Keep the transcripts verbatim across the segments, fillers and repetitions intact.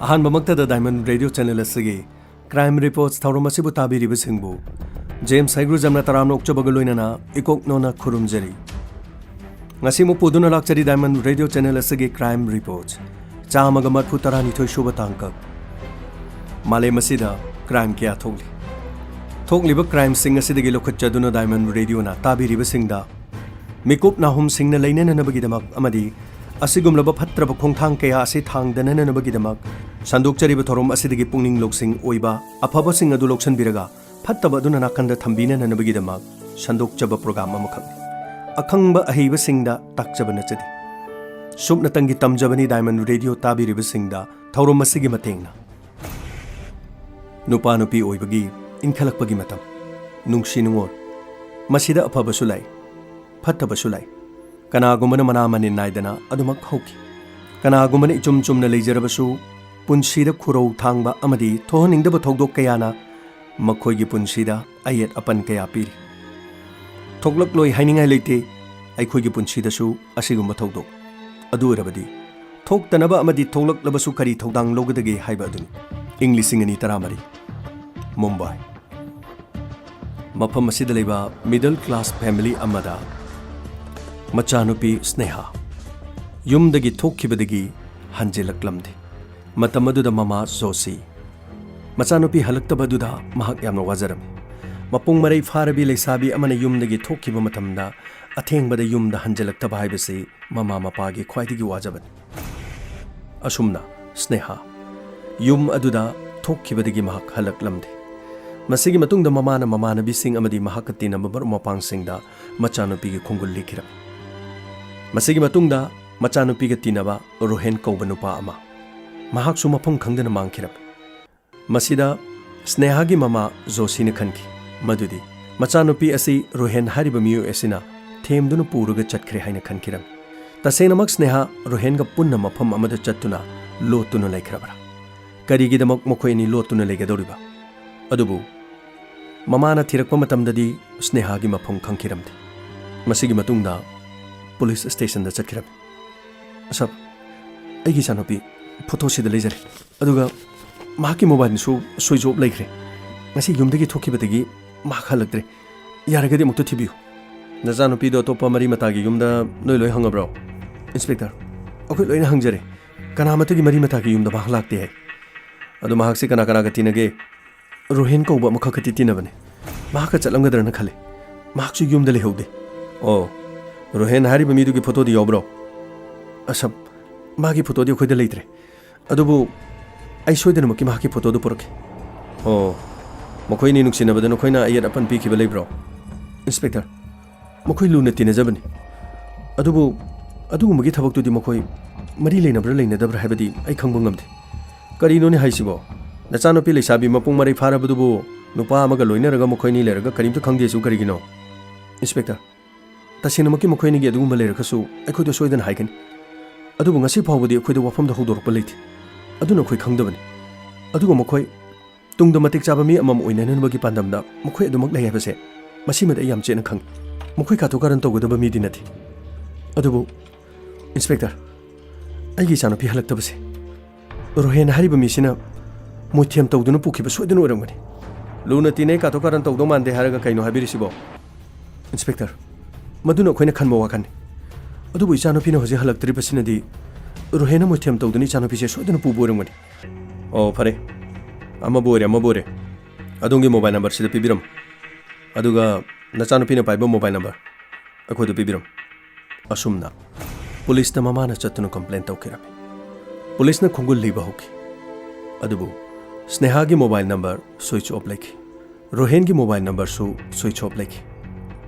ꯑꯍꯥꯟꯕꯃꯛꯇꯗ Diamond Radio Channel ꯑꯁꯤꯒꯤ Crime Reports ꯊꯧꯔꯝ ꯑꯁꯤꯕꯨ ꯇꯥꯕꯤꯔꯤꯕꯁꯤꯡꯕꯨ ꯖꯦꯝꯁ ꯍꯩꯒ꯭ꯔꯨꯖꯝꯅ ꯇꯔꯥꯝꯅ ꯑꯣꯛꯆꯕꯒ ꯂꯣꯏꯅꯅ ꯏꯀꯣꯛꯅꯣꯅ ꯈꯨꯔꯨꯝꯖꯔꯤ꯫ ꯉꯁꯤ ꯑꯃꯨꯛ ꯄꯨꯗꯨꯅ ꯂꯥꯛꯆꯔꯤ Diamond Radio Channel ꯑꯁꯤꯒꯤ Crime Reports꯫ ꯆꯥꯝꯃꯒ ꯃꯔꯤꯐꯨ ꯇꯔꯥꯅꯤꯊꯣꯏ ꯁꯨꯕ ꯇꯥꯡꯀꯛ꯫ ꯃꯥꯂꯦꯝ ꯑꯁꯤꯗ crime ꯀꯌꯥ ꯊꯣꯛꯂꯤ꯫ ꯊꯣꯛꯂꯤꯕ crimeꯁꯤꯡ ꯑꯁꯤꯗꯒꯤ ꯂꯧꯈꯠꯆꯗꯨꯅ Diamond Radioꯅ ꯇꯥꯕꯤꯔꯤꯕꯁꯤꯡꯗ ꯃꯤꯀꯨꯞ ꯅꯥꯍꯨꯝꯁꯤꯡꯅ ꯂꯩꯅꯅꯅꯕꯒꯤꯗꯃꯛ ꯑꯃꯗꯤ ꯑꯁꯤꯒꯨꯝꯂꯕ ꯐꯠꯇ꯭ꯔꯕ ꯈꯣꯡꯊꯥꯡ ꯀꯌꯥ ꯑꯁꯤ ꯊꯥꯡꯗꯅꯅꯕꯒꯤꯗꯃꯛ ꯁꯟꯗꯣꯛꯆꯔꯤꯕ ꯊꯧꯔꯝ ꯑꯁꯤꯗꯒꯤ ꯄꯨꯛꯅꯤꯡ ꯂꯧꯁꯤꯡ ꯑꯣꯏꯕ ꯑꯐꯕꯁꯤꯡ ꯑꯗꯨ ꯂꯧꯁꯤꯟꯕꯤꯔꯒ ꯐꯠꯇꯕ ꯑꯗꯨꯅ ꯅꯥꯀꯟꯗ ꯊꯝꯕꯤꯅꯅꯕꯒꯤꯗꯃꯛ ꯁꯟꯗꯣꯛꯆꯕ program ꯑꯃꯈꯛꯅꯤ꯫ ꯑꯈꯪꯕ ꯑꯍꯩꯕꯁꯤꯡꯗ ꯇꯥꯛꯆꯕ ꯅꯠꯆꯗꯦ꯫ ꯁꯨꯞꯅꯇꯪꯒꯤ ꯇꯝꯖꯕꯅꯤ Diamond Radio ꯇꯥꯕꯤꯔꯤꯕꯁꯤꯡꯗ ꯊꯧꯔꯝ ꯑꯁꯤꯒꯤ ꯃꯇꯦꯡꯅ꯫ ꯅꯨꯄꯥ ꯅꯨꯄꯤ ꯑꯣꯏꯕꯒꯤ ꯏꯟꯈꯠꯂꯛꯄꯒꯤ ꯃꯇꯝ, ꯅꯨꯡꯁꯤ ꯅꯨꯡꯉꯣꯜ, ꯃꯁꯤꯗ ꯑꯐꯕꯁꯨ ꯂꯩ, ꯐꯠꯇꯕꯁꯨ ꯂꯩ꯫ ꯀꯅꯥꯒꯨꯝꯕꯅ ꯃꯅꯥ ꯃꯅꯤꯟ ꯅꯥꯏꯗꯅ ꯑꯗꯨꯃꯛ ꯍꯧꯈꯤ꯫ ꯀꯅꯥꯒꯨꯝꯕꯅ ꯏꯆꯨꯝ ꯆꯨꯝꯅ ꯂꯩꯖꯔꯕꯁꯨ ꯄꯨꯟꯁꯤꯗ ꯈꯨꯔꯧ ꯊꯥꯡꯕ ꯑꯃꯗꯤ ꯊꯣꯛꯍꯟꯅꯤꯡꯗꯕ ꯊꯧꯗꯣꯛ ꯀꯌꯥꯅ ꯃꯈꯣꯏꯒꯤ ꯄꯨꯟꯁꯤꯗ ꯑꯌꯦꯠ ꯑꯄꯟ ꯀꯌꯥ ꯄꯤꯔꯤ꯫ ꯊꯣꯛꯂꯛꯂꯣꯏ ꯍꯥꯏꯅꯤꯡꯉꯥꯏ ꯂꯩꯇꯦ, ꯑꯩꯈꯣꯏꯒꯤ ꯄꯨꯟꯁꯤꯗꯁꯨ ꯑꯁꯤꯒꯨꯝꯕ ꯊꯧꯗꯣꯛ꯫ ꯑꯗꯨ ꯑꯣꯏꯔꯕꯗꯤ ꯊꯣꯛꯇꯅꯕ ꯑꯃꯗꯤ ꯊꯣꯛꯂꯛꯂꯕꯁꯨ ꯀꯔꯤ ꯊꯧꯗꯥꯡ ꯂꯧꯒꯗꯒꯦ ꯍꯥꯏꯕ ꯑꯗꯨꯅꯤ꯫ ꯏꯪ ꯂꯤꯁꯤꯡ ꯑꯅꯤ ꯇꯔꯥꯃꯔꯤ, ꯃꯨꯝꯕꯥꯏ꯫ ꯃꯐꯝ ꯑꯁꯤꯗ ꯂꯩꯕ middle class family ꯑꯃꯗ ꯃꯆꯥꯅꯨꯄꯤ ꯁ꯭ꯅꯦꯍꯥ ꯌꯨꯝꯗꯒꯤ ꯊꯣꯛꯈꯤꯕꯗꯒꯤ ꯍꯟꯖꯤꯜꯂꯛꯂꯝꯗꯦ꯫ ꯃꯇꯝ ꯑꯗꯨꯗ ꯃꯃꯥ ꯖꯣꯁꯤ ꯃꯆꯥꯅꯨꯄꯤ ꯍꯜꯂꯛꯇꯕ ꯑꯗꯨꯗ ꯃꯍꯥꯛ ꯌꯥꯝꯅ ꯋꯥꯖꯔꯝꯃꯤ꯫ ꯃꯄꯨꯡ ꯃꯔꯩ ꯐꯥꯔꯕꯤ ꯂꯩꯁꯥꯕꯤ ꯑꯃꯅ ꯌꯨꯝꯗꯒꯤ ꯊꯣꯛꯈꯤꯕ ꯃꯇꯝꯗ ꯑꯊꯦꯡꯕꯗ ꯌꯨꯝꯗ ꯍꯟꯖꯤꯜꯂꯛꯇꯕ ꯍꯥꯏꯕꯁꯤ ꯃꯃꯥ ꯃꯄꯥꯒꯤ ꯈ꯭ꯋꯥꯏꯗꯒꯤ ꯋꯥꯖꯕꯅꯤ꯫ ꯑꯁꯨꯝꯅ ꯁ꯭ꯅꯦꯍꯥ ꯌꯨꯝ ꯑꯗꯨꯗ ꯊꯣꯛꯈꯤꯕꯗꯒꯤ ꯃꯍꯥꯛ ꯍꯜꯂꯛꯂꯝꯗꯦ꯫ ꯃꯁꯤꯒꯤ ꯃꯇꯨꯡꯗ ꯃꯃꯥꯅ ꯃꯃꯥꯟꯅꯕꯤꯁꯤꯡ ꯑꯃꯗꯤ ꯃꯍꯥꯛꯀ ꯇꯤꯟꯅꯕ ꯃꯔꯨꯞ ꯃꯄꯥꯡꯁꯤꯡꯗ ꯃꯆꯥꯅꯨꯄꯤꯒꯤ ꯈꯣꯡꯒꯨꯜ ꯂꯤꯈꯤꯔꯝꯃꯤ꯫ ꯃꯁꯤꯒꯤ ꯃꯇꯨꯡꯗ ꯃꯆꯥꯅꯨꯄꯤꯒ ꯇꯤꯟꯅꯕ ꯔꯣꯍꯦꯟ ꯀꯧꯕ ꯅꯨꯄꯥ ꯑꯃ, ꯃꯍꯥꯛꯁꯨ ꯃꯐꯝ ꯈꯪꯗꯅ ꯃꯥꯡꯈꯤꯔꯝꯃꯤ꯫ ꯃꯁꯤꯗ ꯁ꯭ꯅꯦꯍꯥꯒꯤ ꯃꯃꯥ ꯖꯣꯁꯤꯅ ꯈꯟꯈꯤ ꯃꯗꯨꯗꯤ ꯃꯆꯥꯅꯨꯄꯤ ꯑꯁꯤ ꯔꯣꯍꯦꯟ ꯍꯥꯏꯔꯤꯕ ꯃꯤꯑꯣꯏ ꯑꯁꯤꯅ ꯊꯦꯝꯗꯨꯅ ꯄꯨꯔꯒ ꯆꯠꯈ꯭ꯔꯦ ꯍꯥꯏꯅ ꯈꯟꯈꯤꯔꯝꯃꯤ꯫ ꯇꯁꯦꯡꯅꯃꯛ ꯁ꯭ꯅꯦꯍꯥ ꯔꯣꯍꯦꯟꯒ ꯄꯨꯟꯅ ꯃꯐꯝ ꯑꯃꯗ ꯆꯠꯇꯨꯅ ꯂꯣꯠꯇꯨꯅ ꯂꯩꯈ꯭ꯔꯕ꯭ꯔꯥ? ꯀꯔꯤꯒꯤꯗꯃꯛ ꯃꯈꯣꯏ ꯑꯅꯤ ꯂꯣꯠꯇꯨꯅ ꯂꯩꯒꯗꯧꯔꯤꯕ? ꯑꯗꯨꯕꯨ ꯃꯃꯥꯅ ꯊꯤꯔꯛꯄ ꯃꯇꯝꯗꯗꯤ ꯁ꯭ꯅꯦꯍꯥꯒꯤ ꯃꯐꯝ ꯈꯪꯈꯤꯔꯝꯗꯦ꯫ ꯃꯁꯤꯒꯤ ꯃꯇꯨꯡꯗ ꯄꯨꯂꯤꯁ ꯁ꯭ꯇꯦꯁꯟꯗ ꯆꯠꯈꯤꯔꯝꯃꯤ꯫ "ꯁꯥꯔ, ꯑꯩꯒꯤ ꯏꯆꯥꯅꯨꯄꯤ ꯐꯣꯇꯣꯁꯤꯗ ꯂꯩꯖꯔꯦ꯫ ꯑꯗꯨꯒ ꯃꯍꯥꯛꯀꯤ ꯃꯣꯕꯥꯏꯜꯁꯨ ꯁ꯭ꯋꯤꯆ ꯑꯣꯐ ꯂꯩꯈ꯭ꯔꯦ꯫ ꯉꯁꯤ ꯌꯨꯝꯗꯒꯤ ꯊꯣꯛꯈꯤꯕꯗꯒꯤ ꯃꯍꯥꯛ ꯍꯜꯂꯛꯇ꯭ꯔꯦ꯫ ꯌꯥꯔꯒꯗꯤ ꯑꯃꯨꯛꯇ ꯊꯤꯕꯤꯌꯨ꯫ ꯅꯆꯥꯅꯨꯄꯤꯗꯣ ꯑꯇꯣꯞꯄ ꯃꯔꯤ ꯃꯇꯥꯒꯤ ꯌꯨꯝꯗ ꯅꯣꯏ ꯂꯣꯏ ꯍꯪꯉꯕ꯭ꯔꯣ? ꯏꯟꯁꯄꯦꯛꯇꯔ, ꯑꯩꯈꯣꯏ ꯂꯣꯏꯅ ꯍꯪꯖꯔꯦ꯫ ꯀꯅꯥꯃꯠꯇꯒꯤ ꯃꯔꯤ ꯃꯇꯥꯒꯤ ꯌꯨꯝꯗ ꯃꯍꯥꯛ ꯂꯥꯛꯇꯦ ꯍꯥꯏ꯫ ꯑꯗꯣ ꯃꯍꯥꯛꯁꯦ ꯀꯅꯥ ꯀꯅꯥꯒ ꯇꯤꯟꯅꯒꯦ? ꯔꯣꯍꯦꯟ ꯀꯧꯕ ꯑꯃꯈꯛꯀꯗꯤ ꯇꯤꯟꯅꯕꯅꯦ꯫ ꯃꯍꯥꯛꯀ ꯆꯠꯂꯝꯒꯗ꯭ꯔꯅ ꯈꯜꯂꯦ꯫ ꯃꯍꯥꯛꯁꯨ ꯌꯨꯝꯗ ꯂꯩꯍꯧꯗꯦ꯫ ꯑꯣ, ꯔꯣꯍꯦꯟ ꯍꯥꯏꯔꯤꯕ ꯃꯤꯗꯨꯒꯤ ꯐꯣꯇꯣꯗꯤ ꯌꯥꯎꯕ꯭ꯔꯣ? ꯑꯁꯝ, ꯃꯥꯒꯤ ꯐꯣꯇꯣꯗꯤ ꯑꯩꯈꯣꯏꯗ ꯂꯩꯇ꯭ꯔꯦ꯫ ꯑꯗꯨꯕꯨ ꯑꯩ ꯁꯣꯏꯗꯅꯃꯛꯀꯤ ꯃꯍꯥꯛꯀꯤ ꯐꯣꯇꯣꯗꯨ ꯄꯨꯔꯛꯀꯦ꯫ ꯑꯣ, ꯃꯈꯣꯏꯅꯤ ꯅꯨꯡꯁꯤꯅꯕꯗ ꯅꯈꯣꯏꯅ ꯑꯌꯦꯠ ꯑꯄꯟ ꯄꯤꯈꯤꯕ ꯂꯩꯕ꯭ꯔꯣ? ꯏꯟꯁꯄꯦꯛꯇꯔ, ꯃꯈꯣꯏ ꯂꯨꯅ ꯇꯤꯟꯅꯖꯕꯅꯤ꯫ ꯑꯗꯨꯕꯨ ꯑꯗꯨꯒꯨꯝꯕꯒꯤ ꯊꯕꯛꯇꯨꯗꯤ ꯃꯈꯣꯏ ꯃꯔꯤ ꯂꯩꯅꯕ꯭ꯔꯥ ꯂꯩꯅꯗꯕ꯭ꯔꯥ ꯍꯥꯏꯕꯗꯤ ꯑꯩ ꯈꯪꯕ ꯉꯝꯗꯦ꯫ ꯀꯔꯤꯅꯣꯅꯦ ꯍꯥꯏꯁꯤꯕꯣ? ꯅꯆꯥꯅꯨꯄꯤ ꯂꯩꯁꯥꯕꯤ ꯃꯄꯨꯡ ꯃꯔꯩ ꯐꯥꯔꯕꯗꯨꯕꯨ ꯅꯨꯄꯥ ꯑꯃꯒ ꯂꯣꯏꯅꯔꯒ ꯃꯈꯣꯏꯅꯤ ꯂꯩꯔꯒ ꯀꯔꯤꯝꯇ ꯈꯪꯗꯦꯁꯨ ꯀꯔꯤꯒꯤꯅꯣ? ꯏꯟꯁꯄꯦꯛꯇꯔ, ꯇꯁꯦꯡꯅꯃꯛꯀꯤ ꯃꯈꯣꯏꯅꯤꯒꯤ ꯑꯗꯨꯒꯨꯝꯕ ꯂꯩꯔꯒꯁꯨ ꯑꯩꯈꯣꯏꯗ ꯁꯣꯏꯗꯅ ꯍꯥꯏꯒꯅꯤ꯫ ꯑꯗꯨꯕꯨ ꯉꯁꯤ ꯐꯥꯎꯕꯗꯤ ꯑꯩꯈꯣꯏꯗ ꯋꯥꯐꯝꯗ ꯍꯧꯗꯣꯔꯛꯄ ꯂꯩꯇꯦ꯫ ꯑꯗꯨꯅ ꯑꯩꯈꯣꯏ ꯈꯪꯗꯕꯅꯤ꯫ ꯑꯗꯨꯒ ꯃꯈꯣꯏ ꯇꯨꯡꯗ ꯃꯇꯤꯛ ꯆꯥꯕ ꯃꯤ ꯑꯃꯃꯝ ꯑꯣꯏꯅꯅꯕꯒꯤ ꯄꯥꯟꯗꯝꯗ ꯃꯈꯣꯏ ꯑꯗꯨꯃꯛ ꯂꯩ ꯍꯥꯏꯕꯁꯦ ꯃꯁꯤꯃꯗꯤ ꯑꯩ ꯌꯥꯝ ꯆꯦꯠꯅ ꯈꯪꯏ꯫ ꯃꯈꯣꯏ ꯀꯥꯊꯣꯛ ꯀꯥꯔꯟ ꯇꯧꯒꯗꯕ ꯃꯤꯗꯤ ꯅꯠꯇꯦ꯫ ꯑꯗꯨꯕꯨ ꯏꯟꯁꯄꯦꯛꯇꯔ, ꯑꯩꯒꯤ ꯏꯆꯥꯅꯨꯄꯤ ꯍꯜꯂꯛꯇꯕꯁꯦ ꯔꯣꯍꯦꯟ ꯍꯥꯏꯔꯤꯕ ꯃꯤꯁꯤꯅ ꯃꯣꯏꯊꯦꯝ ꯇꯧꯗꯨꯅ ꯄꯨꯈꯤꯕ ꯁꯣꯏꯗꯅ ꯑꯣꯏꯔꯝꯒꯅꯤ꯫ ꯂꯨꯅ ꯇꯤꯟꯅꯩ, ꯀꯥꯊꯣꯛ ꯀꯥꯔꯟ ꯇꯧꯗꯧ ꯃꯥꯟꯗꯦ ꯍꯥꯏꯔꯒ ꯀꯩꯅꯣ ꯍꯥꯏꯕꯤꯔꯤꯁꯤꯕꯣ? ꯏꯟꯁꯄꯦꯛꯇꯔ, ꯃꯗꯨꯅ ꯑꯩꯈꯣꯏꯅ ꯈꯟꯕ ꯋꯥꯈꯜꯅꯤ꯫ ꯑꯗꯨꯕꯨ ꯏꯆꯥꯅꯨꯄꯤꯅ ꯍꯧꯖꯤꯛ ꯍꯜꯂꯛꯇ꯭ꯔꯤꯕꯁꯤꯅꯗꯤ ꯔꯣꯍꯦꯟꯅ ꯃꯣꯏꯊꯦꯝ ꯇꯧꯗꯨꯅ ꯏꯆꯥꯅꯨꯄꯤꯁꯦ ꯁꯣꯏꯗꯅ ꯄꯨꯕ ꯑꯣꯏꯔꯝꯒꯅꯤ꯫ ꯑꯣ, ꯐꯔꯦ꯫ ꯑꯃꯕꯨ ꯑꯣꯏꯔꯦ, ꯑꯃꯕꯨ ꯑꯣꯏꯔꯦ꯫ ꯑꯗꯣꯝꯒꯤ ꯃꯣꯕꯥꯏꯜ ꯅꯝꯕꯔꯁꯤꯗ ꯄꯤꯕꯤꯔꯝꯃꯨ꯫ ꯑꯗꯨꯒ ꯅꯆꯥꯅꯨꯄꯤꯅ ꯄꯥꯏꯕ ꯃꯣꯕꯥꯏꯜ ꯅꯝꯕꯔ ꯑꯩꯈꯣꯏꯗ ꯄꯤꯕꯤꯔꯝꯃꯨ꯫ ꯑꯁꯨꯝꯅ ꯄꯨꯂꯤꯁꯇ ꯃꯃꯥꯅ ꯆꯠꯇꯨꯅ ꯀꯝꯄ꯭ꯂꯦꯟ ꯇꯧꯈꯤꯔꯝꯃꯤ꯫ ꯄꯨꯂꯤꯁꯅ ꯈꯣꯡꯒꯨꯜ ꯂꯤꯕ ꯍꯧꯈꯤ꯫ ꯑꯗꯨꯕꯨ ꯁ꯭ꯅꯦꯍꯥꯒꯤ ꯃꯣꯕꯥꯏꯜ ꯅꯝꯕꯔ ꯁ꯭ꯋꯤꯆ ꯑꯣꯐ ꯂꯩꯈꯤ꯫ ꯔꯣꯍꯦꯟꯒꯤ ꯃꯣꯕꯥꯏꯜ ꯅꯝꯕꯔꯁꯨ ꯁ꯭ꯋꯤꯆ ꯑꯣꯐ ꯂꯩꯈꯤ꯫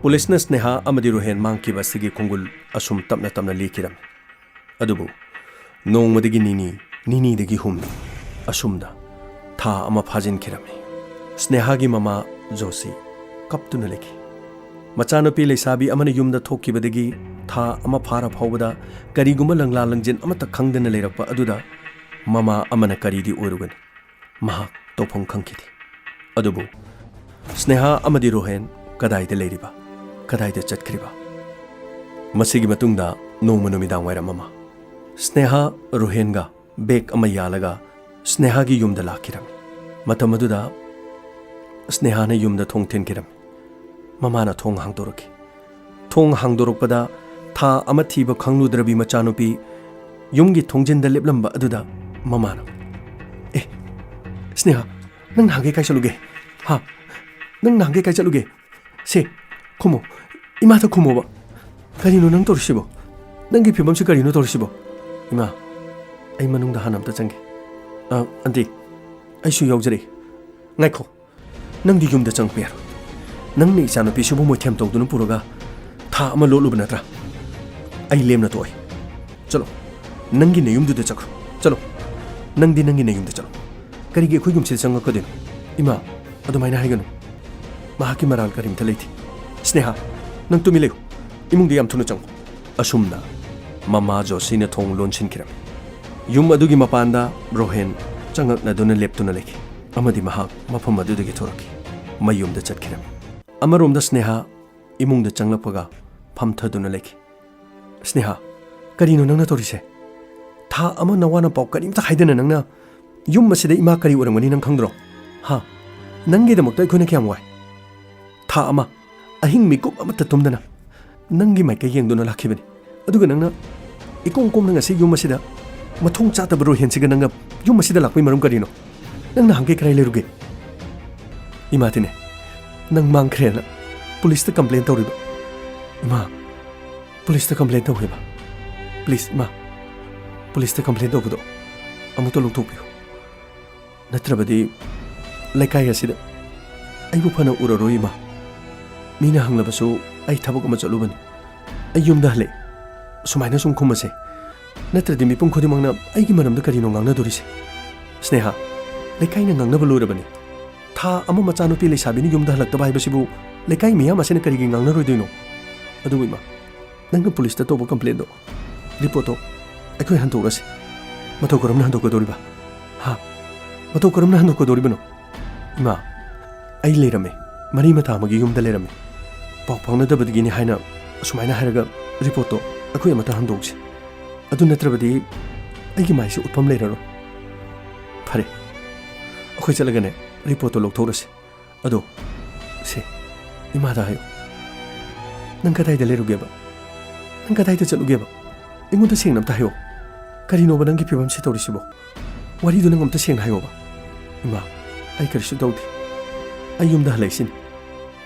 ꯄꯨꯂꯤꯁꯅ ꯁ꯭ꯅꯦꯍꯥ ꯑꯃꯗꯤ ꯔꯣꯍꯦꯟ ꯃꯥꯡꯈꯤꯕ ꯑꯁꯤꯒꯤ ꯈꯣꯡꯒꯨꯜ ꯑꯁꯨꯝ ꯇꯞꯅ ꯇꯞꯅ ꯂꯤꯈꯤꯔꯝꯃꯤ꯫ ꯑꯗꯨꯕꯨ ꯅꯣꯡꯃꯗꯒꯤ ꯅꯤꯅꯤ, ꯅꯤꯅꯤꯗꯒꯤ ꯍꯨꯝꯅꯤ, ꯑꯁꯨꯝꯅ ꯊꯥ ꯑꯃ ꯐꯥꯖꯤꯟꯈꯤꯔꯝꯃꯤ꯫ ꯁ꯭ꯅꯦꯍꯥꯒꯤ ꯃꯃꯥ ꯖꯣꯁꯤ ꯀꯞꯇꯨꯅ ꯂꯩꯈꯤ꯫ ꯃꯆꯥꯅꯨꯄꯤ ꯂꯩꯁꯥꯕꯤ ꯑꯃꯅ ꯌꯨꯝꯗ ꯊꯣꯛꯈꯤꯕꯗꯒꯤ ꯊꯥ ꯑꯃ ꯐꯥꯔ ꯐꯥꯎꯕꯗ ꯀꯔꯤꯒꯨꯝꯕ ꯂꯪꯂꯥ ꯂꯪꯖꯤꯟ ꯑꯃꯠꯇ ꯈꯪꯗꯅ ꯂꯩꯔꯛꯄ ꯑꯗꯨꯗ ꯃꯃꯥ ꯑꯃꯅ ꯀꯔꯤꯗꯤ ꯑꯣꯏꯔꯨꯒꯅꯤ? ꯃꯍꯥꯛ ꯇꯧꯐꯝ ꯈꯪꯈꯤꯗꯦ꯫ ꯑꯗꯨꯕꯨ ꯁ꯭ꯅꯦꯍꯥ ꯑꯃꯗꯤ ꯔꯣꯍꯦꯟ ꯀꯗꯥꯏꯗ ꯂꯩꯔꯤꯕ? ꯀꯗꯥꯏꯗ ꯆꯠꯈ꯭ꯔꯤꯕ? ꯃꯁꯤꯒꯤ ꯃꯇꯨꯡꯗ ꯅꯣꯡꯃ ꯅꯨꯃꯤꯗꯥꯡ ꯋꯥꯏꯔꯝ ꯑꯃ ꯁ꯭ꯅꯦꯍꯥ ꯔꯣꯍꯦꯟꯒ ꯕꯦꯒ ꯑꯃ ꯌꯥꯜꯂꯒ ꯁ꯭ꯅꯦꯍꯥꯒꯤ ꯌꯨꯝꯗ ꯂꯥꯛꯈꯤꯔꯝꯃꯤ꯫ ꯃꯇꯝ ꯑꯗꯨꯗ ꯁ꯭ꯅꯦꯍꯥꯅ ꯌꯨꯝꯗ ꯊꯣꯡ ꯊꯤꯟꯈꯤꯔꯝꯃꯤ꯫ ꯃꯃꯥꯅ ꯊꯣꯡ ꯍꯥꯡꯗꯣꯔꯛꯈꯤ꯫ ꯊꯣꯡ ꯍꯥꯡꯗꯣꯔꯛꯄꯗ ꯊꯥ ꯑꯃ ꯊꯤꯕ ꯈꯪꯂꯨꯗ꯭ꯔꯕꯤ ꯃꯆꯥꯅꯨꯄꯤ ꯌꯨꯝꯒꯤ ꯊꯣꯡꯖꯤꯟꯗ ꯂꯦꯞꯂꯝꯕ ꯑꯗꯨꯗ ꯃꯃꯥꯅ, "ꯑꯦ, ꯁ꯭ꯅꯦꯍꯥ, ꯅꯪ ꯅꯍꯥꯟꯈꯩ ꯀꯥꯏ ꯆꯠꯂꯨꯒꯦ? ꯍꯥ? ꯅꯪ ꯅꯍꯥꯟꯈꯩ ꯀꯥꯏ ꯆꯠꯂꯨꯒꯦ? ꯁꯦ, ꯈꯨꯝꯃꯣ꯫ ꯏꯃꯥꯗ ꯈꯨꯝꯃꯣꯕ꯫ ꯀꯔꯤꯅꯣ ꯅꯪ ꯇꯧꯔꯤꯁꯤꯕꯣ? ꯅꯪꯒꯤ ꯐꯤꯕꯝꯁꯤ ꯀꯔꯤꯅꯣ ꯇꯧꯔꯤꯁꯤꯕꯣ?" "ꯏꯃꯥ, ꯑꯩ ꯃꯅꯨꯡꯗ ꯍꯥꯟꯅ ꯑꯝꯇ ꯆꯪꯒꯦ꯫ ꯑ, ꯑꯟꯇꯤ, ꯑꯩꯁꯨ ꯌꯥꯎꯖꯔꯛꯏ꯫ ꯉꯥꯏꯈꯣ, ꯅꯪꯗꯤ ꯌꯨꯝꯗ ꯆꯪꯉꯛꯄ ꯌꯥꯔꯣꯏ꯫ ꯅꯪꯅ ꯏꯆꯥꯅꯨꯄꯤꯁꯤꯕꯨ ꯃꯣꯏꯊꯦꯝ ꯇꯧꯗꯨꯅ ꯄꯨꯔꯒ ꯊꯥ ꯑꯃ ꯂꯣꯠꯂꯨꯕ ꯅꯠꯇ꯭ꯔꯥ? ꯑꯩ ꯂꯦꯝꯅ ꯇꯣꯛꯑꯣꯏ꯫ ꯆꯠꯂꯣ, ꯅꯪꯒꯤ ꯅꯌꯨꯝꯗꯨꯗ ꯆꯠꯈ꯭ꯔꯣ꯫ ꯆꯠꯂꯣ, ꯅꯪꯗꯤ ꯅꯪꯒꯤ ꯅꯌꯨꯝꯗ ꯆꯠꯂꯣ꯫ ꯀꯔꯤꯒꯤ ꯑꯩꯈꯣꯏ ꯌꯨꯝꯁꯤꯗ ꯆꯪꯉꯛꯀꯗꯣꯏꯅꯣ?" "ꯏꯃꯥ, ꯑꯗꯨꯃꯥꯏꯅ ꯍꯥꯏꯒꯅꯨ꯫ ꯃꯍꯥꯛꯀꯤ ꯃꯔꯥꯜ ꯀꯔꯤꯝꯇ ꯂꯩꯇꯦ꯫ ꯁ꯭ꯅꯦꯍꯥ, ꯅꯪ ꯇꯨꯃꯤꯟ ꯂꯩꯌꯨ꯫ ꯏꯃꯨꯡꯗ ꯌꯥꯝ ꯊꯨꯅ ꯆꯪꯉꯨ꯫" ꯑꯁꯨꯝꯅ ꯃꯃꯥ ꯖꯣꯁꯤꯅ ꯊꯣꯡ ꯂꯣꯟꯁꯤꯟꯈꯤꯔꯝꯃꯤ꯫ ꯌꯨꯝ ꯑꯗꯨꯒꯤ ꯃꯄꯥꯟꯗ ꯔꯣꯍꯦꯟ ꯆꯉꯛꯅꯗꯨꯅ ꯂꯦꯞꯇꯨꯅ ꯂꯩꯈꯤ ꯑꯃꯗꯤ ꯃꯍꯥꯛ ꯃꯐꯝ ꯑꯗꯨꯗꯒꯤ ꯊꯣꯔꯛꯈꯤ꯫ ꯃꯌꯨꯝꯗ ꯆꯠꯈꯤꯔꯝꯃꯤ꯫ ꯑꯃꯔꯣꯝꯗ ꯁ꯭ꯅꯦꯍꯥ ꯏꯃꯨꯡꯗ ꯆꯪꯂꯛꯄꯒ ꯐꯝꯊꯗꯨꯅ ꯂꯩꯈꯤ꯫ "ꯁ꯭ꯅꯦꯍꯥ, ꯀꯔꯤꯅꯣ ꯅꯪꯅ ꯇꯧꯔꯤꯁꯦ? ꯊꯥ ꯑꯃ ꯅꯋꯥꯅ ꯄꯥꯎ ꯀꯔꯤꯝꯇ ꯍꯥꯏꯗꯅ ꯅꯪꯅ ꯌꯨꯝ ꯑꯁꯤꯗ ꯏꯃꯥ ꯀꯔꯤ ꯑꯣꯏꯔꯝꯒꯅꯤ ꯅꯪ ꯈꯪꯗ꯭ꯔꯣ? ꯍꯥ? ꯅꯪꯒꯤꯗꯃꯛꯇ ꯑꯩꯈꯣꯏꯅ ꯀꯌꯥꯝ ꯋꯥꯏ꯫ ꯊꯥ ꯑꯃ ꯑꯍꯤꯡ ꯃꯤꯀꯨꯞ ꯑꯃꯠꯇ ꯇꯨꯝꯗꯅ ꯅꯪꯒꯤ ꯃꯥꯏꯀꯩ ꯌꯦꯡꯗꯨꯅ ꯂꯥꯛꯈꯤꯕꯅꯤ꯫ ꯑꯗꯨꯒ ꯅꯪꯅ ꯏꯀꯣꯝ ꯀꯣꯝꯅ ꯉꯁꯤ ꯌꯨꯝ ꯑꯁꯤꯗ ꯃꯊꯣꯡ ꯆꯥꯗꯕ ꯔꯣꯍꯦꯟꯁꯤꯒ ꯅꯪꯒ ꯌꯨꯝ ꯑꯁꯤꯗ ꯂꯥꯛꯄꯒꯤ ꯃꯔꯝ ꯀꯔꯤꯅꯣ? ꯅꯪ ꯅꯍꯥꯟꯈꯩ ꯀꯗꯥꯏ ꯂꯩꯔꯨꯒꯦ?" "ꯏꯃꯥꯗꯤꯅꯦ, ꯅꯪ ꯃꯥꯡꯈ꯭ꯔꯦꯅ ꯄꯨꯂꯤꯁꯇ ꯀꯝꯄ꯭ꯂꯦꯟ ꯇꯧꯔꯤꯕ꯫" "ꯏꯃꯥ, ꯄꯨꯂꯤꯁꯇ ꯀꯝꯄ꯭ꯂꯦꯟ ꯇꯧꯋꯦꯕ? ꯄ꯭ꯂꯤꯖ ꯏꯃꯥ, ꯄꯨꯂꯤꯁꯇ ꯀꯝꯄ꯭ꯂꯦꯟ ꯇꯧꯕꯗꯣ ꯑꯃꯨꯛꯇ ꯂꯧꯊꯣꯛꯄꯤꯌꯨ꯫ ꯅꯠꯇ꯭ꯔꯕꯗꯤ ꯂꯩꯀꯥꯏ ꯑꯁꯤꯗ ꯑꯩꯕꯨ ꯐꯅ ꯎꯔꯔꯣꯏ ꯏꯃꯥ꯫ ꯃꯤꯅ ꯍꯪꯂꯕꯁꯨ ꯑꯩ ꯊꯕꯛ ꯑꯃ ꯆꯠꯂꯨꯕꯅꯤ꯫ ꯑꯩ ꯌꯨꯝꯗ ꯍꯜꯂꯛꯑꯦ꯫ ꯁꯨꯃꯥꯏꯅ ꯁꯨꯝ ꯈꯨꯝꯃꯁꯦ꯫ ꯅꯠꯇ꯭ꯔꯗꯤ ꯃꯤꯄꯨꯝ ꯈꯨꯗꯤꯡꯃꯛꯅ ꯑꯩꯒꯤ ꯃꯔꯝꯗ ꯀꯔꯤꯅꯣ ꯉꯥꯡꯅꯗꯣꯔꯤꯁꯦ? ꯁ꯭ꯅꯦꯍꯥ, ꯂꯩꯀꯥꯏꯅ ꯉꯥꯡꯅꯕ ꯂꯣꯏꯔꯕꯅꯤ꯫ ꯊꯥ ꯑꯃ ꯃꯆꯥꯅꯨꯄꯤ ꯂꯩꯁꯥꯕꯤꯅ ꯌꯨꯝꯗ ꯍꯜꯂꯛꯇꯕ ꯍꯥꯏꯕꯁꯤꯕꯨ ꯂꯩꯀꯥꯏ ꯃꯤꯌꯥꯝ ꯑꯁꯤꯅ ꯀꯔꯤꯒꯤ ꯉꯥꯡꯅꯔꯣꯏꯗꯣꯏꯅꯣ? ꯑꯗꯨꯕꯨ ꯏꯃꯥ, ꯅꯪꯅ ꯄꯨꯂꯤꯁꯇ ꯇꯧꯕ ꯀꯝꯄ꯭ꯂꯦꯟꯗꯣ, ꯔꯤꯄꯣꯔꯠꯇꯣ ꯑꯩꯈꯣꯏ ꯍꯟꯗꯣꯛꯂꯁꯤ꯫ ꯃꯇꯧ ꯀꯔꯝꯅ ꯍꯟꯗꯣꯛꯀꯗꯧꯔꯤꯕ? ꯍꯥ? ꯃꯇꯧ ꯀꯔꯝꯅ ꯍꯟꯗꯣꯛꯀꯗꯧꯔꯤꯕꯅꯣ? ꯏꯃꯥ, ꯑꯩ ꯂꯩꯔꯝꯃꯦ꯫ ꯃꯔꯤ ꯃꯇꯥ ꯑꯃꯒꯤ ꯌꯨꯝꯗ ꯂꯩꯔꯝꯃꯦ꯫ ꯄꯥꯎ ꯐꯥꯎꯅꯗꯕꯗꯒꯤꯅꯤ ꯍꯥꯏꯅ ꯑꯁꯨꯃꯥꯏꯅ ꯍꯥꯏꯔꯒ ꯔꯤꯄꯣꯔꯠꯇꯣ ꯑꯩꯈꯣꯏ ꯑꯃꯠꯇ ꯍꯟꯗꯣꯛꯁꯤ꯫ ꯑꯗꯨ ꯅꯠꯇ꯭ꯔꯕꯗꯤ ꯑꯩꯒꯤ ꯃꯥꯏꯁꯦ ꯎꯠꯐꯝ ꯂꯩꯔꯔꯣꯏ꯫ ꯐꯔꯦ, ꯑꯩꯈꯣꯏ ꯆꯠꯂꯒꯅꯦ ꯔꯤꯄꯣꯔꯠꯇꯣ ꯂꯧꯊꯣꯛꯎꯔꯁꯤ꯫ ꯑꯗꯣ ꯁꯦ, ꯏꯃꯥꯗ ꯍꯥꯏꯌꯨ, "ꯅꯪ ꯀꯗꯥꯏꯗ ꯂꯩꯔꯨꯒꯦꯕ? ꯅꯪ ꯀꯗꯥꯏꯗ ꯆꯠꯂꯨꯒꯦꯕ? ꯑꯩꯉꯣꯟꯗ ꯁꯦꯡꯅ ꯑꯝꯇ ꯍꯥꯏꯌꯣ꯫ ꯀꯔꯤꯅꯣꯕ ꯅꯪꯒꯤ ꯐꯤꯕꯝꯁꯤ ꯇꯧꯔꯤꯁꯤꯕꯣ? ꯋꯥꯔꯤꯗꯨ ꯅꯪ ꯑꯝꯇ ꯁꯦꯡꯅ ꯍꯥꯏꯌꯣꯕ꯫" "ꯏꯃꯥ, ꯑꯩ ꯀꯔꯤꯁꯨ ꯇꯧꯗꯦ꯫ ꯑꯩ ꯌꯨꯝꯗ ꯍꯜꯂꯛꯏꯁꯤꯅꯤ꯫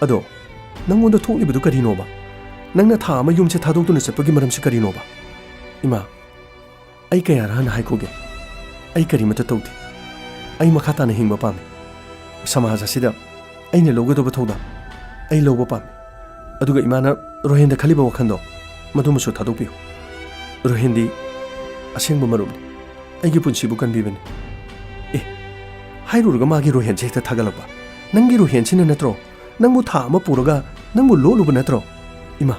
ꯑꯗꯣ ꯅꯪꯉꯣꯟꯗ ꯊꯣꯛꯂꯤꯕꯗꯨ ꯀꯔꯤꯅꯣꯕ? ꯅꯪꯅ ꯊꯥ ꯑꯃ ꯌꯨꯝꯁꯦ ꯊꯥꯗꯣꯛꯇꯨꯅ ꯆꯠꯄꯒꯤ ꯃꯔꯝꯁꯤ ꯀꯔꯤꯅꯣꯕ? ꯏꯃꯥ, ꯑꯩ ꯀꯌꯥꯔꯛ ꯍꯟꯅ ꯍꯥꯏꯈꯣꯒꯦ? ꯑꯩ ꯀꯔꯤꯃꯠꯇ ꯇꯧꯗꯦ꯫ ꯑꯩ ꯃꯈꯥ ꯇꯥꯅ ꯍꯤꯡꯕ ꯄꯥꯝꯃꯤ꯫ ꯁꯃꯥꯖ ꯑꯁꯤꯗ ꯑꯩꯅ ꯂꯧꯒꯗꯕ ꯊꯧꯗꯥꯡ ꯑꯩ ꯂꯧꯕ ꯄꯥꯝꯃꯤ꯫ ꯑꯗꯨꯒ ꯏꯃꯥꯅ ꯔꯣꯍꯦꯟꯗ ꯈꯜꯂꯤꯕ ꯋꯥꯈꯜꯗꯣ, ꯃꯗꯨꯃꯁꯨ ꯊꯥꯗꯣꯛꯄꯤꯌꯨ꯫ ꯔꯣꯍꯦꯟꯗꯤ ꯑꯁꯦꯡꯕ ꯃꯔꯨꯞꯅꯤ꯫ ꯑꯩꯒꯤ ꯄꯨꯟꯁꯤꯕꯨ ꯀꯟꯕꯤꯕꯅꯤ꯫" "ꯑꯦ, ꯍꯥꯏꯔꯨꯔꯒ ꯃꯥꯒꯤ ꯔꯣꯍꯦꯟꯁꯦ ꯍꯦꯛꯇ ꯊꯥꯒꯠꯂꯛꯄ? ꯅꯪꯒꯤ ꯔꯣꯍꯦꯟꯁꯤꯅ ꯅꯠꯇ꯭ꯔꯣ ꯅꯪꯕꯨ ꯊꯥ ꯑꯃ ꯄꯨꯔꯒ ꯅꯪꯕꯨ ꯂꯣꯠꯂꯨꯕ ꯅꯠꯇ꯭ꯔꯣ?" "ꯏꯃꯥ,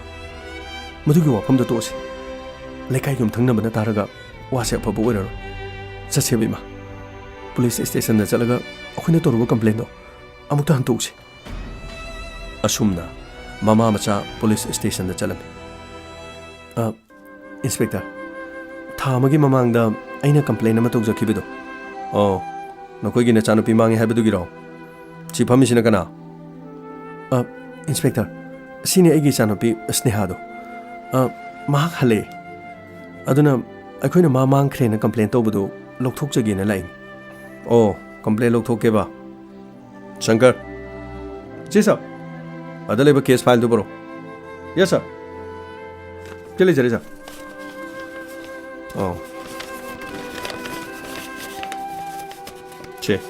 ꯃꯗꯨꯒꯤ ꯋꯥꯐꯝꯗꯣ ꯇꯣꯛꯑꯁꯤ꯫ ꯂꯩꯀꯥꯏ ꯌꯨꯝꯊꯪꯅꯕꯅ ꯇꯥꯔꯒ ꯋꯥꯁꯦ ꯑꯐꯕ ꯑꯣꯏꯔꯔꯣꯏ꯫ ꯆꯠꯁꯦꯕ ꯏꯃꯥ꯫ ꯄꯨꯂꯤꯁ ꯁ꯭ꯇꯦꯁꯟꯗ ꯆꯠꯂꯒ ꯑꯩꯈꯣꯏꯅ ꯇꯧꯔꯨꯕ ꯀꯝꯄ꯭ꯂꯦꯟꯗꯣ ꯑꯃꯨꯛꯇ ꯍꯟꯇꯣꯛꯁꯤ꯫" ꯑꯁꯨꯝꯅ ꯃꯃꯥ ꯃꯆꯥ ꯄꯨꯂꯤꯁ ꯁ꯭ꯇꯦꯁꯟꯗ ꯆꯠꯂꯝꯃꯤ꯫ "ꯑ, ꯏꯟꯁꯄꯦꯛꯇꯔ, ꯊꯥ ꯑꯃꯒꯤ ꯃꯃꯥꯡꯗ ꯑꯩꯅ ꯀꯝꯄ꯭ꯂꯦꯟ ꯑꯃ ꯇꯧꯖꯈꯤꯕꯗꯣ꯫" "ꯑꯣ, ꯅꯈꯣꯏꯒꯤ ꯅꯆꯥꯅꯨꯄꯤ ꯃꯥꯡꯉꯦ ꯍꯥꯏꯕꯗꯨꯒꯤꯔꯣ? ꯁꯤ ꯐꯝꯃꯤꯁꯤꯅ ꯀꯅꯥ?" "ꯑ, ꯏꯟꯁꯄꯦꯛꯇꯔ, ꯁꯤꯅꯤ ꯑꯩꯒꯤ ꯏꯆꯥꯅꯨꯄꯤ ꯁ꯭ꯅꯦꯍꯥꯗꯣ꯫ ꯑ, ꯃꯍꯥꯛ ꯍꯜꯂꯛꯑꯦ꯫ ꯑꯗꯨꯅ ꯑꯩꯈꯣꯏꯅ ꯃꯥ ꯃꯥꯡꯈ꯭ꯔꯦꯅ ꯀꯝꯄ꯭ꯂꯦꯟ ꯇꯧꯕꯗꯨ ꯂꯧꯊꯣꯛꯆꯒꯦꯅ ꯂꯥꯛꯏꯅꯤ꯫" "ꯑꯣ, ꯀꯝꯄ꯭ꯂꯦꯟ ꯂꯧꯊꯣꯛꯀꯦꯕ꯫ ꯁꯪꯀꯔ, ꯁꯤ ꯁꯥꯔ, ꯑꯗ ꯂꯩꯕ ꯀꯦꯁ ꯐꯥꯏꯜꯗꯨ ꯄꯨꯔꯛꯑꯣ꯫" "ꯌꯦꯁ ꯁꯥꯔ꯫ ꯁꯤ ꯂꯩꯖꯔꯦ ꯁꯥꯔ꯫ ꯑꯣ, ꯁꯦ,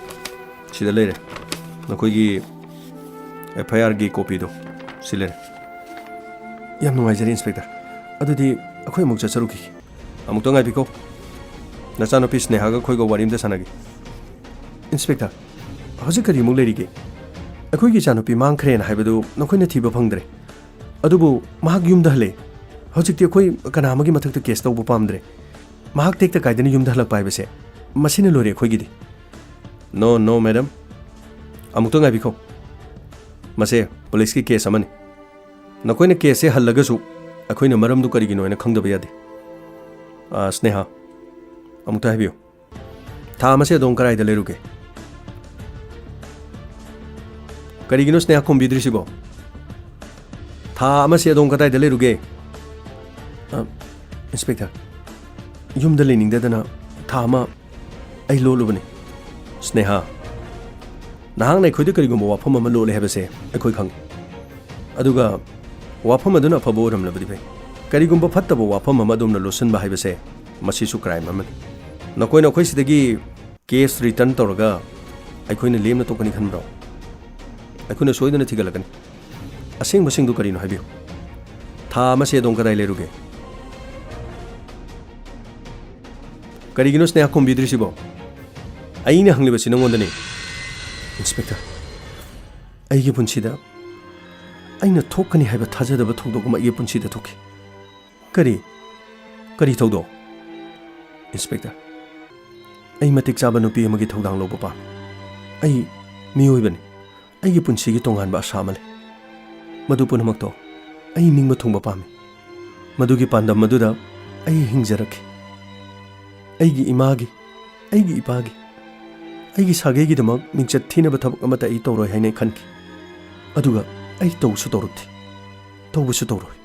ꯁꯤꯗ ꯂꯩꯔꯦ ꯅꯈꯣꯏꯒꯤ ꯑꯦꯐ ꯑꯥꯏ ꯑꯥꯔꯒꯤ ꯀꯣꯄꯤꯗꯣ꯫ ꯁꯤ ꯂꯩꯔꯦ꯫" "ꯌꯥꯝ ꯅꯨꯡꯉꯥꯏꯖꯔꯦ ꯏꯟꯁꯄꯦꯛꯇꯔ꯫ ꯑꯗꯨꯗꯤ ꯑꯩꯈꯣꯏ ꯑꯃꯨꯛ ꯆꯠꯆꯔꯨꯈꯤꯒꯦ꯫" "ꯑꯃꯨꯛꯇ ꯉꯥꯏꯕꯤꯈꯣ꯫ ꯅꯆꯥꯅꯨꯄꯤ ꯁ꯭ꯅꯦꯍꯥꯒ ꯑꯩꯈꯣꯏꯒ ꯋꯥꯔꯤ ꯑꯃꯇ ꯁꯥꯟꯅꯒꯦ꯫" "ꯏꯟꯁꯄꯦꯛꯇꯔ, ꯍꯧꯖꯤꯛ ꯀꯔꯤꯃꯨꯛ ꯂꯩꯔꯤꯒꯦ? ꯑꯩꯈꯣꯏꯒꯤ ꯏꯆꯥꯅꯨꯄꯤ ꯃꯥꯡꯈ꯭ꯔꯦꯅ ꯍꯥꯏꯕꯗꯨ ꯅꯈꯣꯏꯅ ꯊꯤꯕ ꯐꯪꯗ꯭ꯔꯦ꯫ ꯑꯗꯨꯕꯨ ꯃꯍꯥꯛ ꯌꯨꯝꯗ ꯍꯜꯂꯛꯑꯦ꯫ ꯍꯧꯖꯤꯛꯇꯤ ꯑꯩꯈꯣꯏ ꯀꯅꯥ ꯑꯃꯒꯤ ꯃꯊꯛꯇ ꯀꯦꯁ ꯇꯧꯕ ꯄꯥꯝꯗ꯭ꯔꯦ꯫ ꯃꯍꯥꯛ ꯇꯦꯛꯇ ꯀꯥꯏꯗꯅ ꯌꯨꯝꯗ ꯍꯜꯂꯛꯄ ꯍꯥꯏꯕꯁꯦ, ꯃꯁꯤꯅ ꯂꯣꯏꯔꯦ ꯑꯩꯈꯣꯏꯒꯤꯗꯤ꯫" "ꯅꯣ, ꯅꯣ, ꯃꯦꯗꯝ꯫ ꯑꯃꯨꯛꯇ ꯉꯥꯏꯕꯤꯈꯣ꯫ ꯃꯁꯦ ꯄꯨꯂꯤꯁꯀꯤ ꯀꯦꯁ ꯑꯃꯅꯤ꯫ ꯅꯈꯣꯏꯅ ꯀꯦꯁꯁꯦ ꯍꯜꯂꯒꯁꯨ ꯑꯩꯈꯣꯏꯅ ꯃꯔꯝꯗꯨ ꯀꯔꯤꯒꯤꯅꯣ ꯍꯥꯏꯅ ꯈꯪꯗꯕ ꯌꯥꯗꯦ꯫ ꯑꯥ, ꯁ꯭ꯅꯦꯍꯥ, ꯑꯃꯨꯛꯇ ꯍꯥꯏꯕꯤꯌꯨ, ꯊꯥ ꯑꯃꯁꯦ ꯑꯗꯣꯝ ꯀꯗꯥꯏꯗ ꯂꯩꯔꯨꯒꯦ? ꯀꯔꯤꯒꯤꯅꯣ ꯁ꯭ꯅꯦꯍꯥ ꯈꯨꯝꯕꯤꯗ꯭ꯔꯤꯁꯤꯕꯣ? ꯊꯥ ꯑꯃꯁꯦ ꯑꯗꯣꯝ ꯀꯗꯥꯏꯗ ꯂꯩꯔꯨꯒꯦ? ꯑ, ꯏꯟꯁꯄꯦꯛꯇꯔ, ꯌꯨꯝꯗ ꯂꯩꯅꯤꯡꯗꯗꯅ ꯊꯥ ꯑꯃ ꯑꯩ ꯂꯣꯠꯂꯨꯕꯅꯤ꯫ ꯁ꯭ꯅꯦꯍꯥ, ꯅꯍꯥꯛꯅ ꯑꯩꯈꯣꯏꯗ ꯀꯔꯤꯒꯨꯝꯕ ꯋꯥꯐꯝ ꯑꯃ ꯂꯣꯠꯂꯦ ꯍꯥꯏꯕꯁꯦ ꯑꯩꯈꯣꯏ ꯈꯪꯏ꯫ ꯑꯗꯨꯒ ꯋꯥꯐꯝ ꯑꯗꯨꯅ ꯑꯐꯕ ꯑꯣꯏꯔꯝꯂꯕꯗꯤ ꯐꯩ꯫ ꯀꯔꯤꯒꯨꯝꯕ ꯐꯠꯇꯕ ꯋꯥꯐꯝ ꯑꯃ ꯑꯗꯣꯝꯅ ꯂꯣꯠꯁꯤꯟꯕ ꯍꯥꯏꯕꯁꯦ, ꯃꯁꯤꯁꯨ ꯀ꯭ꯔꯥꯏꯝ ꯑꯃꯅꯤ꯫ ꯅꯈꯣꯏꯅ ꯑꯩꯈꯣꯏ ꯁꯤꯗꯒꯤ ꯀꯦꯁ ꯔꯤꯇꯔꯟ ꯇꯧꯔꯒ ꯑꯩꯈꯣꯏꯅ ꯂꯦꯝꯅ ꯇꯣꯛꯀꯅꯤ ꯈꯟꯕ꯭ꯔꯣ? ꯑꯩꯈꯣꯏꯅ ꯁꯣꯏꯗꯅ ꯊꯤꯒꯠꯂꯛꯀꯅꯤ꯫ ꯑꯁꯦꯡꯕꯁꯤꯡꯗꯨ ꯀꯔꯤꯅꯣ ꯍꯥꯏꯕꯤꯌꯨ꯫ ꯊꯥ ꯑꯃꯁꯦ ꯑꯗꯣꯝ ꯀꯗꯥꯏ ꯂꯩꯔꯨꯒꯦ? ꯀꯔꯤꯒꯤꯅꯣ ꯁ꯭ꯅꯦꯍꯥ ꯈꯨꯝꯕꯤꯗ꯭ꯔꯤꯁꯤꯕꯣ? ꯑꯩꯅ ꯍꯪꯂꯤꯕꯁꯤ ꯅꯉꯣꯟꯗꯅꯤ꯫ ꯏꯟꯁꯄꯦꯛꯇꯔ, ꯑꯩꯒꯤ ꯄꯨꯟꯁꯤꯗ ꯑꯩꯅ ꯊꯣꯛꯀꯅꯤ ꯍꯥꯏꯕ ꯊꯥꯖꯗꯕ ꯊꯧꯗꯣꯛ ꯑꯃ ꯑꯩꯒꯤ ꯄꯨꯟꯁꯤꯗ ꯊꯣꯛꯈꯤ꯫ ꯀꯔꯤ? ꯀꯔꯤ ꯊꯧꯗꯣꯛ? ꯏꯟꯁꯄꯦꯛꯇꯔ, ꯑꯩ ꯃꯇꯤꯛ ꯆꯥꯕ ꯅꯨꯄꯤ ꯑꯃꯒꯤ ꯊꯧꯗꯥꯡ ꯂꯧꯕ ꯄꯥꯝꯃꯤ꯫ ꯑꯩ ꯃꯤꯑꯣꯏꯕꯅꯤ꯫ ꯑꯩꯒꯤ ꯄꯨꯟꯁꯤꯒꯤ ꯇꯣꯉꯥꯟꯕ ꯑꯁꯥ ꯑꯃ ꯂꯩ꯫ ꯃꯗꯨ ꯄꯨꯝꯅꯃꯛꯇꯣ ꯑꯩ ꯅꯤꯡꯕ ꯊꯨꯡꯕ ꯄꯥꯝꯃꯤ꯫ ꯃꯗꯨꯒꯤ ꯄꯥꯟꯗꯝ ꯑꯗꯨꯗ ꯑꯩ ꯍꯤꯡꯖꯔꯛꯈꯤ꯫ ꯑꯩꯒꯤ ꯏꯃꯥꯒꯤ, ꯑꯩꯒꯤ ꯏꯄꯥꯒꯤ, ꯑꯩꯒꯤ ꯁꯥꯒꯩꯒꯤꯗꯃꯛ ꯃꯤꯡꯆꯠ ꯊꯤꯅꯕ ꯊꯕꯛ ꯑꯃꯠꯇ ꯑꯩ ꯇꯧꯔꯣꯏ ꯍꯥꯏꯅ ꯑꯩ ꯈꯟꯈꯤ꯫ ꯑꯗꯨꯒ ꯑꯩ ꯇꯧꯁꯨ ꯇꯧꯔꯛꯇꯦ, ꯇꯧꯕꯁꯨ ꯇꯧꯔꯣꯏ꯫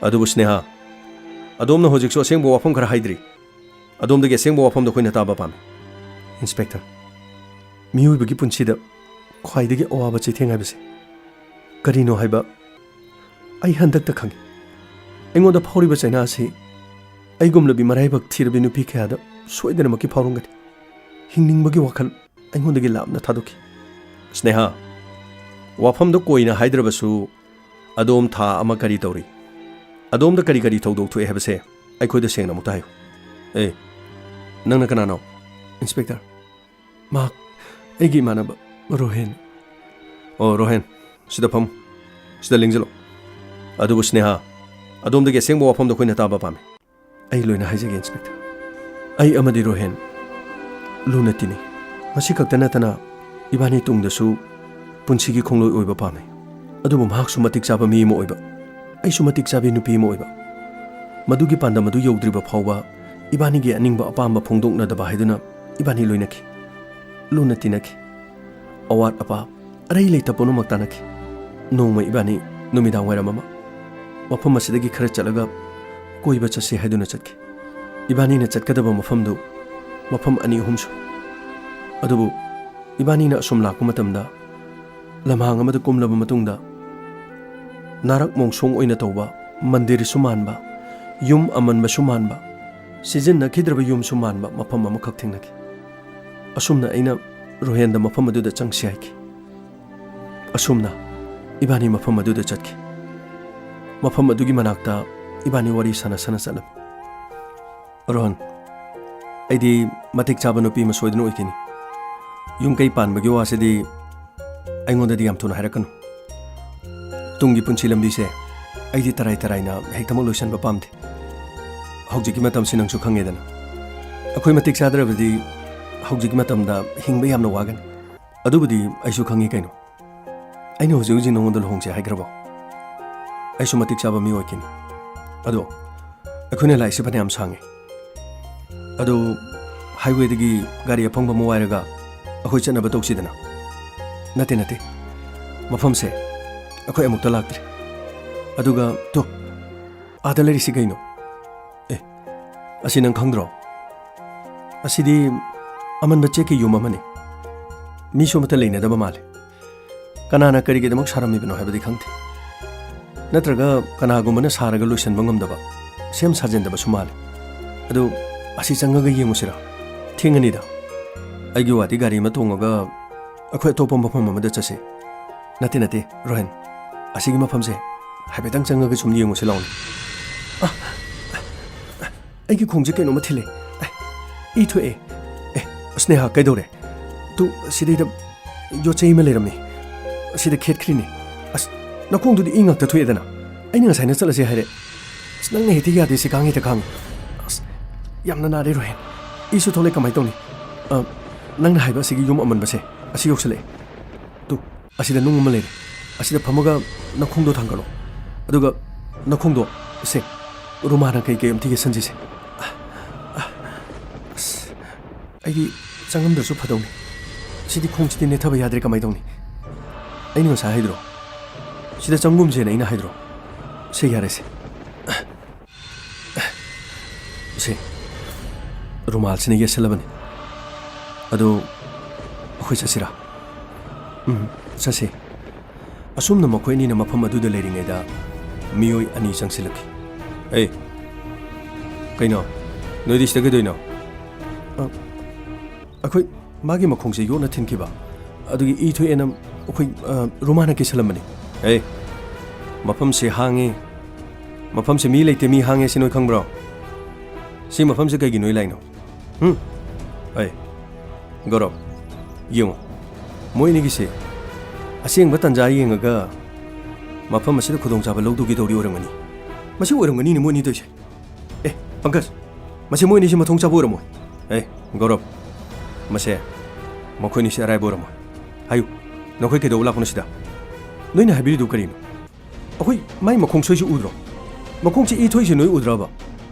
ꯑꯗꯨꯕꯨ ꯁ꯭ꯅꯦꯍꯥ, ꯑꯗꯣꯝꯅ ꯍꯧꯖꯤꯛꯁꯨ ꯑꯁꯦꯡꯕ ꯋꯥꯐꯝ ꯈꯔ ꯍꯥꯏꯗ꯭ꯔꯤ꯫ ꯑꯗꯣꯝꯗꯒꯤ ꯑꯁꯦꯡꯕ ꯋꯥꯐꯝꯗꯣ ꯑꯩꯈꯣꯏꯅ ꯇꯥꯕ ꯄꯥꯝꯃꯤ꯫ ꯏꯟꯁꯄꯦꯛꯇꯔ, ꯃꯤꯑꯣꯏꯕꯒꯤ ꯄꯨꯟꯁꯤꯗ ꯈ꯭ꯋꯥꯏꯗꯒꯤ ꯑꯋꯥꯕ ꯆꯩꯊꯦꯡ ꯍꯥꯏꯕꯁꯦ ꯀꯔꯤꯅꯣ ꯍꯥꯏꯕ ꯑꯩ ꯍꯟꯗꯛꯇ ꯈꯪꯉꯤ꯫ ꯑꯩꯉꯣꯟꯗ ꯐꯥꯎꯔꯤꯕ ꯆꯩꯅꯥ ꯑꯁꯤ ꯑꯩꯒꯨꯝꯂꯕꯤ ꯃꯔꯥꯏꯕꯛ ꯊꯤꯔꯕꯤ ꯅꯨꯄꯤ ꯀꯌꯥꯗ ꯁꯣꯏꯗꯅꯃꯛꯀꯤ ꯐꯥꯎꯔꯝꯒꯅꯤ꯫ ꯍꯤꯡꯅꯤꯡꯕꯒꯤ ꯋꯥꯈꯜ ꯑꯩꯉꯣꯟꯗꯒꯤ ꯂꯥꯞꯅ ꯊꯥꯗꯣꯛꯈꯤ꯫ ꯁ꯭ꯅꯦꯍꯥ, ꯋꯥꯐꯝꯗꯣ ꯀꯣꯏꯅ ꯍꯥꯏꯗ꯭ꯔꯕꯁꯨ, ꯑꯗꯣꯝ ꯊꯥ ꯑꯃ ꯀꯔꯤ ꯇꯧꯔꯤ? ꯑꯗꯣꯝꯗ ꯀꯔꯤ ꯀꯔꯤ ꯊꯧꯗꯣꯛ ꯊꯣꯛꯑꯦ ꯍꯥꯏꯕꯁꯦ ꯑꯩꯈꯣꯏꯗ ꯁꯦꯡꯅ ꯑꯃꯨꯛꯇ ꯍꯥꯏꯌꯨ꯫ ꯑꯦ, ꯅꯪꯅ ꯀꯅꯥꯅꯣ? ꯏꯟꯁꯄꯦꯛꯇꯔ, ꯃꯍꯥꯛ ꯑꯩꯒꯤ ꯏꯃꯥꯟꯅꯕ ꯔꯣꯍꯦꯟ꯫ ꯑꯣ, ꯔꯣꯍꯦꯟ, ꯁꯤꯗ ꯐꯝꯃꯨ꯫ ꯁꯤꯗ ꯂꯦꯡꯖꯜꯂꯣ꯫ ꯑꯗꯨꯕꯨ ꯁ꯭ꯅꯦꯍꯥ, ꯑꯗꯣꯝꯗꯒꯤ ꯑꯁꯦꯡꯕ ꯋꯥꯐꯝꯗꯣ ꯑꯩꯈꯣꯏꯅ ꯇꯥꯕ ꯄꯥꯝꯃꯤ꯫ ꯑꯩ ꯂꯣꯏꯅ ꯍꯥꯏꯖꯒꯦ, ꯏꯟꯁꯄꯦꯛꯇꯔ꯫ ꯑꯩ ꯑꯃꯗꯤ ꯔꯣꯍꯦꯟ ꯂꯨꯅ ꯇꯤꯟꯅꯩ꯫ ꯃꯁꯤ ꯈꯛꯇ ꯅꯠꯇꯅ ꯏꯕꯥꯅꯤ ꯇꯨꯡꯗꯁꯨ ꯄꯨꯟꯁꯤꯒꯤ ꯈꯣꯡꯂꯣꯏ ꯑꯣꯏꯕ ꯄꯥꯝꯃꯤ꯫ ꯑꯗꯨꯕꯨ ꯃꯍꯥꯛꯁꯨ ꯃꯇꯤꯛ ꯆꯥꯕ ꯃꯤ ꯑꯃ ꯑꯣꯏꯕ, ꯑꯩꯁꯨ ꯃꯇꯤꯛ ꯆꯥꯕꯤ ꯅꯨꯄꯤ ꯑꯃ ꯑꯣꯏꯕ꯫ ꯃꯗꯨꯒꯤ ꯄꯥꯟꯗꯝ ꯑꯗꯨ ꯌꯧꯗ꯭ꯔꯤꯕ ꯐꯥꯎꯕ ꯏꯕꯥꯅꯤꯒꯤ ꯑꯅꯤꯡꯕ ꯑꯄꯥꯝꯕ ꯐꯣꯡꯗꯣꯛꯅꯗꯕ ꯍꯥꯏꯗꯨꯅ ꯏꯕꯥꯅꯤ ꯂꯣꯏꯅꯈꯤ꯫ ꯂꯨꯅ ꯇꯤꯟꯅꯈꯤ꯫ ꯑꯋꯥꯠ ꯑꯄꯥ, ꯑꯔꯩ ꯂꯩꯇ ꯄꯨꯝꯅꯃꯛ ꯇꯥꯟꯅꯈꯤ꯫ ꯅꯣꯡꯃ ꯏꯕꯥꯅꯤ ꯅꯨꯃꯤꯗꯥꯡ ꯋꯥꯏꯔꯝ ꯑꯃ ꯃꯐꯝ ꯑꯁꯤꯗꯒꯤ ꯈꯔ ꯆꯠꯂꯒ ꯀꯣꯏꯕ ꯆꯠꯁꯤ ꯍꯥꯏꯗꯨꯅ ꯆꯠꯈꯤ꯫ ꯏꯕꯥꯅꯤꯅ ꯆꯠꯀꯗꯕ ꯃꯐꯝꯗꯨ ꯃꯐꯝ ꯑꯅꯤ ꯑꯍꯨꯝ ꯁꯨꯏ꯫ ꯑꯗꯨꯕꯨ ꯏꯕꯥꯅꯤꯅ ꯑꯁꯨꯝ ꯂꯥꯛꯄ ꯃꯇꯝꯗ, ꯂꯝꯍꯥꯡ ꯑꯃꯗ ꯀꯨꯝꯂꯕ ꯃꯇꯨꯡꯗ, ꯅꯥꯔꯛ ꯃꯣꯡꯁꯣꯡ ꯑꯣꯏꯅ ꯇꯧꯕ, ꯃꯟꯗꯤꯔꯁꯨ ꯃꯥꯟꯕ, ꯌꯨꯝ ꯑꯃꯟꯕꯁꯨ ꯃꯥꯟꯕ, ꯁꯤꯖꯤꯟꯅꯈꯤꯗ꯭ꯔꯕ ꯌꯨꯝꯁꯨ ꯃꯥꯟꯕ ꯃꯐꯝ ꯑꯃꯈꯛ ꯊꯦꯡꯅꯈꯤ꯫ ꯑꯁꯨꯝꯅ ꯑꯩꯅ ꯔꯣꯍꯦꯟꯗ ꯃꯐꯝ ꯑꯗꯨꯗ ꯆꯪꯁꯤ ꯍꯥꯏꯈꯤ꯫ ꯑꯁꯨꯝꯅ ꯏꯕꯥꯅꯤ ꯃꯐꯝ ꯑꯗꯨꯗ ꯆꯠꯈꯤ꯫ ꯃꯐꯝ ꯑꯗꯨꯒꯤ ꯃꯅꯥꯛꯇ ꯏꯕꯥꯅꯤ ꯋꯥꯔꯤ ꯁꯥꯟꯅ ꯁꯥꯟꯅ ꯆꯠꯂꯝꯃꯤ꯫ "ꯔꯣꯍꯟ, ꯑꯩꯗꯤ ꯃꯇꯤꯛ ꯆꯥꯕ ꯅꯨꯄꯤ ꯑꯃ ꯁꯣꯏꯗꯅ ꯑꯣꯏꯈꯤꯅꯤ꯫ ꯌꯨꯝ ꯀꯩ ꯄꯥꯟꯕꯒꯤ ꯋꯥꯁꯤꯗꯤ ꯑꯩꯉꯣꯟꯗꯗꯤ ꯌꯥꯝ ꯊꯨꯅ ꯍꯥꯏꯔꯛꯀꯅꯨ꯫ ꯇꯨꯡꯒꯤ ꯄꯨꯟꯁꯤ ꯂꯝꯕꯤꯁꯦ ꯑꯩꯗꯤ ꯇꯔꯥꯏ ꯇꯔꯥꯏꯅ ꯍꯦꯛꯇꯃꯛ ꯂꯣꯏꯁꯤꯟꯕ ꯄꯥꯝꯗꯦ꯫ ꯍꯧꯖꯤꯛꯀꯤ ꯃꯇꯝꯁꯤ ꯅꯪꯁꯨ ꯈꯪꯉꯦꯗꯅ꯫ ꯑꯩꯈꯣꯏ ꯃꯇꯤꯛ ꯆꯥꯗ꯭ꯔꯕꯗꯤ ꯍꯧꯖꯤꯛꯀꯤ ꯃꯇꯝꯗ ꯍꯤꯡꯕ ꯌꯥꯝꯅ ꯋꯥꯒꯅꯤ꯫ ꯑꯗꯨꯕꯨꯗꯤ ꯑꯩꯁꯨ ꯈꯪꯉꯤ ꯀꯩꯅꯣ꯫ ꯑꯩꯅ ꯍꯧꯖꯤꯛ ꯍꯧꯖꯤꯛ ꯅꯉꯣꯟꯗ ꯂꯨꯍꯣꯡꯁꯦ ꯍꯥꯏꯈ꯭ꯔꯕꯣ? ꯑꯩꯁꯨ ꯃꯇꯤꯛ ꯆꯥꯕ ꯃꯤ ꯑꯣꯏꯈꯤꯅꯤ꯫ ꯑꯗꯣ ꯑꯩꯈꯣꯏꯅ ꯂꯥꯛꯏꯁꯤ ꯐꯅꯌꯥꯝ ꯁꯥꯡꯉꯦ꯫ ꯑꯗꯨ highwayꯗꯒꯤ ꯒꯥꯔꯤ ꯑꯐꯪꯕ ꯑꯃ ꯋꯥꯏꯔꯒ ꯑꯩꯈꯣꯏ ꯆꯠꯅꯕ ꯇꯧꯁꯤꯗꯅ?" "ꯅꯠꯇꯦ, ꯅꯠꯇꯦ꯫ ꯃꯐꯝꯁꯦ ꯑꯩꯈꯣꯏ ꯑꯃꯨꯛꯇ ꯂꯥꯛꯇ꯭ꯔꯤ꯫ ꯑꯗꯨꯒ ꯇꯣ, ꯑꯥꯗ ꯂꯩꯔꯤꯁꯤ ꯀꯩꯅꯣ? ꯑꯦ, ꯑꯁꯤ ꯅꯪ ꯈꯪꯗ꯭ꯔꯣ? ꯑꯁꯤꯗꯤ ꯑꯃꯟꯕ ꯆꯦꯛꯀꯤ ꯌꯨꯝ ꯑꯃꯅꯤ꯫ ꯃꯤꯁꯨ ꯑꯃꯠꯇ ꯂꯩꯅꯗꯕ ꯃꯥꯜꯂꯦ꯫ ꯀꯅꯥꯅ ꯀꯔꯤꯒꯤꯗꯃꯛ ꯁꯥꯔꯝꯃꯤꯕꯅꯣ ꯍꯥꯏꯕꯗꯤ ꯈꯪꯗꯦ꯫ ꯅꯠꯇ꯭ꯔꯒ ꯀꯅꯥꯒꯨꯝꯕꯅ ꯁꯥꯔꯒ ꯂꯣꯏꯁꯤꯟꯕ ꯉꯝꯗꯕ, ꯁꯦꯝ ꯁꯥꯖꯤꯟꯗꯕꯁꯨ ꯃꯥꯜꯂꯦ꯫ ꯑꯗꯨ ꯑꯁꯤ ꯆꯪꯉꯒ ꯌꯦꯡꯉꯨꯁꯤꯔꯥ? ꯊꯦꯡꯉꯅꯤꯗ꯫ ꯑꯩꯒꯤ ꯋꯥꯗꯤ ꯒꯥꯔꯤ ꯑꯃ ꯇꯣꯡꯉꯒ ꯑꯩꯈꯣꯏ ꯑꯇꯣꯞꯄ ꯃꯐꯝ ꯑꯃꯗ ꯆꯠꯁꯤ꯫" "ꯅꯠꯇꯦ, ꯅꯠꯇꯦ, ꯔꯣꯍꯟ꯫ ꯑꯁꯤꯒꯤ ꯃꯐꯝꯁꯦ ꯍꯥꯏꯐꯦꯠꯇꯪ ꯆꯪꯉꯒ ꯁꯨꯝ ꯌꯦꯡꯉꯨꯁꯤ ꯂꯥꯎꯅꯦ꯫" "ꯑ, ꯑꯩꯒꯤ ꯈꯣꯡꯁꯦ ꯀꯩꯅꯣꯝꯃ ꯊꯤꯜꯂꯦ꯫ ꯑꯦ, ꯏ ꯊꯣꯛꯑꯦ꯫ ꯑꯦ, ꯁ꯭ꯅꯦꯍꯥ, ꯀꯩꯗꯧꯔꯦ? ꯇꯨ, ꯁꯤꯗꯩꯗ ꯌꯣꯠ ꯆꯩ ꯑꯃ ꯂꯩꯔꯝꯃꯤ꯫ ꯑꯁꯤꯗ ꯈꯦꯠꯈ꯭ꯔꯤꯅꯦ꯫ ꯑꯁ, ꯅꯈꯣꯡꯗꯨꯗꯤ ꯏ ꯉꯥꯛꯇ ꯊꯣꯛꯑꯦꯗꯅ꯫ ꯑꯩꯅ ꯉꯁꯥꯏꯅ ꯆꯠꯂꯁꯦ ꯍꯥꯏꯔꯦ꯫ ꯑꯁ, ꯅꯪꯅ ꯍꯦꯛꯇ ꯌꯥꯗꯦ, ꯁꯤ ꯀꯥꯡ ꯍꯦꯛꯇ ꯀꯥꯡꯉꯤ꯫ ꯑꯁ, ꯌꯥꯝꯅ ꯅꯥꯔꯦ, ꯔꯣꯍꯦꯟ꯫ ꯏꯁꯨ ꯊꯣꯛꯂꯦ, ꯀꯃꯥꯏꯅ ꯇꯧꯅꯤ? ꯑ, ꯅꯪꯅ ꯍꯥꯏꯕ ꯑꯁꯤꯒꯤ ꯌꯨꯝ ꯑꯃꯟꯕꯁꯦ, ꯑꯁꯤ ꯌꯧꯁꯜꯂꯛꯑꯦ꯫ ꯇꯨ, ꯑꯁꯤꯗ ꯅꯨꯡ ꯑꯃ ꯂꯩꯔꯦ꯫ ꯑꯁꯤꯗ ꯐꯝꯃꯒ ꯅꯈꯣꯡꯗꯣ ꯊꯥꯡꯒꯠꯂꯣ꯫ ꯑꯗꯨꯒ ꯅꯈꯣꯡꯗꯣ, ꯁꯦ, ꯔꯨꯃꯥꯅ ꯀꯩ ꯀꯩ ꯑꯝꯇ ꯌꯦꯠꯁꯟꯁꯤꯁꯦ꯫ ꯑ, ꯑꯩꯗꯤ ꯆꯪꯉꯝꯗ꯭ꯔꯁꯨ ꯐꯗꯧꯅꯤ꯫ ꯁꯤꯗꯤ ꯈꯣꯡꯁꯤꯗꯤ ꯅꯦꯠꯊꯕ ꯌꯥꯗ꯭ꯔꯦ, ꯀꯃꯥꯏ ꯇꯧꯅꯤ? ꯑꯩꯅ ꯉꯁꯥꯏ ꯍꯥꯏꯗ꯭ꯔꯣ? ꯁꯤꯗ ꯆꯪꯒꯨꯝꯁꯦꯅ ꯑꯩꯅ ꯍꯥꯏꯗ꯭ꯔꯣ? ꯁꯦ, ꯌꯥꯔꯦꯁꯦ꯫ ꯁꯦ, ꯔꯨꯃꯥꯜꯁꯤꯅ ꯌꯦꯠꯁꯜꯂꯕꯅꯤ꯫ ꯑꯗꯨ ꯑꯩꯈꯣꯏ ꯆꯠꯁꯤꯔꯥ? ꯎꯝ, ꯆꯠꯁꯦ꯫ ꯑꯁꯨꯝꯅ ꯃꯈꯣꯏ ꯑꯅꯤꯅ ꯃꯐꯝ ꯑꯗꯨꯗ ꯂꯩꯔꯤꯉꯩꯗ ꯃꯤꯑꯣꯏ ꯑꯅꯤ ꯆꯪꯁꯤꯜꯂꯛꯈꯤ꯫ "ꯑꯦ, ꯀꯩꯅꯣ? ꯅꯣꯏꯗꯤ ꯁꯤꯗ ꯀꯩꯗꯧꯏꯅꯣ?" "ꯑ, ꯑꯩꯈꯣꯏ ꯃꯥꯒꯤ ꯃꯈꯣꯡꯁꯦ ꯌꯣꯠꯅ ꯊꯤꯟꯈꯤꯕ, ꯑꯗꯨꯒꯤ ꯏ ꯊꯣꯛꯑꯦꯅ ꯑꯩꯈꯣꯏ, ꯑ, ꯔꯨꯃꯥꯟꯅ ꯀꯤꯁꯜꯂꯝꯕꯅꯤ꯫" "ꯑꯦ, ꯃꯐꯝꯁꯦ ꯍꯥꯡꯉꯤ, ꯃꯐꯝꯁꯦ ꯃꯤ ꯂꯩꯇꯦ, ꯃꯤ ꯍꯥꯡꯉꯦ ꯁꯤ ꯅꯣꯏ ꯈꯪꯕ꯭ꯔꯣ? ꯁꯤ ꯃꯐꯝꯁꯦ ꯀꯩꯒꯤ ꯅꯣꯏ ꯂꯥꯛꯏꯅꯣ? ꯍꯨꯝ? ꯑꯦ, ꯒꯧꯔꯕ, ꯌꯦꯡꯉꯣ, ꯃꯣꯏ ꯑꯅꯤꯒꯤꯁꯦ ꯑꯁꯦꯡꯕ ꯇꯥꯟꯖꯥ ꯌꯦꯡꯉꯒ ꯃꯐꯝ ꯑꯁꯤꯗ ꯈꯨꯗꯣꯡꯆꯥꯕ ꯂꯧꯗꯧꯒꯤ ꯇꯧꯔꯤ ꯑꯣꯏꯔꯝꯒꯅꯤ꯫ ꯃꯁꯤ ꯑꯣꯏꯔꯝꯒꯅꯤꯅꯦ ꯃꯣꯏ ꯑꯅꯤ ꯇꯧꯔꯤꯁꯦ꯫ ꯑꯦ, ꯄꯪꯀꯖ, ꯃꯁꯤ ꯃꯣꯏ ꯑꯅꯤꯁꯤ ꯃꯊꯣꯡ ꯆꯥꯕ ꯑꯣꯏꯔꯝꯃꯣꯏ꯫ ꯑꯦ, ꯒꯧꯔꯕ, ꯃꯁꯦ ꯃꯈꯣꯏ ꯑꯅꯤꯁꯤ ꯑꯔꯥꯏꯕ ꯑꯣꯏꯔꯝꯃꯣꯏ꯫ ꯍꯥꯏꯌꯨ, ꯅꯈꯣꯏ ꯀꯩꯗꯧꯕ ꯂꯥꯛꯄꯅꯣ ꯁꯤꯗ? ꯅꯣꯏꯅ ꯍꯥꯏꯕꯤꯔꯤꯗꯨ ꯀꯔꯤꯅꯣ? ꯑꯩꯈꯣꯏ ꯃꯥꯏ ꯃꯈꯣꯡ ꯁꯣꯏꯁꯤ ꯎꯗ꯭ꯔꯣ? ꯃꯈꯣꯡꯁꯤ ꯏ ꯊꯣꯛꯏꯁꯤ ꯅꯣꯏ ꯎꯗ꯭ꯔꯕ?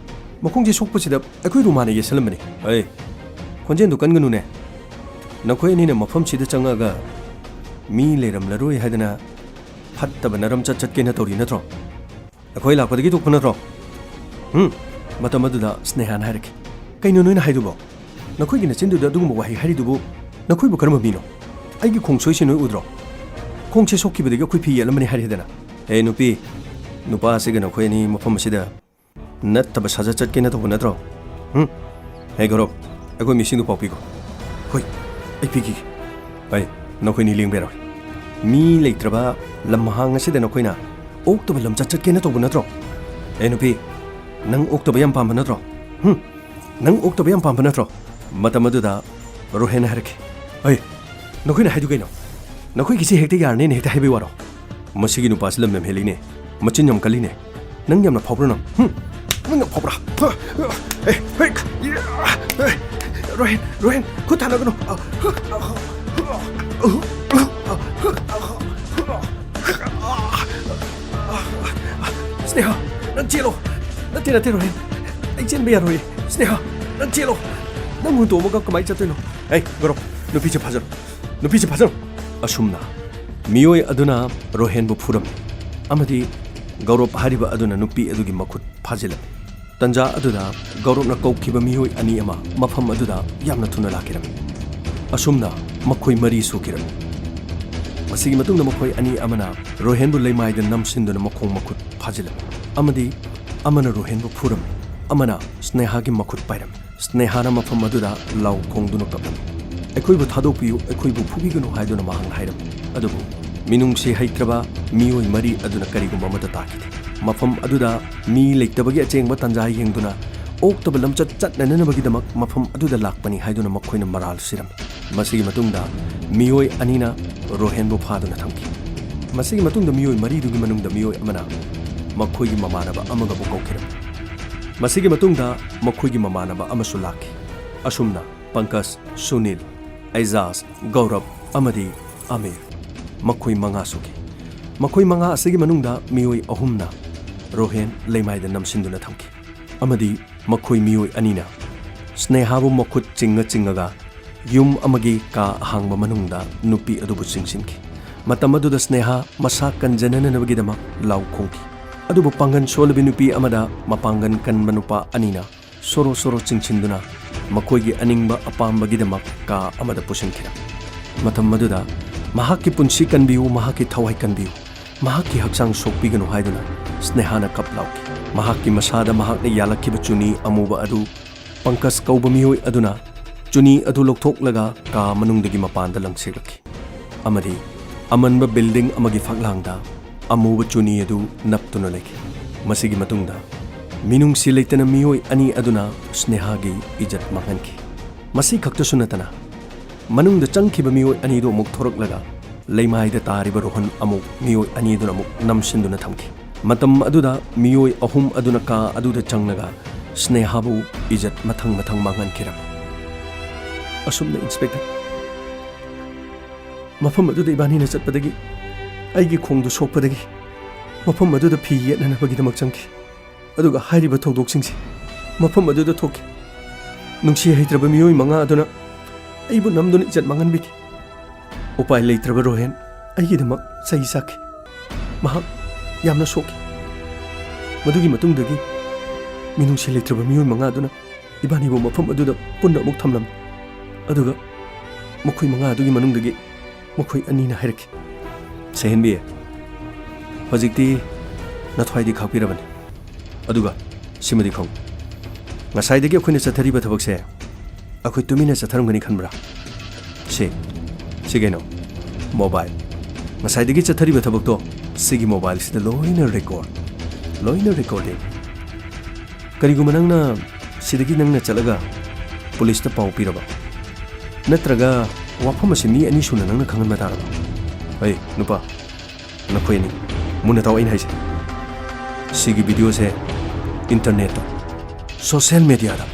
ꯃꯈꯣꯡꯁꯤ ꯁꯣꯛꯄꯁꯤꯗ ꯑꯩꯈꯣꯏ ꯔꯨꯃꯥꯟꯅ ꯌꯦꯠꯁꯜꯂꯝꯕꯅꯤ꯫ ꯑꯩ, ꯈꯣꯟꯖꯦꯜꯗꯨ ꯀꯟꯒꯅꯨꯅꯦ꯫ ꯅꯈꯣꯏ ꯑꯅꯤꯅ ꯃꯐꯝꯁꯤꯗ ꯆꯪꯉꯛꯑꯒ ꯃꯤ ꯂꯩꯔꯝꯂꯔꯣꯏ ꯍꯥꯏꯗꯅ ꯐꯠꯇꯕ ꯅꯔꯝ ꯆꯠ ꯆꯠꯀꯦꯅ ꯇꯧꯔꯤ ꯅꯠꯇ꯭ꯔꯣ? ꯑꯩꯈꯣꯏ ꯂꯥꯛꯄꯗꯒꯤ ꯊꯣꯛꯄ ꯅꯠꯇ꯭ꯔꯣ? ꯍꯨꯝ? ꯃꯇꯝ ꯑꯗꯨꯗ ꯁ꯭ꯅꯦꯍꯥꯅ ꯍꯥꯏꯔꯛꯈꯤ, "ꯀꯩꯅꯣ ꯅꯣꯏꯅ ꯍꯥꯏꯗꯨꯕꯣ? ꯅꯈꯣꯏꯒꯤ ꯅꯆꯤꯟꯗꯨꯗ ꯑꯗꯨꯒꯨꯝꯕ ꯋꯥꯍꯩ ꯍꯥꯏꯔꯤꯗꯨꯕꯨ ꯅꯈꯣꯏꯕꯨ ꯀꯔꯝꯕ ꯃꯤꯅꯣ? ꯑꯩꯒꯤ ꯈꯣꯡ ꯁꯣꯏꯁꯤ ꯅꯣꯏ ꯎꯗ꯭ꯔꯣ? ꯈꯣꯡꯁꯦ ꯁꯣꯛꯈꯤꯕꯗꯒꯤ ꯑꯩꯈꯣꯏ ꯐꯤ ꯌꯦꯠꯂꯝꯕꯅꯤ ꯍꯥꯏꯔꯤꯗꯅ꯫" "ꯑꯦ ꯅꯨꯄꯤ, ꯅꯨꯄꯥ ꯑꯁꯤꯒ ꯅꯈꯣꯏ ꯑꯅꯤ ꯃꯐꯝ ꯑꯁꯤꯗ ꯅꯠꯇꯕ ꯁꯥꯖꯠ ꯆꯠꯀꯦꯅ ꯇꯧꯕ ꯅꯠꯇ꯭ꯔꯣ? ꯍꯨꯝ? ꯍꯦ ꯒꯧꯔꯕ, ꯑꯩꯈꯣꯏ ꯃꯤꯁꯤꯡꯗꯨ ꯄꯥꯎ ꯄꯤꯈꯣ꯫" "ꯍꯣꯏ, ꯑꯩ ꯄꯤꯈꯤꯒꯦ꯫" "ꯑꯩ, ꯅꯈꯣꯏꯅꯤ ꯂꯦꯡꯕ ꯌꯥꯔꯣꯏ꯫ ꯃꯤ ꯂꯩꯇ꯭ꯔꯕ ꯂꯝꯍꯥꯡ ꯑꯁꯤꯗ ꯅꯈꯣꯏꯅ ꯑꯣꯛꯇꯕ ꯂꯝꯆꯠ ꯆꯠꯀꯦꯅ ꯇꯧꯕ ꯅꯠꯇ꯭ꯔꯣ? ꯑꯦ ꯅꯨꯄꯤ, ꯅꯪ ꯑꯣꯛꯇꯕ ꯌꯥꯝ ꯄꯥꯝꯕ ꯅꯠꯇ꯭ꯔꯣ? ꯍꯨꯝ? ꯅꯪ ꯑꯣꯛꯇꯕ ꯌꯥꯝ ꯄꯥꯝꯕ ꯅꯠꯇ꯭ꯔꯣ?" ꯃꯇꯝ ꯑꯗꯨꯗ ꯔꯣꯍꯦꯟꯅ ꯍꯥꯏꯔꯛꯈꯤ, "ꯑꯩ, ꯅꯈꯣꯏꯅ ꯍꯥꯏꯗꯨ ꯀꯩꯅꯣ? ꯅꯈꯣꯏꯒꯤꯁꯤ ꯍꯦꯛꯇ ꯌꯥꯔꯅꯦꯅ ꯍꯦꯛꯇ ꯍꯥꯏꯕꯩ ꯋꯥꯔꯣ? ꯃꯁꯤꯒꯤ ꯅꯨꯄꯥꯁꯤ ꯂꯝ ꯌꯥꯝ ꯍꯦꯜꯂꯤꯅꯦ, ꯃꯆꯤꯟ ꯌꯥꯝ ꯀꯜꯂꯤꯅꯦ꯫ ꯅꯪ ꯌꯥꯝꯅ ꯐꯥꯎꯕ꯭ꯔꯥ ꯅꯪ? ꯍꯨꯝ? ꯅꯪ ꯌꯥꯝ ꯐꯥꯎꯕ꯭ꯔꯥ? ꯑꯦ, ꯍꯦ, ꯌꯥ, ꯑꯦ, ꯔꯣꯍꯦꯟ, ꯔꯣꯍꯦꯟ, ꯈꯨꯠ ꯊꯥꯅꯒꯅꯨ꯫ ꯁ꯭ꯅꯦꯍꯥ, ꯅꯪ ꯆꯦꯜꯂꯣ꯫ ꯅꯠꯇꯦ, ꯅꯠꯇꯦ, ꯔꯣꯍꯦꯟ, ꯑꯩ ꯆꯦꯟꯕ ꯌꯥꯔꯣꯏꯌꯦ꯫ ꯁ꯭ꯅꯦꯍꯥ, ꯅꯪ ꯆꯦꯜꯂꯣ꯫ ꯅꯪ ꯍꯨꯟꯇꯣꯛꯑꯝꯃꯒ ꯀꯃꯥꯏꯅ ꯆꯠꯇꯣꯏꯅꯣ? ꯑꯩ, ꯒꯧꯔꯕ, ꯅꯨꯄꯤꯁꯦ ꯐꯥꯖꯔꯣ, ꯅꯨꯄꯤꯁꯦ ꯐꯥꯖꯔꯣ꯫ ꯑꯁꯨꯝꯅ ꯃꯤꯑꯣꯏ ꯑꯗꯨꯅ ꯔꯣꯍꯦꯟꯕꯨ ꯐꯨꯔꯝꯃꯤ ꯑꯃꯗꯤ ꯒꯧꯔꯕ ꯍꯥꯏꯔꯤꯕ ꯑꯗꯨꯅ ꯅꯨꯄꯤ ꯑꯗꯨꯒꯤ ꯃꯈꯨꯠ ꯐꯥꯖꯤꯜꯂꯝꯃꯤ꯫ ꯇꯟꯖꯥ ꯑꯗꯨꯗ ꯒꯧꯔꯕꯅ ꯀꯧꯈꯤꯕ ꯃꯤꯑꯣꯏ ꯑꯅꯤ ꯑꯃ ꯃꯐꯝ ꯑꯗꯨꯗ ꯌꯥꯝꯅ ꯊꯨꯅ ꯂꯥꯛꯈꯤꯔꯝꯃꯤ꯫ ꯑꯁꯨꯝꯅ ꯃꯈꯣꯏ ꯃꯔꯤ ꯁꯨꯈꯤꯔꯝꯃꯤ꯫ ꯃꯁꯤꯒꯤ ꯃꯇꯨꯡꯗ ꯃꯈꯣꯏ ꯑꯅꯤ ꯑꯃꯅ ꯔꯣꯍꯦꯟꯕꯨ ꯂꯩꯃꯥꯏꯗ ꯅꯝꯁꯤꯟꯗꯨꯅ ꯃꯈꯣꯡ ꯃꯈꯨꯠ ꯐꯥꯖꯤꯜꯂꯝꯃꯤ ꯑꯃꯗꯤ ꯑꯃꯅ ꯔꯣꯍꯦꯟꯕꯨ ꯐꯨꯔꯝꯃꯤ, ꯑꯃꯅ ꯁ꯭ꯅꯦꯍꯥꯒꯤ ꯃꯈꯨꯠ ꯄꯥꯏꯔꯝꯃꯤ꯫ ꯁ꯭ꯅꯦꯍꯥꯅ ꯃꯐꯝ ꯑꯗꯨꯗ ꯂꯥꯎ ꯈꯣꯡꯗꯨꯅ ꯀꯞꯂꯝꯃꯤ꯫ "ꯑꯩꯈꯣꯏꯕꯨ ꯊꯥꯗꯣꯛꯄꯤꯌꯨ, ꯑꯩꯈꯣꯏꯕꯨ ꯐꯨꯕꯤꯒꯅꯨ" ꯍꯥꯏꯗꯨꯅ ꯃꯍꯥꯛꯅ ꯍꯥꯏꯔꯝꯃꯤ꯫ ꯑꯗꯨꯕꯨ ꯃꯤꯅꯨꯡꯁꯤ ꯍꯩꯇ꯭ꯔꯕ ꯃꯤꯑꯣꯏ ꯃꯔꯤ ꯑꯗꯨꯅ ꯀꯔꯤꯒꯨꯝꯕ ꯑꯃꯠꯇ ꯇꯥꯈꯤꯗꯦ꯫ ꯃꯐꯝ ꯑꯗꯨꯗ ꯃꯤ ꯂꯩꯇꯕꯒꯤ ꯑꯆꯦꯡꯕ ꯇꯥꯟꯖꯥ ꯌꯦꯡꯗꯨꯅ ꯑꯣꯛꯇꯕ ꯂꯝꯆꯠ ꯆꯠꯅꯅꯕꯒꯤꯗꯃꯛ ꯃꯐꯝ ꯑꯗꯨꯗ ꯂꯥꯛꯄꯅꯤ ꯍꯥꯏꯗꯨꯅ ꯃꯈꯣꯏꯅ ꯃꯔꯥꯜ ꯁꯤꯔꯝꯃꯤ꯫ ꯃꯁꯤꯒꯤ ꯃꯇꯨꯡꯗ ꯃꯤꯑꯣꯏ ꯑꯅꯤꯅ ꯔꯣꯍꯦꯟꯕꯨ ꯐꯥꯗꯨꯅ ꯊꯝꯈꯤ꯫ ꯃꯁꯤꯒꯤ ꯃꯇꯨꯡꯗ ꯃꯤꯑꯣꯏ ꯃꯔꯤꯗꯨꯒꯤ ꯃꯅꯨꯡꯗ ꯃꯤꯑꯣꯏ ꯑꯃꯅ ꯃꯈꯣꯏꯒꯤ ꯃꯃꯥꯟꯅꯕ ꯑꯃꯒꯕꯨ ꯀꯧꯈꯤꯔꯝꯃꯤ꯫ ꯃꯁꯤꯒꯤ ꯃꯇꯨꯡꯗ ꯃꯈꯣꯏꯒꯤ ꯃꯃꯥꯟꯅꯕ ꯑꯃꯁꯨ ꯂꯥꯛꯈꯤ꯫ ꯑꯁꯨꯝꯅ ꯄꯪꯀꯖ, ꯁꯨꯅꯤꯜ, ꯑꯦꯖꯥꯖ, ꯒꯧꯔꯕ ꯑꯃꯗꯤ ꯑꯃꯤꯔ, ꯃꯈꯣꯏ ꯃꯉꯥ ꯁꯨꯈꯤ꯫ ꯃꯈꯣꯏ ꯃꯉꯥ ꯑꯁꯤꯒꯤ ꯃꯅꯨꯡꯗ ꯃꯤꯑꯣꯏ ꯑꯍꯨꯝꯅ ꯔꯣꯍꯦꯟ ꯂꯩꯃꯥꯏꯗ ꯅꯝꯁꯤꯟꯗꯨꯅ ꯊꯝꯈꯤ ꯑꯃꯗꯤ ꯃꯈꯣꯏ ꯃꯤꯑꯣꯏ ꯑꯅꯤꯅ ꯁ꯭ꯅꯦꯍꯥꯕꯨ ꯃꯈꯨꯠ ꯆꯤꯡꯉ ꯆꯤꯡꯉꯒ ꯌꯨꯝ ꯑꯃꯒꯤ ꯀꯥ ꯑꯍꯥꯡꯕ ꯃꯅꯨꯡꯗ ꯅꯨꯄꯤ ꯑꯗꯨꯕꯨ ꯆꯤꯡꯁꯤꯟꯈꯤ꯫ ꯃꯇꯝ ꯑꯗꯨꯗ ꯁ꯭ꯅꯦꯍꯥ ꯃꯁꯥ ꯀꯟꯖꯅꯅꯕꯒꯤꯗꯃꯛ ꯂꯥꯎ ꯈꯣꯡꯈꯤ꯫ ꯑꯗꯨꯕꯨ ꯄꯥꯡꯒꯜ ꯁꯣꯜꯂꯕꯤ ꯅꯨꯄꯤ ꯑꯃꯗ ꯃꯄꯥꯡꯒꯜ ꯀꯟꯕ ꯅꯨꯄꯥ ꯑꯅꯤꯅ ꯁꯣꯔꯣ ꯁꯣꯔꯣ ꯆꯤꯡꯁꯤꯟꯗꯨꯅ ꯃꯈꯣꯏꯒꯤ ꯑꯅꯤꯡꯕ ꯑꯄꯥꯝꯕꯒꯤꯗꯃꯛ ꯀꯥ ꯑꯃꯗ ꯄꯨꯁꯤꯟꯈꯤꯔꯝꯃꯤ꯫ ꯃꯇꯝ ꯑꯗꯨꯗ "ꯃꯍꯥꯛꯀꯤ ꯄꯨꯟꯁꯤ ꯀꯟꯕꯤꯌꯨ, ꯃꯍꯥꯛꯀꯤ ꯊꯋꯥꯏ ꯀꯟꯕꯤꯌꯨ, ꯃꯍꯥꯛꯀꯤ ꯍꯛꯆꯥꯡ ꯁꯣꯛꯄꯤꯒꯅꯨ" ꯍꯥꯏꯗꯨꯅ ꯁ꯭ꯅꯦꯍꯥꯅ ꯀꯞ ꯂꯥꯎꯈꯤ꯫ ꯃꯍꯥꯛꯀꯤ ꯃꯁꯥꯗ ꯃꯍꯥꯛꯅ ꯌꯥꯜꯂꯛꯈꯤꯕ ꯆꯨꯅꯤ ꯑꯃꯨꯕ ꯑꯗꯨ ꯄꯪꯀꯖ ꯀꯧꯕ ꯃꯤꯑꯣꯏ ꯑꯗꯨꯅ ꯆꯨꯅꯤ ꯑꯗꯨ ꯂꯧꯊꯣꯛꯂꯒ ꯀꯥ ꯃꯅꯨꯡꯗꯒꯤ ꯃꯄꯥꯟꯗ ꯂꯪꯁꯤꯜꯂꯛꯈꯤ ꯑꯃꯗꯤ ꯑꯃꯟꯕ ꯕꯤꯜꯗꯤꯡ ꯑꯃꯒꯤ ꯐꯛꯂꯥꯡꯗ ꯑꯃꯨꯕ ꯆꯨꯅꯤ ꯑꯗꯨ ꯅꯞꯇꯨꯅ ꯂꯩꯈꯤ꯫ ꯃꯁꯤꯒꯤ ꯃꯇꯨꯡꯗ ꯃꯤꯅꯨꯡꯁꯤ ꯂꯩꯇꯅ ꯃꯤꯑꯣꯏ ꯑꯅꯤ ꯑꯗꯨꯅ ꯁ꯭ꯅꯦꯍꯥꯒꯤ ꯏꯖꯠ ꯃꯥꯡꯍꯟꯈꯤ꯫ ꯃꯁꯤ ꯈꯛꯇꯁꯨ ꯅꯠꯇꯅ ꯃꯅꯨꯡꯗ ꯆꯪꯈꯤꯕ ꯃꯤꯑꯣꯏ ꯑꯅꯤꯗꯨ ꯑꯃꯨꯛ ꯊꯣꯔꯛꯂꯒ ꯂꯩꯃꯥꯏꯗ ꯇꯥꯔꯤꯕ ꯔꯣꯍꯟ ꯑꯃꯨꯛ ꯃꯤꯑꯣꯏ ꯑꯅꯤꯗꯨꯅ ꯑꯃꯨꯛ ꯅꯝꯁꯤꯟꯗꯨꯅ ꯊꯝꯈꯤ꯫ ꯃꯇꯝ ꯑꯗꯨꯗ ꯃꯤꯑꯣꯏ ꯑꯍꯨꯝ ꯑꯗꯨꯅ ꯀꯥ ꯑꯗꯨꯗ ꯆꯪꯂꯒ ꯁ꯭ꯅꯦꯍꯥꯕꯨ ꯏꯖꯠ ꯃꯊꯪ ꯃꯊꯪ ꯃꯥꯡꯍꯟꯈꯤꯔꯝꯃꯤ꯫ ꯑꯁꯨꯝꯅ ꯏꯟꯁꯄꯦꯛꯇꯔ, ꯃꯐꯝ ꯑꯗꯨꯗ ꯏꯕꯥꯅꯤꯅ ꯆꯠꯄꯗꯒꯤ ꯑꯩꯒꯤ ꯈꯣꯡꯗꯨ ꯁꯣꯛꯄꯗꯒꯤ ꯃꯐꯝ ꯑꯗꯨꯗ ꯐꯤ ꯌꯦꯠꯅꯅꯕꯒꯤꯗꯃꯛ ꯆꯪꯈꯤ꯫ ꯑꯗꯨꯒ ꯍꯥꯏꯔꯤꯕ ꯊꯧꯗꯣꯛꯁꯤꯡꯁꯤ ꯃꯐꯝ ꯑꯗꯨꯗ ꯊꯣꯛꯈꯤ꯫ ꯅꯨꯡꯁꯤ ꯍꯩꯇ꯭ꯔꯕ ꯃꯤꯑꯣꯏ ꯃꯉꯥ ꯑꯗꯨꯅ ꯑꯩꯕꯨ ꯅꯝꯗꯨꯅ ꯏꯖꯠ ꯃꯥꯡꯍꯟꯕꯤꯈꯤ꯫ ꯎꯄꯥꯏ ꯂꯩꯇ꯭ꯔꯕ ꯔꯣꯍꯦꯟ ꯑꯩꯒꯤꯗꯃꯛ ꯆꯩ ꯆꯥꯈꯤ꯫ ꯃꯍꯥꯛ ꯌꯥꯝꯅ ꯁꯣꯛꯈꯤ꯫ ꯃꯗꯨꯒꯤ ꯃꯇꯨꯡꯗꯒꯤ ꯃꯤꯅꯨꯡꯁꯤ ꯂꯩꯇ꯭ꯔꯕ ꯃꯤꯑꯣꯏ ꯃꯉꯥ ꯑꯗꯨꯅ ꯏꯕꯥꯅꯤꯕꯨ ꯃꯐꯝ ꯑꯗꯨꯗ ꯄꯨꯟꯅ ꯑꯃꯨꯛ ꯊꯝꯂꯝꯃꯤ꯫ ꯑꯗꯨꯒ ꯃꯈꯣꯏ ꯃꯉꯥ ꯑꯗꯨꯒꯤ ꯃꯅꯨꯡꯗꯒꯤ ꯃꯈꯣꯏ ꯑꯅꯤꯅ ꯍꯥꯏꯔꯛꯈꯤ, "ꯁꯦꯍꯦꯟꯕꯤ, ꯍꯧꯖꯤꯛꯇꯤ ꯅꯊ꯭ꯋꯥꯏꯗꯤ ꯈꯥꯛꯄꯤꯔꯕꯅꯤ꯫ ꯑꯗꯨꯒ ꯁꯤꯃꯗꯤ ꯈꯪꯉꯨ, ꯉꯁꯥꯏꯗꯒꯤ ꯑꯩꯈꯣꯏꯅ ꯆꯠꯊꯔꯤꯕ ꯊꯕꯛꯁꯦ ꯑꯩꯈꯣꯏ ꯇꯨꯃꯤꯟꯅ ꯆꯠꯊꯔꯝꯒꯅꯤ ꯈꯟꯕ꯭ꯔꯥ? ꯁꯤ, ꯁꯤ ꯀꯩꯅꯣ? ꯃꯣꯕꯥꯏꯜ꯫ ꯉꯁꯥꯏꯗꯒꯤ ꯆꯠꯊꯔꯤꯕ ꯊꯕꯛꯇꯣ ꯁꯤꯒꯤ ꯃꯣꯕꯥꯏꯜꯁꯤꯗ ꯂꯣꯏꯅ ꯔꯦꯀꯣꯔꯗ, ꯂꯣꯏꯅ ꯔꯦꯀꯣꯔꯗꯤꯡ꯫ ꯀꯔꯤꯒꯨꯝꯕ ꯅꯪꯅ ꯁꯤꯗꯒꯤ ꯅꯪꯅ ꯆꯠꯂꯒ ꯄꯨꯂꯤꯁꯇ ꯄꯥꯎ ꯄꯤꯔꯕ, ꯅꯠꯇ꯭ꯔꯒ ꯋꯥꯐꯝ ꯑꯁꯤ ꯃꯤ ꯑꯅꯤ ꯁꯨꯅ ꯅꯪꯅ ꯈꯪꯍꯟꯕ ꯇꯥꯔꯕ?" ꯑꯩ, ꯅꯨꯄꯥ, ꯅꯈꯣꯏ ꯑꯅꯤ, ꯃꯨꯟꯅ ꯇꯥꯎ ꯑꯩꯅ ꯍꯥꯏꯁꯦ꯫ ꯁꯤꯒꯤ ꯚꯤꯗꯤꯑꯣꯁꯦ ꯏꯟꯇꯔꯅꯦꯠꯇ, ꯁꯣꯁꯤꯌꯦꯜ ꯃꯦꯗꯤꯌꯥꯗ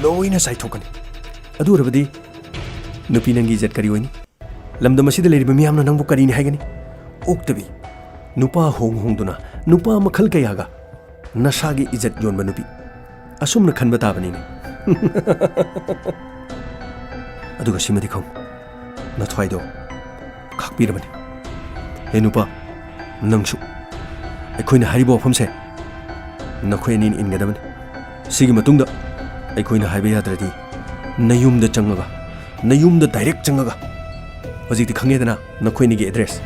ꯂꯣꯏꯅ ꯆꯥꯏꯊꯣꯛꯀꯅꯤ꯫ ꯑꯗꯨ ꯑꯣꯏꯔꯕꯗꯤ ꯅꯨꯄꯤ, ꯅꯪꯒꯤ ꯏꯖꯠ ꯀꯔꯤ ꯑꯣꯏꯅꯤ? ꯂꯝꯗꯝ ꯑꯁꯤꯗ ꯂꯩꯔꯤꯕ ꯃꯤꯌꯥꯝꯅ ꯅꯪꯕꯨ ꯀꯔꯤꯅꯤ ꯍꯥꯏꯒꯅꯤ? ꯑꯣꯛꯇꯕꯤ, ꯅꯨꯄꯥ ꯍꯣꯡ ꯍꯣꯡꯗꯨꯅ ꯅꯨꯄꯥ ꯃꯈꯜ ꯀꯌꯥꯒ ꯅꯁꯥꯒꯤ ꯏꯖꯠ ꯌꯣꯟꯕ ꯅꯨꯄꯤ꯫ ꯑꯁꯨꯝꯅ ꯈꯟꯕ ꯇꯥꯕꯅꯤꯅꯦ꯫ ꯑꯗꯨꯒ ꯁꯤꯃꯗꯤ ꯈꯪꯉꯨ, ꯅꯊ꯭ꯋꯥꯏꯗꯣ ꯈꯥꯛꯄꯤꯔꯕꯅꯤ꯫ ꯍꯦ ꯅꯨꯄꯥ, ꯅꯪꯁꯨ ꯑꯩꯈꯣꯏꯅ ꯍꯥꯏꯔꯤꯕ ꯋꯥꯐꯝꯁꯦ ꯅꯈꯣꯏ ꯑꯅꯤꯅ ꯏꯟꯒꯗꯕꯅꯤ꯫ ꯁꯤꯒꯤ ꯃꯇꯨꯡꯗ ꯑꯩꯈꯣꯏꯅ ꯍꯥꯏꯕ ꯌꯥꯗ꯭ꯔꯗꯤ ꯅꯌꯨꯝꯗ ꯆꯪꯉꯒ, ꯅꯌꯨꯝꯗ ꯗꯥꯏꯔꯦꯛ ꯆꯪꯉꯒ, ꯍꯧꯖꯤꯛꯇꯤ ꯈꯪꯉꯦꯗꯅ ꯅꯈꯣꯏ ꯑꯅꯤꯒꯤ ꯑꯦꯗ꯭ꯔꯦꯁ,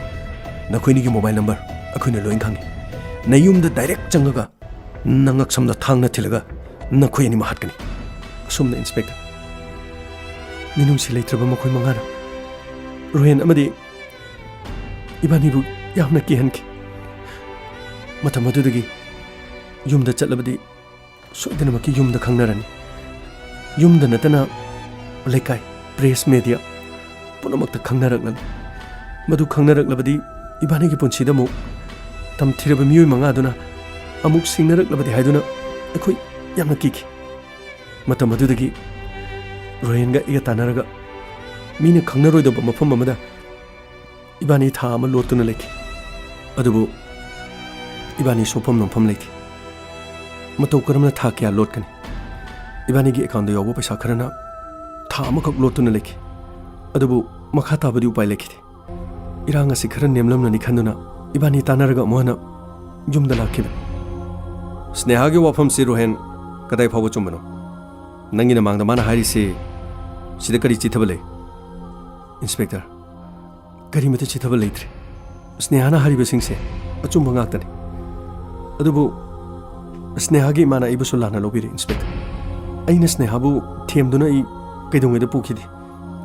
ꯅꯈꯣꯏ ꯑꯅꯤꯒꯤ ꯃꯣꯕꯥꯏꯜ ꯅꯝꯕꯔ ꯑꯩꯈꯣꯏꯅ ꯂꯣꯏꯅ ꯈꯪꯉꯤ꯫ ꯅꯌꯨꯝꯗ ꯗꯥꯏꯔꯦꯛ ꯆꯪꯉꯒ ꯅꯉꯛꯁꯝꯗ ꯊꯥꯡꯅ ꯊꯤꯜꯂꯒ ꯅꯈꯣꯏ ꯑꯅꯤꯃꯛ ꯍꯥꯠꯀꯅꯤ꯫ ꯑꯁꯨꯝꯅ ꯏꯟꯁꯄꯦꯛꯇꯔ, ꯃꯤꯅꯨꯡꯁꯤ ꯂꯩꯇ꯭ꯔꯕ ꯃꯈꯣꯏ ꯃꯉꯥꯅ ꯔꯣꯍꯦꯟ ꯑꯃꯗꯤ ꯏꯕꯥꯅꯤꯕꯨ ꯌꯥꯝꯅ ꯀꯤꯍꯟꯈꯤ꯫ ꯃꯇꯝ ꯑꯗꯨꯗꯒꯤ ꯌꯨꯝꯗ ꯆꯠꯂꯕꯗꯤ ꯁꯣꯏꯗꯅꯃꯛꯀꯤ ꯌꯨꯝꯗ ꯈꯪꯅꯔꯅꯤ꯫ ꯌꯨꯝꯗ ꯅꯠꯇꯅ ꯂꯩꯀꯥꯏ, ꯄ꯭ꯔꯦꯁ, ꯃꯦꯗꯤꯌꯥ ꯄꯨꯝꯅꯃꯛꯇ ꯈꯪꯅꯔꯛꯂꯅꯤ꯫ ꯃꯗꯨ ꯈꯪꯅꯔꯛꯂꯕꯗꯤ ꯏꯕꯥꯅꯤꯒꯤ ꯄꯨꯟꯁꯤꯗ ꯑꯃꯨꯛ ꯇꯝꯊꯤꯔꯕ ꯃꯤꯑꯣꯏ ꯃꯉꯥꯗꯨꯅ ꯑꯃꯨꯛ ꯁꯤꯡꯅꯔꯛꯂꯕꯗꯤ ꯍꯥꯏꯗꯨꯅ ꯑꯩꯈꯣꯏ ꯌꯥꯝꯅ ꯀꯤꯈꯤ꯫ ꯃꯇꯝ ꯑꯗꯨꯗꯒꯤ ꯔꯣꯍꯦꯟꯒ ꯑꯩꯒ ꯇꯥꯟꯅꯔꯒ ꯃꯤꯅ ꯈꯪꯅꯔꯣꯏꯗꯕ ꯃꯐꯝ ꯑꯃꯗ ꯏꯕꯥꯅꯤ ꯊꯥ ꯑꯃ ꯂꯣꯠꯇꯨꯅ ꯂꯩꯈꯤ꯫ ꯑꯗꯨꯕꯨ ꯏꯕꯥꯅꯤ ꯁꯣꯛꯐꯝ ꯅꯣꯝꯐꯝ ꯂꯩꯇꯦ꯫ ꯃꯇꯧ ꯀꯔꯝꯅ ꯊꯥ ꯀꯌꯥ ꯂꯣꯠꯀꯅꯤ? ꯏꯕꯥꯅꯤꯒꯤ ꯑꯦꯀꯥꯎꯟꯗ ꯌꯥꯎꯕ ꯄꯩꯁꯥ ꯈꯔꯅ ꯊꯥ ꯑꯃꯈꯛ ꯂꯣꯠꯇꯨꯅ ꯂꯩꯈꯤ꯫ ꯑꯗꯨꯕꯨ ꯃꯈꯥ ꯇꯥꯕꯗꯤ ꯎꯄꯥꯏ ꯂꯩꯈꯤꯗꯦ꯫ ꯏꯔꯥꯡ ꯑꯁꯤ ꯈꯔ ꯅꯦꯝꯂꯝꯂꯅꯤ ꯈꯟꯗꯨꯅ ꯏꯕꯥꯅꯤ ꯇꯥꯟꯅꯔꯒ ꯑꯃꯨꯛ ꯍꯟꯅ ꯌꯨꯝꯗ ꯂꯥꯛꯈꯤꯕꯅꯤ꯫ ꯁ꯭ꯅꯦꯍꯥꯒꯤ ꯋꯥꯐꯝꯁꯤ, ꯔꯣꯍꯦꯟ, ꯀꯗꯥꯏ ꯐꯥꯎꯕ ꯆꯨꯝꯕꯅꯣ? ꯅꯪꯒꯤ ꯅꯃꯥꯡꯗ ꯃꯥꯅ ꯍꯥꯏꯔꯤꯁꯤ, ꯁꯤꯗ ꯀꯔꯤ ꯆꯤꯠꯊꯕ ꯂꯩ? ꯏꯟꯁꯄꯦꯛꯇꯔ, ꯀꯔꯤꯃꯠꯇ ꯆꯤꯠꯊꯕ ꯂꯩꯇ꯭ꯔꯦ꯫ ꯁ꯭ꯅꯦꯍꯥꯅ ꯍꯥꯏꯔꯤꯕꯁꯤꯡꯁꯦ ꯑꯆꯨꯝꯕ ꯉꯥꯛꯇꯅꯤ꯫ ꯑꯗꯨꯕꯨ ꯁ꯭ꯅꯦꯍꯥꯒꯤ ꯏꯃꯥꯅ ꯑꯩꯕꯨꯁꯨ ꯂꯥꯟꯅ ꯂꯧꯕꯤꯔꯦ, ꯏꯟꯁꯄꯦꯛꯇꯔ꯫ ꯑꯩꯅ ꯁ꯭ꯅꯦꯍꯥꯕꯨ ꯊꯦꯝꯗꯨꯅ ꯑꯩ ꯀꯩꯗꯧꯉꯩꯗ ꯄꯨꯈꯤꯗꯦ꯫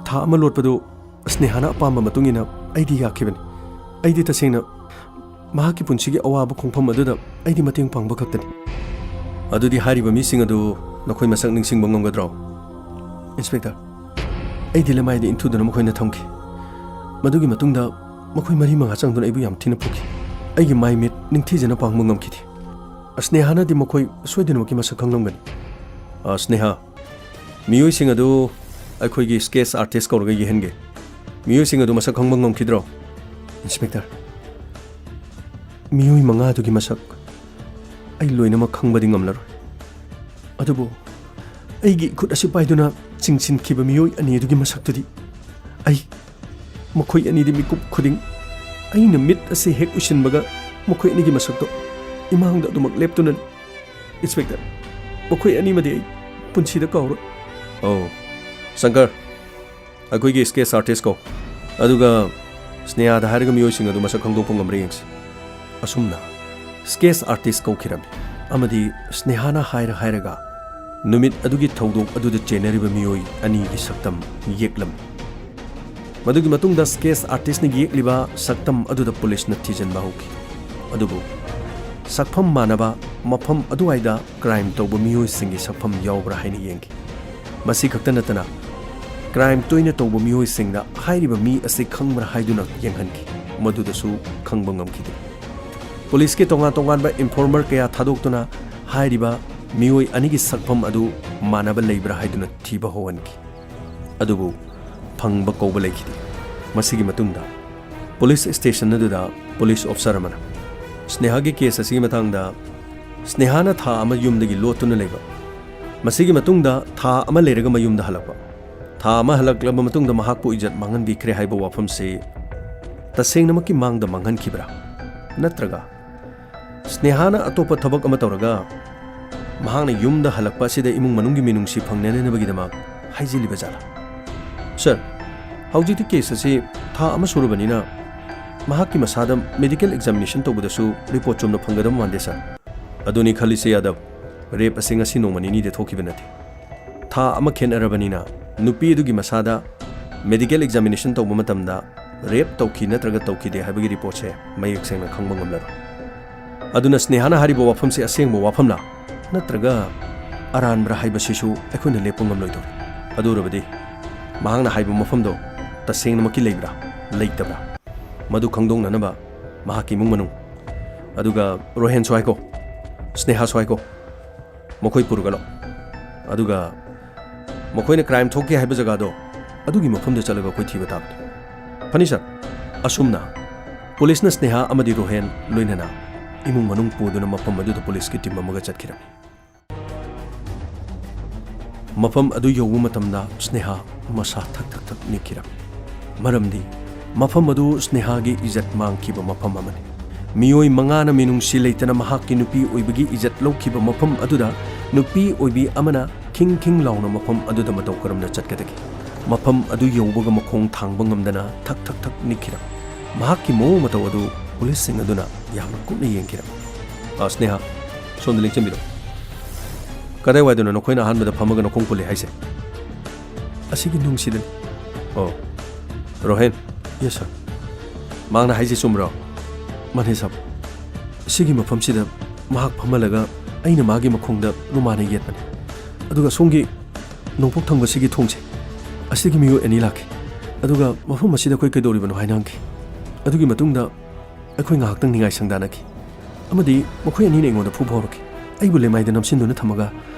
ꯊꯥ ꯑꯃ ꯂꯣꯠꯄꯗꯨ ꯁ꯭ꯅꯦꯍꯥꯅ ꯑꯄꯥꯝꯕ ꯃꯇꯨꯡ ꯏꯟꯅ ꯑꯩꯗꯤ ꯌꯥꯈꯤꯕꯅꯤ꯫ ꯑꯩꯗꯤ ꯇꯁꯦꯡꯅ ꯃꯍꯥꯛꯀꯤ ꯄꯨꯟꯁꯤꯒꯤ ꯑꯋꯥꯕ ꯈꯣꯡꯐꯝ ꯑꯗꯨꯗ ꯑꯩꯗꯤ ꯃꯇꯦꯡ ꯄꯥꯡꯕ ꯈꯛꯇꯅꯤ꯫ ꯑꯗꯨꯗꯤ ꯍꯥꯏꯔꯤꯕ ꯃꯤꯁꯤꯡ ꯑꯗꯨ ꯅꯈꯣꯏ ꯃꯁꯛ ꯅꯤꯡꯁꯤꯡꯕ ꯉꯝꯒꯗ꯭ꯔꯣ? ꯏꯟꯁꯄꯦꯛꯇꯔ, ꯑꯩꯗꯤ ꯂꯩꯃꯥꯏꯗ ꯏꯟꯊꯨꯗꯨꯅ ꯃꯈꯣꯏꯅ ꯊꯝꯈꯤ꯫ ꯃꯗꯨꯒꯤ ꯃꯇꯨꯡꯗ ꯃꯈꯣꯏ ꯃꯔꯤ ꯃꯉꯥ ꯆꯪꯗꯨꯅ ꯑꯩꯕꯨ ꯌꯥꯝ ꯊꯤꯅ ꯐꯨꯈꯤ꯫ ꯑꯩꯒꯤ ꯃꯥꯏ ꯃꯤꯠ ꯅꯤꯡꯊꯤꯖꯅ ꯄꯥꯡꯕ ꯉꯝꯈꯤꯗꯦ꯫ ꯁ꯭ꯅꯦꯍꯥꯅꯗꯤ ꯃꯈꯣꯏ ꯁꯣꯏꯗꯅꯃꯛꯀꯤ ꯃꯁꯛ ꯈꯪꯂꯝꯒꯅꯤ꯫ ꯑ, ꯁ꯭ꯅꯦꯍꯥ, ꯃꯤꯑꯣꯏꯁꯤꯡ ꯑꯗꯨ ꯑꯩꯈꯣꯏꯒꯤ sketch artist ꯀꯧꯔꯒ ꯌꯦꯛꯍꯟꯒꯦ꯫ ꯃꯤꯑꯣꯏꯁꯤꯡ ꯑꯗꯨ ꯃꯁꯛ ꯈꯪꯕ ꯉꯝꯈꯤꯗ꯭ꯔꯣ? ꯏꯟꯁꯄꯦꯛꯇꯔ, ꯃꯤꯑꯣꯏ ꯃꯉꯥ ꯑꯗꯨꯒꯤ ꯃꯁꯛ ꯑꯩ ꯂꯣꯏꯅꯃꯛ ꯈꯪꯕꯗꯤ ꯉꯝꯂꯔꯣꯏ꯫ ꯑꯗꯨꯕꯨ ꯑꯩꯒꯤ ꯏꯈꯨꯠ ꯑꯁꯤ ꯄꯥꯏꯗꯨꯅ ꯆꯤꯡꯁꯤꯟꯈꯤꯕ ꯃꯤꯑꯣꯏ ꯑꯅꯤ ꯑꯗꯨꯒꯤ ꯃꯁꯛꯇꯨꯗꯤ ꯑꯩ ꯃꯈꯣꯏ ꯑꯅꯤꯗꯤ ꯃꯤꯀꯨꯞ ꯈꯨꯗꯤꯡ ꯑꯩꯅ ꯃꯤꯠ ꯑꯁꯤ ꯍꯦꯛ ꯎꯏꯁꯤꯟꯕꯒ ꯃꯈꯣꯏ ꯑꯅꯤꯒꯤ ꯃꯁꯛꯇꯣ ꯏꯃꯥꯡꯗ ꯑꯗꯨꯃꯛ ꯂꯦꯞꯇꯨꯅ, ꯏꯟꯁꯄꯦꯛꯇꯔ, ꯃꯈꯣꯏ ꯑꯅꯤꯃꯗꯤ ꯑꯩ ꯄꯨꯟꯁꯤꯗ ꯀꯥꯎꯔꯣꯏ꯫ ꯑꯧ, ꯁꯪꯀꯔ, ꯑꯩꯈꯣꯏꯒꯤ sketch artist ꯀꯧ, ꯑꯗꯨꯒ ꯁ꯭ꯅꯦꯍꯥꯗ ꯍꯥꯏꯔꯒ ꯃꯤꯑꯣꯏꯁꯤꯡ ꯑꯗꯨ ꯃꯁꯛ ꯈꯪꯗꯣꯛꯄ ꯉꯝꯕ꯭ꯔꯥ ꯌꯦꯡꯁꯤ꯫ ꯑꯁꯨꯝꯅ sketch artist ꯀꯧꯈꯤꯔꯝꯃꯤ, ꯑꯃꯗꯤ ꯁ꯭ꯅꯦꯍꯥꯅ ꯍꯥꯏꯔ ꯍꯥꯏꯔꯒ ꯅꯨꯃꯤꯠ ꯑꯗꯨꯒꯤ ꯊꯧꯗꯣꯛ ꯑꯗꯨꯗ ꯆꯦꯟꯅꯔꯤꯕ ꯃꯤꯑꯣꯏ ꯑꯅꯤꯒꯤ ꯁꯛꯇꯝ ꯌꯦꯛꯂꯝꯃꯤ꯫ ꯃꯗꯨꯒꯤ ꯃꯇꯨꯡꯗ sketch artistꯅ ꯌꯦꯛꯂꯤꯕ ꯁꯛꯇꯝ ꯑꯗꯨꯗ ꯄꯨꯂꯤꯁꯅ ꯊꯤꯖꯤꯟꯕ ꯍꯧꯈꯤ꯫ ꯑꯗꯨꯕꯨ ꯁꯛꯐꯝ ꯃꯥꯟꯅꯕ ꯃꯐꯝ ꯑꯗꯨꯋꯥꯏꯗ crime ꯇꯧꯕ ꯃꯤꯑꯣꯏꯁꯤꯡꯒꯤ ꯁꯛꯐꯝ ꯌꯥꯎꯕ꯭ꯔꯥ ꯍꯥꯏꯅ ꯌꯦꯡꯈꯤ꯫ ꯃꯁꯤ ꯈꯛꯇ ꯅꯠꯇꯅ, crime ꯇꯣꯏꯅ ꯇꯧꯕ ꯃꯤꯑꯣꯏꯁꯤꯡꯗ ꯍꯥꯏꯔꯤꯕ ꯃꯤ ꯑꯁꯤ ꯈꯪꯕ꯭ꯔꯥ ꯍꯥꯏꯗꯨꯅ ꯌꯦꯡꯍꯟꯈꯤ꯫ ꯃꯗꯨꯗꯁꯨ ꯈꯪꯕ ꯉꯝꯈꯤꯗꯦ꯫ ꯄꯨꯂꯤꯁꯀꯤ ꯇꯣꯉꯥꯟ ꯇꯣꯉꯥꯟꯕ informer ꯀꯌꯥ ꯊꯥꯗꯣꯛꯇꯨꯅ ꯍꯥꯏꯔꯤꯕ ꯃꯤꯑꯣꯏ ꯑꯅꯤꯒꯤ ꯁꯛꯐꯝ ꯑꯗꯨ ꯃꯥꯟꯅꯕ ꯂꯩꯕ꯭ꯔꯥ ꯍꯥꯏꯗꯨꯅ ꯊꯤꯕ ꯍꯧꯍꯟꯈꯤ꯫ ꯑꯗꯨꯕꯨ ꯐꯪꯕ ꯀꯧꯕ ꯂꯩꯈꯤꯗꯦ꯫ ꯃꯁꯤꯒꯤ ꯃꯇꯨꯡꯗ ꯄꯨꯂꯤꯁ station ꯑꯗꯨꯗ ꯄꯨꯂꯤꯁ officer ꯑꯃꯅ ꯁ꯭ꯅꯦꯍꯥꯒꯤ case ꯑꯁꯤꯒꯤ ꯃꯇꯥꯡꯗ, ꯁ꯭ꯅꯦꯍꯥꯅ ꯊꯥ ꯑꯃ ꯌꯨꯝꯗꯒꯤ ꯂꯣꯠꯇꯨꯅ ꯂꯩꯕ, ꯃꯁꯤꯒꯤ ꯃꯇꯨꯡꯗ ꯊꯥ ꯑꯃ ꯂꯩꯔꯒ ꯃꯌꯨꯝꯗ ꯍꯜꯂꯛꯄ꯫ ꯊꯥ ꯑꯃ ꯍꯜꯂꯛꯂꯕ ꯃꯇꯨꯡꯗ ꯃꯍꯥꯛꯄꯨ ꯏꯖꯠ ꯃꯥꯡꯍꯟꯕꯤꯈ꯭ꯔꯦ ꯍꯥꯏꯕ ꯋꯥꯐꯝꯁꯤ ꯇꯁꯦꯡꯅꯃꯛꯀꯤ ꯃꯥꯡꯗ ꯃꯥꯡꯍꯟꯈꯤꯕ꯭ꯔꯥ? ꯅꯠꯇ꯭ꯔꯒ ꯁ꯭ꯅꯦꯍꯥꯅ ꯑꯇꯣꯞꯄ ꯊꯕꯛ ꯑꯃ ꯇꯧꯔꯒ ꯃꯍꯥꯛꯅ ꯌꯨꯝꯗ ꯍꯜꯂꯛꯄ ꯑꯁꯤꯗ ꯏꯃꯨꯡ ꯃꯅꯨꯡꯒꯤ ꯃꯤꯅꯨꯡꯁꯤ ꯐꯪꯅꯅꯕꯒꯤꯗꯃꯛ ꯍꯥꯏꯖꯤꯜꯂꯤꯕ ꯖꯥꯠꯂꯥ? ꯁꯔ, ꯍꯧꯖꯤꯛꯇꯤ ꯀꯦꯁ ꯑꯁꯤ ꯊꯥ ꯑꯃ ꯁꯨꯔꯕꯅꯤꯅ ꯃꯍꯥꯛꯀꯤ ꯃꯁꯥꯗ ꯃꯦꯗꯤꯀꯦꯜ ꯑꯦꯛꯖꯥꯃꯤꯅꯦꯁꯟ ꯇꯧꯕꯗꯁꯨ ꯔꯤꯄꯣꯔꯠ ꯆꯨꯝꯅ ꯐꯪꯒꯗꯕ ꯃꯥꯟꯗꯦ, ꯁꯔ꯫ ꯑꯗꯨꯅꯤ ꯈꯜꯂꯤꯁꯦ, ꯌꯥꯗꯕ꯫ ꯔꯦꯞ ꯑꯁꯤ ꯉꯁꯤ ꯅꯣꯡꯃ ꯅꯤꯅꯤꯗ ꯊꯣꯛꯈꯤꯕ ꯅꯠꯇꯦ꯫ ꯊꯥ ꯑꯃ ꯈꯦꯠꯅꯔꯕꯅꯤꯅ ꯅꯨꯄꯤ ꯑꯗꯨꯒꯤ ꯃꯁꯥꯗ ꯃꯦꯗꯤꯀꯦꯜ ꯑꯦꯛꯖꯥꯃꯤꯅꯦꯁꯟ ꯇꯧꯕ ꯃꯇꯝꯗ ꯔꯦꯞ ꯇꯧꯈꯤ ꯅꯠꯇ꯭ꯔꯒ ꯇꯧꯈꯤꯗꯦ ꯍꯥꯏꯕꯒꯤ ꯔꯤꯄꯣꯔꯠꯁꯦ ꯃꯌꯦꯛ ꯁꯦꯡꯅ ꯈꯪꯕ ꯉꯝꯂꯔꯣꯏ꯫ ꯑꯗꯨꯅ ꯁ꯭ꯅꯦꯍꯥꯅ ꯍꯥꯏꯔꯤꯕ ꯋꯥꯐꯝꯁꯦ ꯑꯁꯦꯡꯕ ꯋꯥꯐꯝꯂꯥ ꯅꯠꯇ꯭ꯔꯒ ꯑꯔꯥꯟꯕ꯭ꯔꯥ ꯍꯥꯏꯕꯁꯤꯁꯨ ꯑꯩꯈꯣꯏꯅ ꯂꯦꯞꯄ ꯉꯝꯂꯣꯏꯗꯧꯔꯤ꯫ ꯑꯗꯨ ꯑꯣꯏꯔꯕꯗꯤ ꯃꯍꯥꯛꯅ ꯍꯥꯏꯕ ꯃꯐꯝꯗꯣ ꯇꯁꯦꯡꯅꯃꯛꯀꯤ ꯂꯩꯕ꯭ꯔꯥ ꯂꯩꯇꯕ꯭ꯔꯥ, ꯃꯗꯨ ꯈꯪꯗꯣꯛꯅꯅꯕ ꯃꯍꯥꯛꯀꯤ ꯏꯃꯨꯡ ꯃꯅꯨꯡ, ꯑꯗꯨꯒ ꯔꯣꯍꯦꯟꯁꯨ ꯍꯥꯏꯀꯣ, ꯁ꯭ꯅꯦꯍꯥꯁꯨ ꯍꯥꯏꯀꯣ, ꯃꯈꯣꯏ ꯄꯨꯔꯒ ꯂꯥꯛꯑꯣ꯫ ꯑꯗꯨꯒ ꯃꯈꯣꯏꯅ ꯀ꯭ꯔꯥꯏꯝ ꯊꯣꯛꯈꯤ ꯍꯥꯏꯕ ꯖꯒꯥꯗꯣ, ꯑꯗꯨꯒꯤ ꯃꯐꯝꯗ ꯆꯠꯂꯒ ꯑꯩꯈꯣꯏ ꯊꯤꯕ ꯇꯥꯕꯅꯤ꯫ ꯐꯅꯤ ꯁꯔ꯫ ꯑꯁꯨꯝꯅ ꯄꯨꯂꯤꯁꯅ ꯁ꯭ꯅꯦꯍꯥ ꯑꯃꯗꯤ ꯔꯣꯍꯦꯟ ꯂꯣꯏꯅꯅ ꯏꯃꯨꯡ ꯃꯅꯨꯡ ꯄꯨꯗꯨꯅ ꯃꯐꯝ ꯑꯗꯨꯗ ꯄꯨꯂꯤꯁꯀꯤ ꯇꯤꯝ ꯑꯃꯒ ꯆꯠꯈꯤꯔꯝꯃꯤ꯫ ꯃꯐꯝ ꯑꯗꯨ ꯌꯧꯕ ꯃꯇꯝꯗ ꯁ꯭ꯅꯦꯍꯥ ꯃꯁꯥ ꯊꯛ ꯊꯛ ꯊꯛ ꯅꯤꯛꯈꯤꯔꯝꯃꯤ꯫ ꯃꯔꯝꯗꯤ ꯃꯐꯝ ꯑꯗꯨ ꯁ꯭ꯅꯦꯍꯥꯒꯤ ꯏꯖꯠ ꯃꯥꯡꯈꯤꯕ ꯃꯐꯝ ꯑꯃꯅꯤ꯫ ꯃꯤꯑꯣꯏ ꯃꯉꯥꯅ ꯃꯤꯅꯨꯡꯁꯤ ꯂꯩꯇꯅ ꯃꯍꯥꯛꯀꯤ ꯅꯨꯄꯤ ꯑꯣꯏꯕꯒꯤ ꯏꯖꯠ ꯂꯧꯈꯤꯕ ꯃꯐꯝ ꯑꯗꯨꯗ ꯅꯨꯄꯤ ꯑꯣꯏꯕꯤ ꯑꯃꯅ ꯈꯤꯡ ꯈꯤꯡ ꯂꯥꯎꯅ ꯃꯐꯝ ꯑꯗꯨꯗ ꯃꯇꯧ ꯀꯔꯝꯅ ꯆꯠꯀꯗꯒꯦ? ꯃꯐꯝ ꯑꯗꯨ ꯌꯧꯕꯒ ꯃꯈꯣꯡ ꯊꯥꯡꯕ ꯉꯝꯗꯅ ꯊꯛ ꯊꯛ ꯊꯛ ꯅꯤꯛꯈꯤꯔꯝꯃꯤ꯫ ꯃꯍꯥꯛꯀꯤ ꯃꯑꯣꯡ ꯃꯇꯧ ꯑꯗꯨ ꯄꯨꯂꯤꯁꯁꯤꯡ ꯑꯗꯨꯅ ꯌꯥꯝꯅ ꯀꯨꯞꯅ ꯌꯦꯡꯈꯤꯔꯝꯃꯤ꯫ "ꯑ, ꯁ꯭ꯅꯦꯍꯥ, ꯁꯣꯝꯗ ꯂꯦꯡꯁꯤꯟꯕꯤꯔꯣ꯫ ꯀꯗꯥꯏꯋꯥꯏꯗꯅꯣ ꯅꯈꯣꯏꯅ ꯑꯍꯥꯟꯕꯗ ꯐꯝꯃꯒ ꯅꯈꯣꯡ ꯄꯨꯜꯂꯤ ꯍꯥꯏꯁꯦ?" "ꯑꯁꯤꯒꯤ ꯅꯨꯡꯁꯤꯗꯅꯤ꯫" "ꯑꯣ, ꯔꯣꯍꯦꯟ꯫" "Yes, sir." "ꯃꯍꯥꯛꯅ ꯍꯥꯏꯁꯦ ꯆꯨꯝꯕ꯭ꯔꯣ?" "ꯃꯥꯅꯦ, ꯁꯥꯔ꯫ ꯁꯤꯒꯤ ꯃꯐꯝꯁꯤꯗ ꯃꯍꯥꯛ ꯐꯝꯍꯜꯂꯒ ꯑꯩꯅ ꯃꯥꯒꯤ ꯃꯈꯣꯡꯗ ꯔꯨꯃꯥꯟꯅ ꯌꯦꯠꯄꯅꯤ꯫ ꯑꯗꯨꯒ ꯁꯣꯝꯒꯤ ꯅꯣꯡꯄꯣꯛ ꯊꯪꯕꯁꯤꯒꯤ ꯊꯣꯡꯁꯦ, ꯑꯁꯤꯒꯤ ꯃꯤꯑꯣꯏ ꯑꯅꯤ ꯂꯥꯛꯈꯤ꯫ ꯑꯗꯨꯒ ꯃꯐꯝ ꯑꯁꯤꯗ ꯑꯩꯈꯣꯏ ꯀꯩꯗꯧꯔꯤꯕꯅꯣ ꯍꯥꯏꯅ ꯍꯪꯈꯤ꯫ ꯑꯗꯨꯒꯤ ꯃꯇꯨꯡꯗ ꯑꯩꯈꯣꯏ ꯉꯥꯏꯍꯥꯛꯇꯪ ꯅꯤꯡꯉꯥꯏ ꯁꯪꯗꯥꯅꯈꯤ꯫ ꯑꯃꯗꯤ ꯃꯈꯣꯏ ꯑꯅꯤꯅ ꯑꯩꯉꯣꯟꯗ ꯐꯨꯕ ꯍꯧꯔꯛꯈꯤ꯫ ꯑꯩꯕꯨ ꯂꯦꯃꯥꯏꯗ ꯅꯝꯁꯤꯟꯗꯨꯅ ꯊꯝꯃꯒ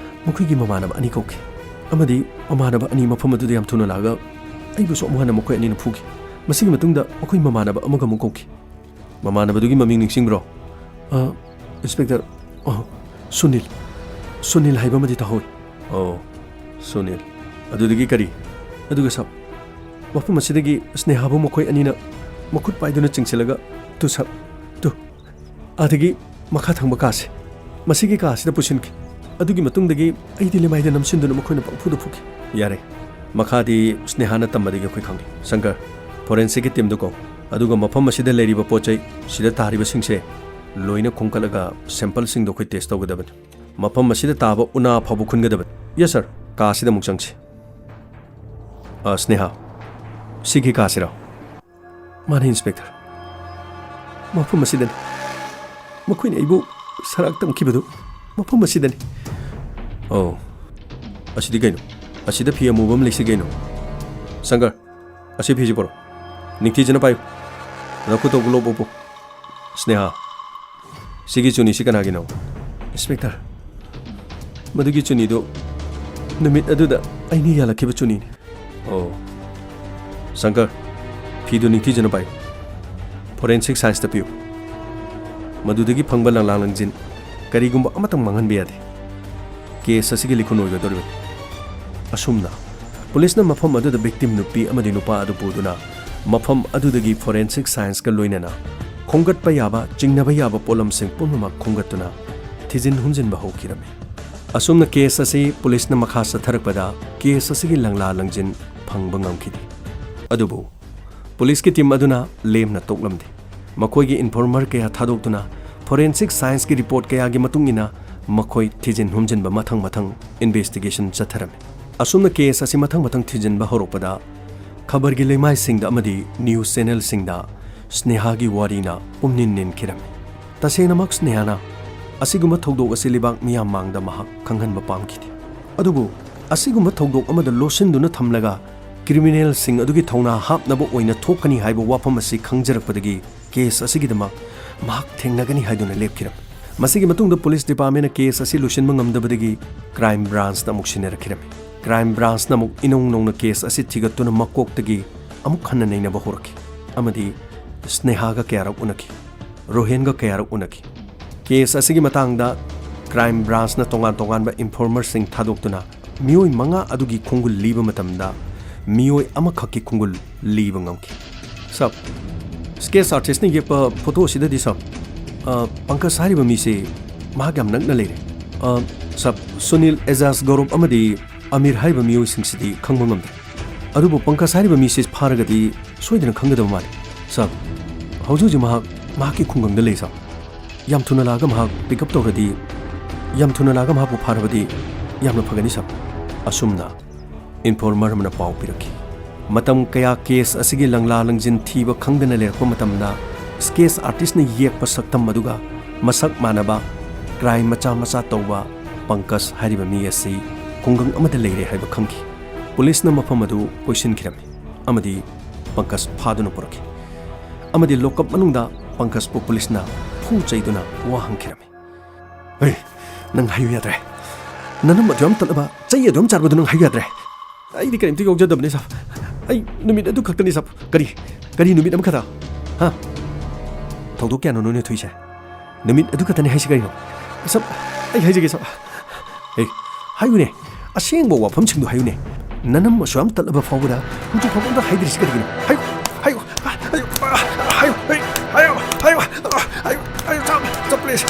ꯃꯈꯣꯏꯒꯤ ꯃꯃꯥꯟꯅꯕ ꯑꯅꯤ ꯀꯧꯈꯤ꯫ ꯑꯃꯗꯤ ꯃꯃꯥꯟꯅꯕ ꯑꯅꯤ ꯃꯐꯝ ꯑꯗꯨꯗ ꯌꯥꯝ ꯊꯨꯅ ꯂꯥꯛꯑꯒ ꯑꯩꯕꯨꯁꯨ ꯑꯃꯨꯛ ꯍꯟꯅ ꯃꯈꯣꯏ ꯑꯅꯤꯅ ꯐꯨꯈꯤ꯫ ꯃꯁꯤꯒꯤ ꯃꯇꯨꯡꯗ ꯃꯈꯣꯏ ꯃꯃꯥꯟꯅꯕ ꯑꯃꯒ ꯑꯃꯨꯛ ꯀꯧꯈꯤ꯫" "ꯃꯃꯥꯟꯅꯕꯗꯨꯒꯤ ꯃꯃꯤꯡ ꯅꯤꯡꯁꯤꯡꯕ꯭ꯔꯣ?" "ꯑ, ꯏꯟꯁꯄꯦꯛꯇꯔ, ꯑ, ꯁꯨꯅꯤꯜ꯫ ꯁꯨꯅꯤꯜ ꯍꯥꯏꯕ ꯑꯃꯗꯤ ꯇꯥꯍꯧꯏ꯫" ꯑꯣ, ꯁꯨꯅꯤꯜ꯫ ꯑꯗꯨꯗꯒꯤ ꯀꯔꯤ? ꯑꯗꯨꯒ ꯁꯥꯔ, ꯃꯐꯝ ꯑꯁꯤꯗꯒꯤ ꯁ꯭ꯅꯦꯍꯥꯕꯨ ꯃꯈꯣꯏ ꯑꯅꯤꯅ ꯃꯈꯨꯠ ꯄꯥꯏꯗꯨꯅ ꯆꯤꯡꯁꯤꯜꯂꯒ, "ꯇꯨ ꯁꯥꯔ, ꯇꯨ, ꯑꯥꯗꯒꯤ ꯃꯈꯥ ꯊꯪꯕ ꯀꯥꯁꯦ, ꯃꯁꯤꯒꯤ ꯀꯥ ꯑꯁꯤꯗ ꯄꯨꯁꯤꯟꯈꯤ꯫ ꯑꯗꯨꯒꯤ ꯃꯇꯨꯡꯗꯒꯤ ꯑꯩꯗꯤ ꯂꯩꯃꯥꯏꯗ ꯅꯝꯁꯤꯟꯗꯨꯅ ꯃꯈꯣꯏꯅ ꯄꯪꯐꯨꯗ ꯐꯨꯈꯤ꯫" ꯌꯥꯔꯦ, ꯃꯈꯥꯗꯤ ꯁ꯭ꯅꯦꯍꯥꯅ ꯇꯝꯕꯗꯒꯤ ꯑꯩꯈꯣꯏ ꯈꯪꯂꯦ꯫ ꯁꯪꯀꯔ, ꯐꯣꯔꯦꯟꯁꯤꯛꯀꯤ ꯇꯤꯝꯗꯨ ꯀꯧ, ꯑꯗꯨꯒ ꯃꯐꯝ ꯑꯁꯤꯗ ꯂꯩꯔꯤꯕ ꯄꯣꯠ ꯆꯩ, ꯁꯤꯗ ꯇꯥꯔꯤꯕꯁꯤꯡꯁꯦ ꯂꯣꯏꯅ ꯈꯣꯝꯀꯠꯂꯒ ꯁꯦꯝꯄꯜꯁꯤꯡꯗꯣ ꯑꯩꯈꯣꯏ ꯇꯦꯁ ꯇꯧꯒꯗꯕꯅꯤ꯫ ꯃꯐꯝ ꯑꯁꯤꯗ ꯇꯥꯕ ꯎꯅꯥ ꯐꯥꯎꯕ ꯈꯨꯟꯒꯗꯕꯅꯤ꯫ ꯌꯦꯁ ꯁꯥꯔ, ꯀꯥ ꯑꯁꯤꯗ ꯑꯃꯨꯛ ꯆꯪꯁꯤ꯫ ꯑ, ꯁ꯭ꯅꯦꯍꯥ, ꯁꯤꯒꯤ ꯀꯥꯁꯤꯔꯣ? ꯃꯥꯅꯤ, ꯏꯟꯁꯄꯦꯛꯇꯔ꯫ ꯃꯐꯝ ꯑꯁꯤꯗꯅꯤ꯫ ꯃꯈꯣꯏꯅ ꯑꯩꯕꯨ ꯁꯔꯥꯛ ꯇꯝꯈꯤꯕꯗꯨ ꯃꯐꯝ ꯑꯁꯤꯗꯅꯤ꯫ ꯑꯣ, ꯑꯁꯤꯗꯤ ꯀꯩꯅꯣ? ꯑꯁꯤꯗ ꯐꯤ ꯑꯃꯨꯕ ꯑꯃ ꯂꯩꯁꯤ ꯀꯩꯅꯣ? ꯁꯪꯀꯔ, ꯑꯁꯤ ꯐꯤꯁꯤ ꯄꯨꯔꯛꯑꯣ꯫ ꯅꯤꯡꯊꯤꯖꯅ ꯄꯥꯏꯌꯨ꯫ ꯅꯈꯨꯠꯇꯣ ꯒ꯭ꯂꯣꯕ ꯎꯞꯄꯨ꯫ ꯁ꯭ꯅꯦꯍꯥ, ꯁꯤꯒꯤ ꯆꯨꯅꯤꯁꯤ ꯀꯅꯥꯒꯤꯅꯣ? ꯏꯟꯁꯄꯦꯛꯇꯔ, ꯃꯗꯨꯒꯤ ꯆꯨꯅꯤꯗꯨ ꯅꯨꯃꯤꯠ ꯑꯗꯨꯗ ꯑꯩꯅ ꯌꯥꯜꯂꯛꯈꯤꯕ ꯆꯨꯅꯤꯅꯤ꯫ ꯑꯣ꯫ ꯁꯪꯀꯔ, ꯐꯤꯗꯨ ꯅꯤꯡꯊꯤꯖꯅ ꯄꯥꯏꯌꯨ꯫ ꯐꯣꯔꯦꯟꯁꯤꯛ ꯁꯥꯏꯟꯁꯇ ꯄꯤꯌꯨ꯫ ꯃꯗꯨꯗꯒꯤ ꯐꯪꯕ ꯂꯪꯂꯥ ꯂꯪꯖꯤꯟ ꯀꯔꯤꯒꯨꯝꯕ ꯑꯃꯠꯇ ꯃꯥꯡꯍꯟꯕ ꯌꯥꯗꯦ꯫ ꯀꯦꯁ ꯑꯁꯤꯒꯤ ꯂꯤꯈꯨꯟ ꯑꯣꯏꯒꯗꯧꯔꯤꯕꯅꯤ꯫ ꯑꯁꯨꯝꯅ ꯄꯨꯂꯤꯁꯅ ꯃꯐꯝ ꯑꯗꯨꯗ ꯚꯤꯛꯇꯤꯝ ꯅꯨꯄꯤ ꯑꯃꯗꯤ ꯅꯨꯄꯥ ꯑꯗꯨ ꯄꯨꯗꯨꯅ ꯃꯐꯝ ꯑꯗꯨꯗꯒꯤ ꯐꯣꯔꯦꯟꯁꯤꯛ ꯁꯥꯏꯟꯁꯀ ꯂꯣꯏꯅꯅ ꯈꯣꯝꯒꯠꯄ ꯌꯥꯕ, ꯆꯤꯡꯅꯕ ꯌꯥꯕ ꯄꯣꯠꯂꯝꯁꯤꯡ ꯄꯨꯝꯅꯃꯛ ꯈꯣꯝꯒꯠꯇꯨꯅ ꯊꯤꯖꯤꯟ ꯍꯨꯝꯖꯤꯟꯕ ꯍꯧꯈꯤꯔꯝꯃꯤ꯫ ꯑꯁꯨꯝꯅ ꯀꯦꯁ ꯑꯁꯤ ꯄꯨꯂꯤꯁꯅ ꯃꯈꯥ ꯆꯠꯊꯔꯛꯄꯗ ꯀꯦꯁ ꯑꯁꯤꯒꯤ ꯂꯪꯂꯥ ꯂꯪꯖꯤꯟ ꯐꯪꯕ ꯉꯝꯈꯤꯗꯦ꯫ ꯑꯗꯨꯕꯨ ꯄꯨꯂꯤꯁꯀꯤ ꯇꯤꯝ ꯑꯗꯨꯅ ꯂꯦꯝꯅ ꯇꯣꯛꯂꯝꯗꯦ꯫ ꯃꯈꯣꯏꯒꯤ ꯏꯟꯐꯣꯔꯃꯔ ꯀꯌꯥ ꯊꯥꯗꯣꯛꯇꯨꯅ ꯐꯣꯔꯦꯟꯁꯤꯛ ꯁꯥꯏꯟꯁꯀꯤ ꯔꯤꯄꯣꯔꯠ ꯀꯌꯥꯒꯤ ꯃꯇꯨꯡ ꯏꯟꯅ ꯃꯈꯣꯏ ꯊꯤꯖꯤꯟ ꯍꯨꯝꯖꯤꯟꯕ ꯃꯊꯪ ꯃꯊꯪ ꯏꯟꯚꯦꯁꯇꯤꯒꯦꯁꯟ ꯆꯠꯊꯔꯝꯃꯤ꯫ ꯑꯁꯨꯝꯅ ꯀꯦꯁ ꯑꯁꯤ ꯃꯊꯪ ꯃꯊꯪ ꯊꯤꯖꯤꯟꯕ ꯍꯧꯔꯛꯄꯗ ꯈꯕꯔꯒꯤ ꯂꯩꯃꯥꯏꯁꯤꯡꯗ ꯑꯃꯗꯤ ꯅ꯭ꯌꯨꯁ ꯆꯦꯅꯦꯜꯁꯤꯡꯗ ꯁ꯭ꯅꯦꯍꯥꯒꯤ ꯋꯥꯔꯤꯅ ꯄꯨꯝꯅꯤꯟ ꯅꯤꯟꯈꯤꯔꯝꯃꯤ꯫ ꯇꯁꯦꯡꯅꯃꯛ ꯁ꯭ꯅꯦꯍꯥꯅ ꯑꯁꯤꯒꯨꯝꯕ ꯊꯧꯗꯣꯛ ꯑꯁꯤ ꯂꯩꯕꯥꯛ ꯃꯤꯌꯥꯝ ꯃꯥꯡꯗ ꯃꯍꯥꯛ ꯈꯪꯍꯟꯕ ꯄꯥꯝꯈꯤꯗꯦ꯫ ꯑꯗꯨꯕꯨ ꯑꯁꯤꯒꯨꯝꯕ ꯊꯧꯗꯣꯛ ꯑꯃꯗ ꯂꯣꯠꯁꯤꯟꯗꯨꯅ ꯊꯝꯂꯒ ꯀ꯭ꯔꯤꯃꯤꯅꯦꯜꯁꯤꯡ ꯑꯗꯨꯒꯤ ꯊꯧꯅꯥ ꯍꯥꯞꯅꯕ ꯑꯣꯏꯅ ꯊꯣꯛꯀꯅꯤ ꯍꯥꯏꯕ ꯋꯥꯐꯝ ꯑꯁꯤ ꯈꯪꯖꯔꯛꯄꯗꯒꯤ ꯀꯦꯁ ꯑꯁꯤꯒꯤꯗꯃꯛ ꯃꯍꯥꯛ ꯊꯦꯡꯅꯒꯅꯤ ꯍꯥꯏꯗꯨꯅ ꯂꯦꯞꯈꯤꯔꯝꯃꯤ꯫ ꯃꯁꯤꯒꯤ ꯃꯇꯨꯡꯗ ꯄꯨꯂꯤꯁ ꯗꯤꯄꯥꯔꯠꯃꯦꯟꯅ ꯀꯦꯁ ꯑꯁꯤ ꯂꯣꯏꯁꯤꯟꯕ ꯉꯝꯗꯕꯗꯒꯤ ꯀ꯭ꯔꯥꯏꯝ ꯕ꯭ꯔꯥꯟꯁꯇ ꯑꯃꯨꯛ ꯁꯤꯟꯅꯔꯛꯈꯤꯔꯝꯃꯤ꯫ ꯀ꯭ꯔꯥꯏꯝ ꯕ꯭ꯔꯥꯟꯁꯅ ꯑꯃꯨꯛ ꯏꯅꯧ ꯅꯧꯅ ꯀꯦꯁ ꯑꯁꯤ ꯊꯤꯒꯠꯇꯨꯅ ꯃꯀꯣꯛꯇꯒꯤ ꯑꯃꯨꯛ ꯍꯟꯅ ꯅꯩꯅꯕ ꯍꯧꯔꯛꯈꯤ ꯑꯃꯗꯤ ꯁ꯭ꯅꯦꯍꯥꯒ ꯀꯌꯥꯔꯛ ꯎꯅꯈꯤ, ꯔꯣꯍꯦꯟꯒ ꯀꯌꯥꯔꯛ ꯎꯅꯈꯤ꯫ ꯀꯦꯁ ꯑꯁꯤꯒꯤ ꯃꯇꯥꯡꯗ Crime Branchꯅ ꯇꯣꯉꯥꯟ ꯇꯣꯉꯥꯟꯕ informerꯁꯤꯡ ꯊꯥꯗꯣꯛꯇꯨꯅ ꯃꯤꯑꯣꯏ ꯃꯉꯥ ꯑꯗꯨꯒꯤ ꯈꯣꯡꯒꯨꯜ ꯂꯤꯕ ꯃꯇꯝꯗ ꯃꯤꯑꯣꯏ ꯑꯃꯈꯛꯀꯤ ꯈꯣꯡꯒꯨꯜ ꯂꯤꯕ ꯉꯝꯈꯤ꯫ ꯁꯕ, sketch artistꯅ ꯌꯦꯛꯄ photo ꯑꯁꯤꯗꯗꯤ ꯁꯕ, ꯑ, ꯄꯪꯀꯖ ꯍꯥꯏꯔꯤꯕ ꯃꯤꯁꯦ ꯃꯍꯥꯛ ꯌꯥꯝ ꯅꯛꯅ ꯂꯩꯔꯦ꯫ ꯑ, ꯁꯕ, ꯁꯨꯅꯤꯜ, ꯑꯦꯖꯥꯖ, ꯒꯧꯔꯕ ꯑꯃꯗꯤ ꯑꯃꯤꯔ ꯍꯥꯏꯔꯤꯕ ꯃꯤꯑꯣꯏꯁꯤꯡꯁꯤꯗꯤ ꯈꯪꯕ ꯉꯝꯗ꯭ꯔꯦ꯫ ꯑꯗꯨꯕꯨ ꯄꯪꯀꯖ ꯍꯥꯏꯔꯤꯕ ꯃꯤꯁꯤ ꯐꯥꯔꯒꯗꯤ ꯁꯣꯏꯗꯅ ꯈꯪꯒꯗꯕ ꯃꯥꯜꯂꯤ꯫ ꯁꯕ, ꯍꯧꯖꯤꯛ ꯍꯧꯖꯤꯛ ꯃꯍꯥꯛ ꯃꯍꯥꯛꯀꯤ ꯈꯨꯡꯒꯪꯗ ꯂꯩ ꯁꯕ꯫ ꯌꯥꯝ ꯊꯨꯅ ꯂꯥꯛꯑꯒ ꯃꯍꯥꯛ pick up ꯇꯧꯔꯗꯤ, ꯌꯥꯝ ꯊꯨꯅ ꯂꯥꯛꯑꯒ ꯃꯍꯥꯛꯄꯨ ꯐꯥꯔꯕꯗꯤ ꯌꯥꯝꯅ ꯐꯒꯅꯤ ꯁꯕ꯫ ꯑꯁꯨꯝꯅ informer ꯑꯃꯅ ꯄꯥꯎ ꯄꯤꯔꯛꯈꯤ꯫ ꯃꯇꯝ ꯀꯌꯥ case ꯑꯁꯤꯒꯤ ꯂꯪꯂꯥ ꯂꯪꯖꯤꯟ ꯊꯤꯕ ꯈꯪꯗꯅ ꯂꯩꯔꯛꯄ ꯃꯇꯝꯗ sketch artistꯅ ꯌꯦꯛꯄ ꯁꯛꯇꯝ ꯑꯗꯨꯒ ꯃꯁꯛ ꯃꯥꯟꯅꯕ crime ꯃꯆꯥ ꯃꯆꯥ ꯇꯧꯕ ꯄꯪꯀꯖ ꯍꯥꯏꯔꯤꯕ ꯃꯤ ꯑꯁꯤ ꯈꯨꯡꯒꯪ ꯑꯃꯗ ꯂꯩꯔꯦ ꯍꯥꯏꯕ ꯈꯪꯈꯤ꯫ ꯄꯨꯂꯤꯁꯅ ꯃꯐꯝ ꯑꯗꯨ ꯀꯣꯏꯁꯤꯟꯈꯤꯔꯝꯃꯤ ꯑꯃꯗꯤ ꯄꯪꯀꯖ ꯐꯥꯗꯨꯅ ꯄꯨꯔꯛꯈꯤ꯫ ꯑꯃꯗꯤ lockup ꯃꯅꯨꯡꯗ ꯄꯪꯀꯖꯄꯨ ꯄꯨꯂꯤꯁꯅ ꯐꯨ ꯆꯩꯗꯨꯅ ꯋꯥ ꯍꯪꯈꯤꯔꯝꯃꯤ꯫ "ꯍꯩ, ꯅꯪ ꯍꯥꯏꯌꯨ ꯌꯥꯗ꯭ꯔꯦ꯫ ꯅꯅꯝ ꯑꯗꯨ ꯌꯥꯝ ꯇꯠꯂꯕ, ꯆꯩ ꯑꯗꯨ ꯌꯥꯝ ꯆꯥꯔꯕꯗꯨ ꯅꯪ ꯍꯥꯏꯌꯨ ꯌꯥꯗ꯭ꯔꯦ?" "ꯑꯩꯗꯤ ꯀꯔꯤꯝꯇ ꯌꯥꯎꯖꯗꯕꯅꯤ ꯁꯕ꯫ ꯑꯩ ꯅꯨꯃꯤꯠ ꯑꯗꯨ ꯈꯛꯇꯅꯤ ꯁꯕ꯫" "ꯀꯔꯤ? ꯀꯔꯤ ꯅꯨꯃꯤꯠ ꯑꯃꯈꯛꯇ? ꯍꯥ? ꯊꯧꯗꯣꯛ ꯀꯌꯥꯅꯣ ꯅꯣꯏꯅ ꯊꯣꯛꯏꯁꯦ? ꯅꯨꯃꯤꯠ ꯑꯗꯨ ꯈꯛꯇꯅꯤ ꯍꯥꯏꯁꯤ ꯀꯔꯤꯅꯣ?" "ꯁꯕ, ꯑꯩ ꯍꯥꯏꯖꯒꯦ ꯁꯕ꯫" "ꯑꯦ, ꯍꯥꯏꯌꯨꯅꯦ꯫ ꯑꯁꯦꯡꯕ ꯋꯥꯐꯝꯁꯤꯡꯗꯣ ꯍꯥꯏꯌꯨꯅꯦ꯫ ꯅꯅꯝ ꯑꯁꯨꯛ ꯌꯥꯝ ꯇꯠꯂꯕ ꯐꯥꯎꯕꯗ ꯍꯧꯖꯤꯛ ꯐꯥꯎꯕ ꯑꯝꯇ ꯍꯥꯏꯗ꯭ꯔꯤꯁꯤ ꯀꯔꯤꯒꯤꯅꯣ? ꯍꯥꯏꯌꯨ, ꯍꯥꯏꯌꯨ, ꯍꯥꯏꯌꯨ, ꯍꯥꯏꯌꯨ, ꯍꯥꯏꯌꯨ, ꯁꯕ, ꯁꯕ, please꯫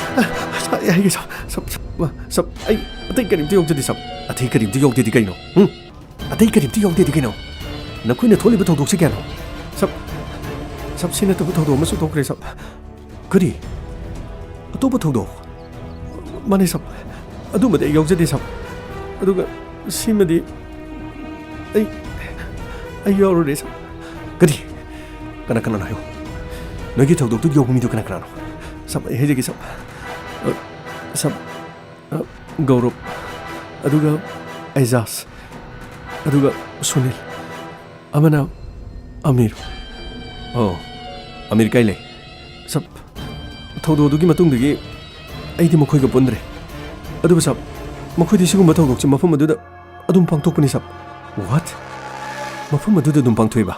ꯑꯩ ꯍꯥꯏꯒꯦ ꯁꯕ, ꯁꯕ, ꯁꯕ, ꯁꯕ, ꯑꯩ ꯑꯇꯩ ꯀꯔꯤꯝꯇ ꯌꯥꯎꯖꯗꯦ ꯁꯕ꯫" "ꯑꯇꯩ ꯀꯔꯤꯝꯇ ꯌꯥꯎꯗꯦꯗꯤ ꯀꯩꯅꯣ? ꯍꯨꯝ? ꯑꯇꯩ ꯀꯔꯤꯝꯇ ꯌꯥꯎꯗꯦꯗꯤ ꯀꯩꯅꯣ? ꯅꯈꯣꯏꯅ ꯊꯣꯛꯂꯤꯕ ꯊꯧꯗꯣꯛꯁꯤ ꯀꯌꯥꯅꯣ?" "ꯁꯕ, ꯁꯕ, ꯁꯤ ꯅꯠꯇꯕ ꯊꯧꯗꯣꯛ ꯑꯃꯁꯨ ꯊꯣꯛꯈ꯭ꯔꯦ ꯁꯕ꯫" "ꯀꯔꯤ? ꯑꯇꯣꯞꯄ ꯊꯧꯗꯣꯛ?" "ꯃꯥꯅꯦ ꯁꯕ, ꯑꯗꯨꯃꯗꯤ ꯑꯩ ꯌꯥꯎꯖꯗꯦ ꯁꯕ꯫ ꯑꯗꯨꯒ ꯁꯤꯃꯗꯤ ꯑꯩ, ꯑꯩ ꯌꯥꯎꯔꯨꯔꯦ ꯁꯕ꯫" "ꯀꯔꯤ? ꯀꯅꯥ ꯀꯅꯥꯅꯣ ꯍꯥꯏꯌꯨ꯫ ꯅꯣꯏꯒꯤ ꯊꯧꯗꯣꯛꯇꯨ ꯌꯥꯎꯕ ꯃꯤꯗꯨ ꯀꯅꯥ ꯀꯅꯥꯅꯣ?" "ꯁꯕ, ꯑꯩ ꯍꯥꯏꯖꯒꯦ ꯁꯕ꯫ ꯑ, ꯁꯕ, ꯑ, ꯒꯧꯔꯕ, ꯑꯗꯨꯒ ꯑꯦꯖꯥꯖ, ꯑꯗꯨꯒ ꯁꯨꯅꯤꯜ, ꯑꯃꯅ ꯑꯃꯤꯔ꯫" "ꯑꯣ, ꯑꯃꯤꯔ ꯀꯥꯏ ꯂꯩ?" "ꯁꯕ, ꯊꯧꯗꯣꯛ ꯑꯗꯨꯒꯤ ꯃꯇꯨꯡꯗꯒꯤ ꯑꯩꯗꯤ ꯃꯈꯣꯏꯒ ꯄꯨꯟꯗ꯭ꯔꯦ꯫ ꯑꯗꯨꯕꯨ ꯁꯕ, ꯃꯈꯣꯏꯗꯤ ꯁꯤꯒꯨꯝꯕ ꯊꯧꯗꯣꯛꯁꯦ ꯃꯐꯝ ꯑꯗꯨꯗ ꯑꯗꯨꯝ ꯄꯥꯡꯊꯣꯛꯄꯅꯤ ꯁꯕ꯫" "What? ꯃꯐꯝ ꯑꯗꯨꯗ ꯑꯗꯨꯝ ꯄꯥꯡꯊꯣꯛꯏꯕ?"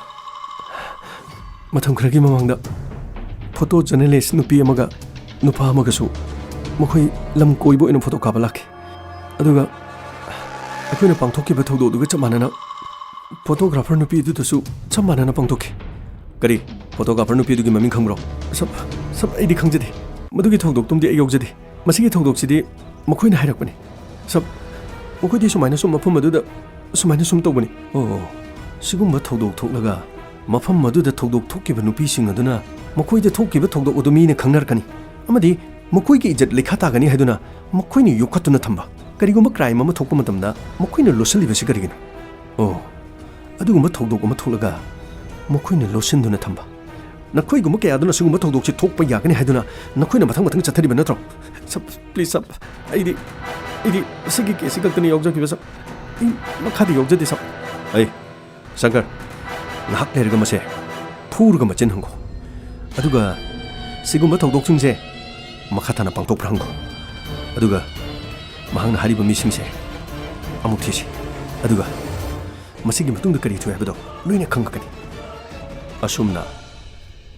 "ꯃꯇꯝ ꯈꯔꯒꯤ ꯃꯃꯥꯡꯗ photo journalist ꯅꯨꯄꯤ ꯑꯃꯒ ꯅꯨꯄꯥ ꯑꯃꯒꯁꯨ ꯃꯈꯣꯏ ꯂꯝ ꯀꯣꯏꯕ ꯑꯣꯏꯅ ꯐꯣꯇꯣ ꯀꯥꯞꯄ ꯂꯥꯛꯈꯤ꯫ ꯑꯗꯨꯒ ꯑꯩꯈꯣꯏꯅ ꯄꯥꯡꯊꯣꯛꯈꯤꯕ ꯊꯧꯗꯣꯛꯇꯨꯒ ꯆꯞ ꯃꯥꯟꯅꯅ ꯐꯣꯇꯣꯒ꯭ꯔꯥꯐꯔ ꯅꯨꯄꯤ ꯑꯗꯨꯗꯁꯨ ꯆꯞ ꯃꯥꯟꯅꯅ ꯄꯥꯡꯊꯣꯛꯈꯤ꯫ ꯀꯔꯤ? ꯐꯣꯇꯣꯒ꯭ꯔꯥꯐꯔ ꯅꯨꯄꯤꯗꯨꯒꯤ ꯃꯃꯤꯡ ꯈꯪꯕ꯭ꯔꯣ? ꯁꯕ, ꯁꯕ, ꯑꯩꯗꯤ ꯈꯪꯖꯗꯦ꯫ ꯃꯗꯨꯒꯤ ꯊꯧꯗꯣꯛꯇꯨꯝꯗꯤ ꯑꯩ ꯌꯥꯎꯖꯗꯦ꯫ ꯃꯁꯤꯒꯤ ꯊꯧꯗꯣꯛꯁꯤꯗꯤ ꯃꯈꯣꯏꯅ ꯍꯥꯏꯔꯛꯄꯅꯤ꯫ ꯁꯕ, ꯃꯈꯣꯏꯗꯤ ꯁꯨꯃꯥꯏꯅ ꯁꯨꯝ ꯃꯐꯝ ꯑꯗꯨꯗ ꯁꯨꯃꯥꯏꯅ ꯁꯨꯝ ꯇꯧꯕꯅꯤ꯫ ꯑꯣ, ꯁꯤꯒꯨꯝꯕ ꯊꯧꯗꯣꯛ ꯊꯣꯛꯂꯒ ꯃꯐꯝ ꯑꯗꯨꯗ ꯊꯧꯗꯣꯛ ꯊꯣꯛꯈꯤꯕ ꯅꯨꯄꯤꯁꯤꯡ ꯑꯗꯨꯅ ꯃꯈꯣꯏꯗ ꯊꯣꯛꯈꯤꯕ ꯊꯧꯗꯣꯛ ꯑꯗꯨ ꯃꯤꯅ ꯈꯪꯅꯔꯛꯀꯅꯤ ꯑꯃꯗꯤ ꯃꯈꯣꯏꯒꯤ ꯏꯖꯠ ꯂꯩꯈꯥ ꯇꯥꯒꯅꯤ ꯍꯥꯏꯗꯨꯅ ꯃꯈꯣꯏꯅ ꯌꯣꯛꯈꯠꯇꯨꯅ ꯊꯝꯕ꯫ ꯀꯔꯤꯒꯨꯝꯕ ꯀ꯭ꯔꯥꯏꯝ ꯑꯃ ꯊꯣꯛꯄ ꯃꯇꯝꯗ ꯃꯈꯣꯏꯅ ꯂꯣꯠꯁꯤꯜꯂꯤꯕꯁꯤ ꯀꯔꯤꯒꯤꯅꯣ? ꯑꯣ, ꯑꯗꯨꯒꯨꯝꯕ ꯊꯧꯗꯣꯛ ꯑꯃ ꯊꯣꯛꯂꯒ ꯃꯈꯣꯏꯅ ꯂꯣꯠꯁꯤꯟꯗꯨꯅ ꯊꯝꯕ꯫ ꯅꯈꯣꯏꯒꯨꯝꯕ ꯀꯌꯥꯗꯨꯅ ꯁꯤꯒꯨꯝꯕ ꯊꯧꯗꯣꯛꯁꯤ ꯊꯣꯛꯄ ꯌꯥꯒꯅꯤ ꯍꯥꯏꯗꯨꯅ ꯅꯈꯣꯏꯅ ꯃꯊꯪ ꯃꯊꯪ ꯆꯠꯊꯔꯤꯕ ꯅꯠꯇ꯭ꯔꯣ? ꯁꯕ, ꯄ꯭ꯂꯤꯖ ꯁꯕ, ꯑꯩꯗꯤ, ꯑꯩꯗꯤ ꯁꯤꯒꯤ ꯀꯦꯁꯁꯤ ꯈꯛꯇꯅꯤ ꯌꯥꯎꯖꯈꯤꯕ ꯁꯕ꯫ ꯑꯩ ꯃꯈꯥꯗꯤ ꯌꯥꯎꯖꯗꯦ ꯁꯕ꯫ ꯑꯩ, ꯁꯪꯀꯔ, ꯉꯥꯏꯍꯥꯛ ꯂꯩꯔꯒ ꯃꯁꯦ ꯐꯨꯔꯒ ꯃꯆꯤꯟ ꯍꯪꯒꯣ꯫ ꯑꯗꯨꯒ ꯁꯤꯒꯨꯝꯕ ꯊꯧꯗꯣꯛꯁꯤꯡꯁꯦ ꯃꯈꯥ ꯇꯥꯅ ꯄꯥꯡꯊꯣꯛꯄ꯭ꯔꯥ ꯍꯪꯒꯣ꯫ ꯑꯗꯨꯒ ꯃꯍꯥꯛꯅ ꯍꯥꯏꯔꯤꯕ ꯃꯤꯁꯤꯡꯁꯦ ꯑꯃꯨꯛ ꯊꯤꯁꯤ꯫ ꯑꯗꯨꯒ ꯃꯁꯤꯒꯤ ꯃꯇꯨꯡꯗ ꯀꯔꯤ ꯊꯣꯛꯏ ꯍꯥꯏꯕꯗꯣ ꯂꯣꯏꯅ ꯈꯪꯉꯛꯀꯅꯤ꯫ ꯑꯁꯨꯝꯅ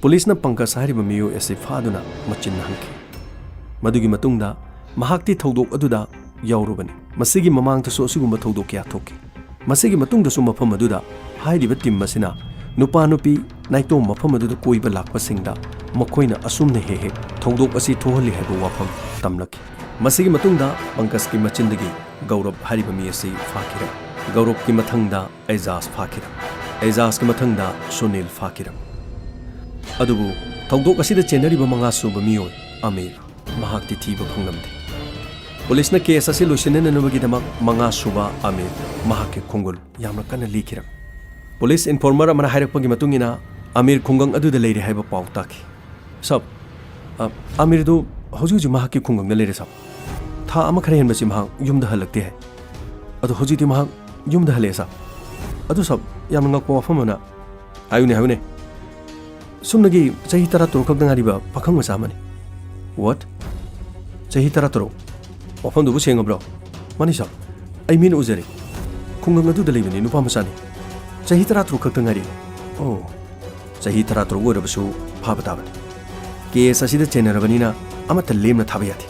ꯄꯨꯂꯤꯁꯅ ꯄꯪꯀꯖ ꯍꯥꯏꯔꯤꯕ ꯃꯤꯑꯣꯏ ꯑꯁꯤ ꯐꯥꯗꯨꯅ ꯃꯆꯤꯟ ꯍꯪꯈꯤ꯫ ꯃꯗꯨꯒꯤ ꯃꯇꯨꯡꯗ ꯃꯍꯥꯛꯇꯤ ꯊꯧꯗꯣꯛ ꯑꯗꯨꯗ ꯌꯥꯎꯔꯨꯕꯅꯤ꯫ ꯃꯁꯤꯒꯤ ꯃꯃꯥꯡꯗꯁꯨ ꯑꯁꯤꯒꯨꯝꯕ ꯊꯧꯗꯣꯛ ꯀꯌꯥ ꯊꯣꯛꯈꯤ꯫ ꯃꯁꯤꯒꯤ ꯃꯇꯨꯡꯗꯁꯨ ꯃꯐꯝ ꯑꯗꯨꯗ ꯍꯥꯏꯔꯤꯕ ꯇꯤꯝ ꯑꯁꯤꯅ ꯅꯨꯄꯥ ꯅꯨꯄꯤ ꯅꯥꯏꯇꯣꯝ ꯃꯐꯝ ꯑꯗꯨꯗ ꯀꯣꯏꯕ ꯂꯥꯛꯄꯁꯤꯡꯗ ꯃꯈꯣꯏꯅ ꯑꯁꯨꯝꯅ ꯍꯦꯛ ꯍꯦꯛ ꯊꯧꯗꯣꯛ ꯑꯁꯤ ꯊꯣꯛꯍꯜꯂꯤ ꯍꯥꯏꯕ ꯋꯥꯐꯝ ꯇꯝꯂꯛꯈꯤ꯫ ꯃꯁꯤꯒꯤ ꯃꯇꯨꯡꯗ ꯄꯪꯀꯖꯀꯤ ꯃꯆꯤꯟꯗꯒꯤ ꯒꯧꯔꯕ ꯍꯥꯏꯔꯤꯕ ꯃꯤ ꯑꯁꯤ ꯐꯥꯈꯤꯔꯝꯃꯤ꯫ ꯒꯧꯔꯕꯀꯤ ꯃꯊꯪꯗ ꯑꯦꯖꯥꯖ ꯐꯥꯈꯤꯔꯝꯃꯤ꯫ ꯑꯦꯖꯥꯖꯀꯤ ꯃꯊꯪꯗ ꯁꯨꯅꯤꯜ ꯐꯥꯈꯤꯔꯝꯃꯤ꯫ ꯑꯗꯨꯕꯨ ꯊꯧꯗꯣꯛ ꯑꯁꯤꯗ ꯆꯦꯟꯅꯔꯤꯕ ꯃꯉꯥ ꯁꯨꯕ ꯃꯤꯑꯣꯏ ꯑꯃꯤꯔ, ꯃꯍꯥꯛꯇꯤ ꯊꯤꯕ ꯐꯪꯂꯝꯗꯦ꯫ ꯄꯨꯂꯤꯁꯅ ꯀꯦꯁ ꯑꯁꯤ ꯂꯣꯏꯁꯤꯟꯅꯅꯕꯒꯤꯗꯃꯛ ꯃꯉꯥ ꯁꯨꯕ ꯑꯃꯤꯔ ꯃꯍꯥꯛꯀꯤ ꯈꯣꯡꯒꯨꯜ ꯌꯥꯝꯅ ꯀꯟꯅ ꯂꯤꯈꯤꯔꯝꯃꯤ꯫ ꯄꯨꯂꯤꯁ ꯏꯟꯐꯣꯔꯃꯔ ꯑꯃꯅ ꯍꯥꯏꯔꯛꯄꯒꯤ ꯃꯇꯨꯡ ꯏꯟꯅ ꯑꯃꯤꯔ ꯈꯨꯡꯒꯪ ꯑꯗꯨꯗ ꯂꯩꯔꯦ ꯍꯥꯏꯕ ꯄꯥꯎ ꯇꯥꯈꯤ꯫ ꯁꯕ, ꯑ, ꯑꯃꯤꯔꯗꯨ ꯍꯧꯖꯤꯛ ꯍꯧꯖꯤꯛ ꯃꯍꯥꯛꯀꯤ ꯈꯨꯡꯒꯪꯗ ꯂꯩꯔꯦ ꯁꯕ꯫ ꯊꯥ ꯑꯃ ꯈꯔ ꯍꯦꯟꯕꯁꯤ ꯃꯍꯥꯛ ꯌꯨꯝꯗ ꯍꯜꯂꯛꯇꯦ ꯍꯥꯏ꯫ ꯑꯗꯣ ꯍꯧꯖꯤꯛꯇꯤ ꯃꯍꯥꯛ ꯌꯨꯝꯗ ꯍꯜꯂꯛꯑꯦ ꯁꯕ꯫ ꯑꯗꯨ ꯁꯕ, ꯌꯥꯝꯅ ꯉꯛꯄ ꯋꯥꯐꯝ ꯑꯃꯅ, ꯍꯥꯏꯌꯨꯅꯦ, ꯍꯥꯏꯌꯨꯅꯦ꯫ ꯁꯨꯝꯅꯒꯤ ꯆꯍꯤ ꯇꯔꯥ ꯇꯔꯨꯛ ꯈꯛꯇ ꯉꯥꯏꯔꯤꯕ ꯄꯥꯈꯪ ꯃꯆꯥ ꯑꯃꯅꯤ꯫ What? ꯆꯍꯤ ꯇꯔꯥ ꯇꯔꯨꯛ? ꯋꯥꯐꯝꯗꯨꯕꯨ ꯁꯦꯡꯉꯕ꯭ꯔꯣ? ꯃꯥꯅꯤ ꯁꯕ, ꯑꯩ ꯃꯤꯠꯅ ꯎꯖꯔꯦ꯫ ꯈꯨꯡꯒꯪ ꯑꯗꯨꯗ ꯂꯩꯕꯅꯤ, ꯅꯨꯄꯥ ꯃꯆꯥꯅꯤ꯫ ꯆꯍꯤ ꯇꯔꯥ ꯇꯔꯨꯛ ꯈꯛꯇ ꯉꯥꯏꯔꯤ꯫ ꯑꯣ, ꯆꯍꯤ ꯇꯔꯥ ꯇꯔꯨꯛ ꯑꯣꯏꯔꯕꯁꯨ ꯐꯥꯕ ꯇꯥꯕꯅꯤ꯫ ꯀꯦꯁ ꯑꯁꯤꯗ ꯆꯦꯟꯅꯔꯕꯅꯤꯅ ꯑꯃꯠꯇ ꯂꯦꯝꯅ ꯊꯥꯕ ꯌꯥꯗꯦ꯫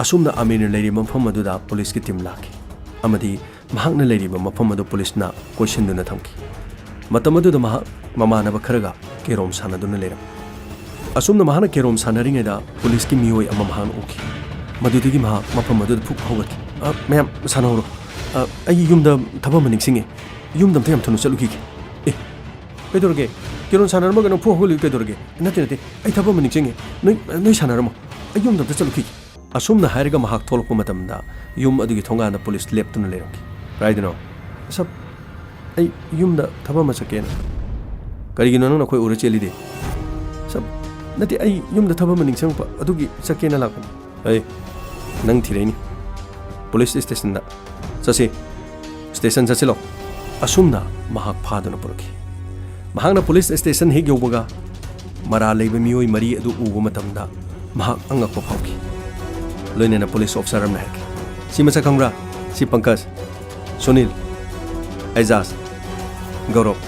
ꯑꯁꯨꯝꯅ ꯑꯃꯤꯔꯅ ꯂꯩꯔꯤꯕ ꯃꯐꯝ ꯑꯗꯨꯗ ꯄꯨꯂꯤꯁꯀꯤ ꯇꯤꯝ ꯂꯥꯛꯈꯤ ꯑꯃꯗꯤ ꯃꯍꯥꯛꯅ ꯂꯩꯔꯤꯕ ꯃꯐꯝ ꯑꯗꯨ ꯄꯨꯂꯤꯁꯅ ꯀꯣꯏꯁꯤꯟꯗꯨꯅ ꯊꯝꯈꯤ꯫ ꯃꯇꯝ ꯑꯗꯨꯗ ꯃꯍꯥꯛ ꯃꯃꯥꯟꯅꯕ ꯈꯔꯒ ꯀꯦꯔꯣꯝ ꯁꯥꯟꯅꯗꯨꯅ ꯂꯩꯔꯝꯃꯤ꯫ ꯑꯁꯨꯝꯅ ꯃꯍꯥꯛꯅ ꯀꯦꯔꯣꯝ ꯁꯥꯟꯅꯔꯤꯉꯩꯗ ꯄꯨꯂꯤꯁꯀꯤ ꯃꯤꯑꯣꯏ ꯑꯃ ꯃꯍꯥꯛꯅ ꯎꯈꯤ꯫ ꯃꯗꯨꯗꯒꯤ ꯃꯍꯥꯛ ꯃꯐꯝ ꯑꯗꯨꯗ ꯐꯨꯛ ꯍꯧꯒꯠꯈꯤ꯫ "ꯑ, ꯃꯌꯥꯝ ꯁꯥꯟꯅꯍꯧꯔꯣ꯫ ꯑ, ꯑꯩꯒꯤ ꯌꯨꯝꯗ ꯊꯕꯛ ꯑꯃ ꯅꯤꯡꯁꯤꯡꯉꯦ꯫ ꯌꯨꯝꯗ ꯑꯝꯇ ꯌꯥꯝ ꯊꯨꯅ ꯆꯠꯂꯨꯈꯤꯒꯦ꯫" "ꯑꯦ, ꯀꯩꯗꯧꯔꯒꯦ? ꯀꯦꯔꯣꯝ ꯁꯥꯟꯅꯔꯝꯃꯒ ꯅꯪ ꯐꯨꯛ ꯍꯧꯒꯠꯂꯤꯗꯨ ꯀꯩꯗꯧꯔꯒꯦ?" "ꯅꯠꯇꯦ, ꯅꯠꯇꯦ, ꯑꯩ ꯊꯕꯛ ꯑꯃ ꯅꯤꯡꯁꯤꯡꯉꯦ꯫ ꯅꯣꯏ, ꯅꯣꯏ ꯁꯥꯟꯅꯔꯝꯃꯣ꯫ ꯑꯩ ꯌꯨꯝꯗ ꯑꯝꯇ ꯆꯠꯂꯨꯈꯤꯒꯦ꯫" ꯑꯁꯨꯝꯅ ꯍꯥꯏꯔꯒ ꯃꯍꯥꯛ ꯊꯣꯛꯂꯛꯄ ꯃꯇꯝꯗ ꯌꯨꯝ ꯑꯗꯨꯒꯤ ꯊꯣꯡꯒꯥꯟꯗ ꯄꯨꯂꯤꯁ ꯂꯦꯞꯇꯨꯅ ꯂꯩꯔꯝꯈꯤ꯫ "ꯀꯗꯥꯏꯗꯅꯣ?" "ꯁꯞ, ꯑꯩ ꯌꯨꯝꯗ ꯊꯕꯛ ꯑꯃ ꯆꯠꯀꯦꯅ꯫" "ꯀꯔꯤꯒꯤꯅꯣ ꯅꯪꯅ ꯑꯩꯈꯣꯏ ꯎꯔ ꯆꯦꯜꯂꯤꯗꯤ?" "ꯁꯞ, ꯅꯠꯇꯦ, ꯑꯩ ꯌꯨꯝꯗ ꯊꯕꯛ ꯑꯃ ꯅꯤꯡꯁꯤꯡꯉꯛꯄ ꯑꯗꯨꯒꯤ ꯆꯠꯀꯦꯅ ꯂꯥꯛꯄꯅꯤ꯫" "ꯑꯩ, ꯅꯪ ꯊꯤꯔꯛꯏꯅꯤ꯫ ꯄꯨꯂꯤꯁ ꯁ꯭ꯇꯦꯁꯟꯗ ꯆꯠꯁꯤ꯫ ꯁ꯭ꯇꯦꯁꯟ ꯆꯠꯁꯤꯜꯂꯣ꯫" ꯑꯁꯨꯝꯅ ꯃꯍꯥꯛ ꯐꯥꯗꯨꯅ ꯄꯨꯔꯛꯈꯤ꯫ ꯃꯍꯥꯛꯅ ꯄꯨꯂꯤꯁ ꯁ꯭ꯇꯦꯁꯟ ꯍꯦꯛ ꯌꯧꯕꯒ ꯃꯔꯥꯜ ꯂꯩꯕ ꯃꯤꯑꯣꯏ ꯃꯔꯤ ꯑꯗꯨ ꯎꯕ ꯃꯇꯝꯗ ꯃꯍꯥꯛ ꯑꯉꯛꯄ ꯐꯥꯎꯈꯤ꯫ ꯂꯣꯏꯅꯅ ꯄꯨꯂꯤꯁ ꯑꯣꯐꯤꯁꯥꯔ ꯑꯃꯅ ꯍꯥꯏꯔꯛꯈꯤ, "ꯁꯤ ꯃꯁꯛ ꯈꯪꯕ꯭ꯔꯥ? ꯁꯤ ꯄꯪꯀꯖ, ꯁꯨꯅꯤꯜ, ꯑꯦꯖꯥꯖ, ꯒꯧꯔꯕ꯫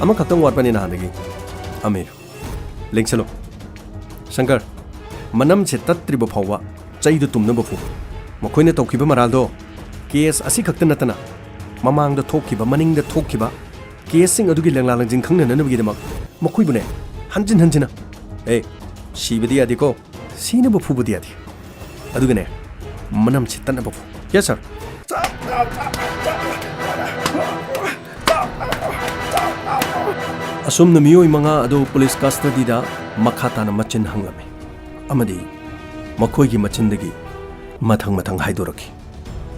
ꯑꯃꯈꯛꯇꯪ ꯋꯥꯠꯄꯅꯤ ꯅꯍꯥꯟꯗꯒꯤ, ꯑꯃꯤꯔ꯫ ꯂꯦꯡꯁꯜꯂꯨ꯫ ꯁꯪꯀꯔ, ꯃꯅꯝꯁꯦ ꯇꯠꯇ꯭ꯔꯤꯕ ꯐꯥꯎꯕ ꯆꯩꯗꯨ ꯇꯨꯝꯅꯕ ꯐꯨ꯫ ꯃꯈꯣꯏꯅ ꯇꯧꯈꯤꯕ ꯃꯔꯥꯜꯗꯣ ꯀꯦꯁ ꯑꯁꯤꯈꯛꯇ ꯅꯠꯇꯅ ꯃꯃꯥꯡꯗ ꯊꯣꯛꯈꯤꯕ, ꯃꯅꯤꯡꯗ ꯊꯣꯛꯈꯤꯕ ꯀꯦꯁꯁꯤꯡ ꯑꯗꯨꯒꯤ ꯂꯦꯡꯂꯥ ꯂꯦꯡꯖꯤꯟ ꯈꯪꯅꯅꯕꯒꯤꯗꯃꯛ ꯃꯈꯣꯏꯕꯨꯅꯦ ꯍꯟꯖꯤꯟ ꯍꯟꯖꯤꯟꯅ, ꯑꯦ, ꯁꯤꯕꯗꯤ ꯌꯥꯗꯦꯀꯣ, ꯁꯤꯅꯕ ꯐꯨꯕꯗꯤ ꯌꯥꯗꯦ꯫ ꯑꯗꯨꯒꯅꯦ ꯃꯅꯝꯁꯤ ꯇꯠꯅꯕ ꯐꯨ꯫" "ꯌꯦꯁ, ꯁꯥꯔ꯫" ꯑꯁꯨꯝꯅ ꯃꯤꯑꯣꯏ ꯃꯉꯥ ꯑꯗꯨ ꯄꯨꯂꯤꯁ ꯀꯁꯇꯗꯤꯗ ꯃꯈꯥ ꯇꯥꯅ ꯃꯆꯤꯟ ꯍꯪꯂꯝꯃꯤ ꯑꯃꯗꯤ ꯃꯈꯣꯏꯒꯤ ꯃꯆꯤꯟꯗꯒꯤ ꯃꯊꯪ ꯃꯊꯪ ꯍꯥꯏꯗꯣꯔꯛꯈꯤ꯫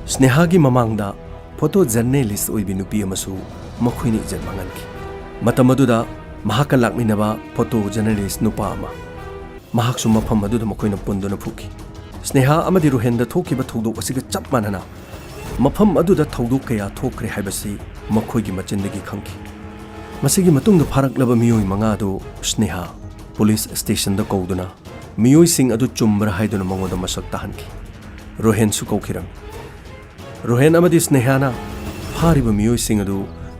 ꯁ꯭ꯅꯦꯍꯥꯒꯤ ꯃꯃꯥꯡꯗ ꯐꯣꯇꯣ ꯖꯔꯅꯦꯂꯤꯁ ꯑꯣꯏꯕꯤ ꯅꯨꯄꯤ ꯑꯃꯁꯨ ꯃꯈꯣꯏꯅ ꯏꯖꯠ ꯃꯥꯡꯍꯟꯈꯤ꯫ ꯃꯇꯝ ꯑꯗꯨꯗ ꯃꯍꯥꯛꯀ ꯂꯥꯛꯃꯤꯟꯅꯕ ꯐꯣꯇꯣ ꯖꯔꯅꯦꯂꯤꯁ ꯅꯨꯄꯥ ꯑꯃ, ꯃꯍꯥꯛꯁꯨ ꯃꯐꯝ ꯑꯗꯨꯗ ꯃꯈꯣꯏꯅ ꯄꯨꯟꯗꯨꯅ ꯐꯨꯈꯤ꯫ ꯁ꯭ꯅꯦꯍꯥ ꯑꯃꯗꯤ ꯔꯣꯍꯦꯟꯗ ꯊꯣꯛꯈꯤꯕ ꯊꯧꯗꯣꯛ ꯑꯁꯤꯒ ꯆꯞ ꯃꯥꯟꯅꯅ ꯃꯐꯝ ꯑꯗꯨꯗ ꯊꯧꯗꯣꯛ ꯀꯌꯥ ꯊꯣꯛꯈ꯭ꯔꯦ ꯍꯥꯏꯕꯁꯤ ꯃꯈꯣꯏꯒꯤ ꯃꯆꯤꯟꯗꯒꯤ ꯈꯪꯈꯤ꯫ ꯃꯁꯤꯒꯤ ꯃꯇꯨꯡꯗ ꯐꯥꯔꯛꯂꯕ ꯃꯤꯑꯣꯏ ꯃꯉꯥ ꯑꯗꯨ ꯁ꯭ꯅꯦꯍꯥ ꯄꯨꯂꯤꯁ ꯁ꯭ꯇꯦꯁꯟꯗ ꯀꯧꯗꯨꯅ ꯃꯤꯑꯣꯏꯁꯤꯡ ꯑꯗꯨ ꯆꯨꯝꯕ꯭ꯔꯥ ꯍꯥꯏꯗꯨꯅ ꯃꯉꯣꯟꯗ ꯃꯁꯛ ꯇꯥꯍꯟꯈꯤ꯫ ꯔꯣꯍꯦꯟꯁꯨ ꯀꯧꯈꯤꯔꯝꯃꯤ꯫ ꯔꯣꯍꯦꯟ ꯑꯃꯗꯤ ꯁ꯭ꯅꯦꯍꯥꯅ ꯐꯥꯔꯤꯕ ꯃꯤꯑꯣꯏꯁꯤꯡ ꯑꯗꯨ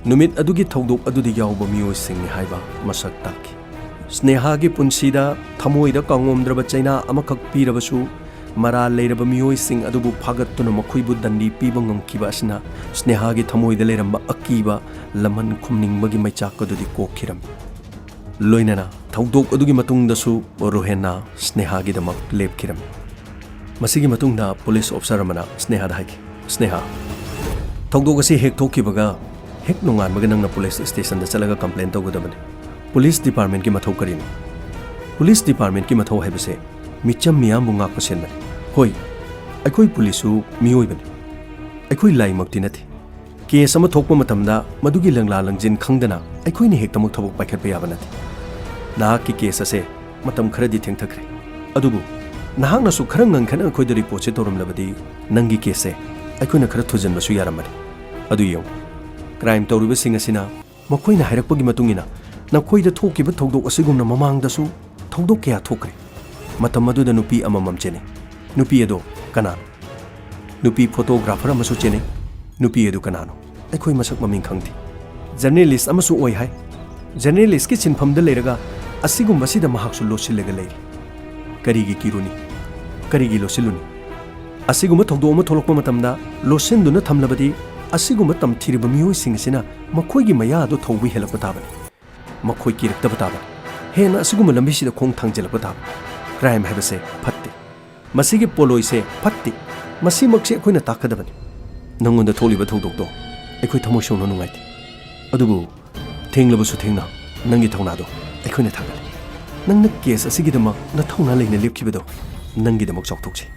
ꯅꯨꯃꯤꯠ ꯑꯗꯨꯒꯤ ꯊꯧꯗꯣꯛ ꯑꯗꯨꯗ ꯌꯥꯎꯕ ꯃꯤꯑꯣꯏꯁꯤꯡꯅꯤ ꯍꯥꯏꯕ ꯃꯁꯛ ꯇꯥꯛꯈꯤ꯫ ꯁ꯭ꯅꯦꯍꯥꯒꯤ ꯄꯨꯟꯁꯤꯗ ꯊꯃꯣꯏꯗ ꯀꯥꯎꯉꯝꯗ꯭ꯔꯕ ꯆꯩꯅꯥ ꯑꯃꯈꯛ ꯄꯤꯔꯕꯁꯨ, ꯃꯔꯥꯜ ꯂꯩꯔꯕ ꯃꯤꯑꯣꯏꯁꯤꯡ ꯑꯗꯨꯕꯨ ꯐꯥꯒꯠꯇꯨꯅ ꯃꯈꯣꯏꯕꯨ ꯗꯟꯗꯤ ꯄꯤꯕ ꯉꯝꯈꯤꯕ ꯑꯁꯤꯅ ꯁ꯭ꯅꯦꯍꯥꯒꯤ ꯊꯃꯣꯏꯗ ꯂꯩꯔꯝꯕ ꯑꯀꯤꯕ ꯂꯃꯟ ꯈꯨꯝꯅꯤꯡꯕꯒꯤ ꯃꯩꯆꯥꯛ ꯑꯗꯨꯗꯤ ꯀꯣꯛꯈꯤꯔꯝꯃꯤ꯫ ꯂꯣꯏꯅꯅ ꯊꯧꯗꯣꯛ ꯑꯗꯨꯒꯤ ꯃꯇꯨꯡꯗꯁꯨ ꯔꯣꯍꯦꯟꯅ ꯁ꯭ꯅꯦꯍꯥꯒꯤꯗꯃꯛ ꯂꯦꯞꯈꯤꯔꯝꯃꯤ꯫ ꯃꯁꯤꯒꯤ ꯃꯇꯨꯡꯗ ꯄꯨꯂꯤꯁ ꯑꯣꯐꯤꯁꯥꯔ ꯑꯃꯅ ꯁ꯭ꯅꯦꯍꯥꯗ ꯍꯥꯏꯈꯤ, "ꯁ꯭ꯅꯦꯍꯥ, ꯊꯧꯗꯣꯛ ꯑꯁꯤ ꯍꯦꯛ ꯊꯣꯛꯈꯤꯕꯒ ꯍꯦꯛ ꯅꯣꯡꯉꯥꯟꯕꯒ ꯅꯪꯅ ꯄꯨꯂꯤꯁ ꯁ꯭ꯇꯦꯁꯟꯗ ꯆꯠꯂꯒ ꯀꯝꯄ꯭ꯂꯦꯟ ꯇꯧꯒꯗꯕꯅꯤ꯫ ꯄꯨꯂꯤꯁ ꯗꯤꯄꯥꯔꯠꯃꯦꯟꯠꯀꯤ ꯃꯊꯧ ꯀꯔꯤꯅꯣ? ꯄꯨꯂꯤꯁ ꯗꯤꯄꯥꯔꯠꯃꯦꯟꯠꯀꯤ ꯃꯊꯧ ꯍꯥꯏꯕꯁꯦ ꯃꯤꯆꯝ ꯃꯤꯌꯥꯝꯕꯨ ꯉꯥꯛꯄ ꯁꯦꯟꯕꯅꯤ꯫ ꯍꯣꯏ, ꯑꯩꯈꯣꯏ ꯄꯨꯂꯤꯁꯁꯨ ꯃꯤꯑꯣꯏꯕꯅꯤ꯫ ꯑꯩꯈꯣꯏ ꯂꯥꯏꯃꯛꯇꯤ ꯅꯠꯇꯦ꯫ ꯀꯦꯁ ꯑꯃ ꯊꯣꯛꯄ ꯃꯇꯝꯗ ꯃꯗꯨꯒꯤ ꯂꯪꯂꯥ ꯂꯪꯖꯤꯟ ꯈꯪꯗꯅ ꯑꯩꯈꯣꯏꯅ ꯍꯦꯛꯇꯃꯛ ꯊꯕꯛ ꯄꯥꯏꯈꯠꯄ ꯌꯥꯕ ꯅꯠꯇꯦ꯫ ꯅꯍꯥꯛꯀꯤ ꯀꯦꯁ ꯑꯁꯦ ꯃꯇꯝ ꯈꯔꯗꯤ ꯊꯦꯡꯊꯈ꯭ꯔꯦ, ꯑꯗꯨꯕꯨ ꯅꯍꯥꯛꯅꯁꯨ ꯈꯔ ꯉꯟꯈꯠꯅ ꯑꯩꯈꯣꯏꯗ ꯔꯤꯄꯣꯔꯠꯁꯦ ꯇꯧꯔꯝꯂꯕꯗꯤ ꯅꯪꯒꯤ ꯀꯦꯁꯁꯦ ꯑꯩꯈꯣꯏꯅ ꯈꯔ ꯊꯨꯖꯤꯟꯕꯁꯨ ꯌꯥꯔꯝꯕꯅꯤ꯫ ꯑꯗꯨ ꯌꯦꯡꯉꯨ, ꯀ꯭ꯔꯥꯏꯝ ꯇꯧꯔꯤꯕꯁꯤꯡ ꯑꯁꯤꯅ ꯃꯈꯣꯏꯅ ꯍꯥꯏꯔꯛꯄꯒꯤ ꯃꯇꯨꯡ ꯏꯟꯅ ꯅꯈꯣꯏꯗ ꯊꯣꯛꯈꯤꯕ ꯊꯧꯗꯣꯛ ꯑꯁꯤꯒꯨꯝꯅ ꯃꯃꯥꯡꯗꯁꯨ ꯊꯧꯗꯣꯛ ꯀꯌꯥ ꯊꯣꯛꯈ꯭ꯔꯦ꯫ ꯃꯇꯝ ꯑꯗꯨꯗ ꯅꯨꯄꯤ ꯑꯃꯃꯝ ꯆꯦꯟꯅꯩ꯫ ꯅꯨꯄꯤ ꯑꯗꯣ ꯀꯅꯥꯅꯣ? ꯅꯨꯄꯤ ꯐꯣꯇꯣꯒ꯭ꯔꯥꯐꯔ ꯑꯃꯁꯨ ꯆꯦꯟꯅꯩ꯫ ꯅꯨꯄꯤ ꯑꯗꯨ ꯀꯅꯥꯅꯣ? ꯑꯩꯈꯣꯏ ꯃꯁꯛ ꯃꯃꯤꯡ ꯈꯪꯗꯦ꯫ ꯖꯔꯅꯦꯂꯤꯁ ꯑꯃꯁꯨ ꯑꯣꯏ ꯍꯥꯏ꯫ ꯖꯔꯅꯦꯂꯤꯁꯀꯤ ꯁꯤꯟꯐꯝꯗ ꯂꯩꯔꯒ ꯑꯁꯤꯒꯨꯝꯕꯁꯤꯗ ꯃꯍꯥꯛꯁꯨ ꯂꯣꯠꯁꯤꯜꯂꯒ ꯂꯩꯔꯤ꯫ ꯀꯔꯤꯒꯤ ꯀꯤꯔꯨꯅꯤ? ꯀꯔꯤꯒꯤ ꯂꯣꯠꯁꯤꯜꯂꯨꯅꯤ? ꯑꯁꯤꯒꯨꯝꯕ ꯊꯧꯗꯣꯛ ꯑꯃ ꯊꯣꯛꯂꯛꯄ ꯃꯇꯝꯗ ꯂꯣꯠꯁꯤꯟꯗꯨꯅ ꯊꯝꯂꯕꯗꯤ ꯑꯁꯤꯒꯨꯝꯕ ꯇꯝꯊꯤꯔꯕ ꯃꯤꯑꯣꯏꯁꯤꯡ ꯑꯁꯤꯅ ꯃꯈꯣꯏꯒꯤ ꯃꯌꯥ ꯑꯗꯨ ꯊꯧꯕ ꯍꯦꯜꯂꯛꯄ ꯇꯥꯕꯅꯤ꯫ ꯃꯈꯣꯏ ꯀꯤꯔꯛꯇꯕ ꯇꯥꯕꯅꯤ꯫ ꯍꯦꯟꯅ ꯑꯁꯤꯒꯨꯝꯕ ꯂꯝꯕꯤꯁꯤꯗ ꯈꯣꯡ ꯊꯥꯡꯖꯤꯜꯂꯛꯄ ꯇꯥꯕꯅꯤ꯫ ꯀ꯭ꯔꯥꯏꯝ ꯍꯥꯏꯕꯁꯦ ꯐꯠꯇꯦ꯫ ꯃꯁꯤꯒꯤ ꯄꯣꯠꯂꯣꯏꯁꯦ ꯐꯠꯇꯦ꯫ ꯃꯁꯤꯃꯛꯁꯦ ꯑꯩꯈꯣꯏꯅ ꯇꯥꯛꯀꯗꯕꯅꯤ꯫ ꯅꯪꯉꯣꯟꯗ ꯊꯣꯛꯂꯤꯕ ꯊꯧꯗꯣꯛꯇꯣ ꯑꯩꯈꯣꯏ ꯊꯃꯣꯏ ꯁꯦꯡꯅ ꯅꯨꯡꯉꯥꯏꯇꯦ꯫ ꯑꯗꯨꯕꯨ ꯊꯦꯡꯂꯕꯁꯨ ꯊꯦꯡꯅ ꯅꯪꯒꯤ ꯊꯧꯅꯥꯗꯣ ꯑꯩꯈꯣꯏꯅ ꯊꯥꯒꯠꯂꯤ꯫ ꯅꯪꯅ ꯀꯦꯁ ꯑꯁꯤꯒꯤꯗꯃꯛ ꯅꯊꯧꯅꯥ ꯂꯩꯅ ꯂꯦꯞꯈꯤꯕꯗꯣ ꯅꯪꯒꯤꯗꯃꯛ ꯆꯥꯎꯊꯣꯛꯆꯩ꯫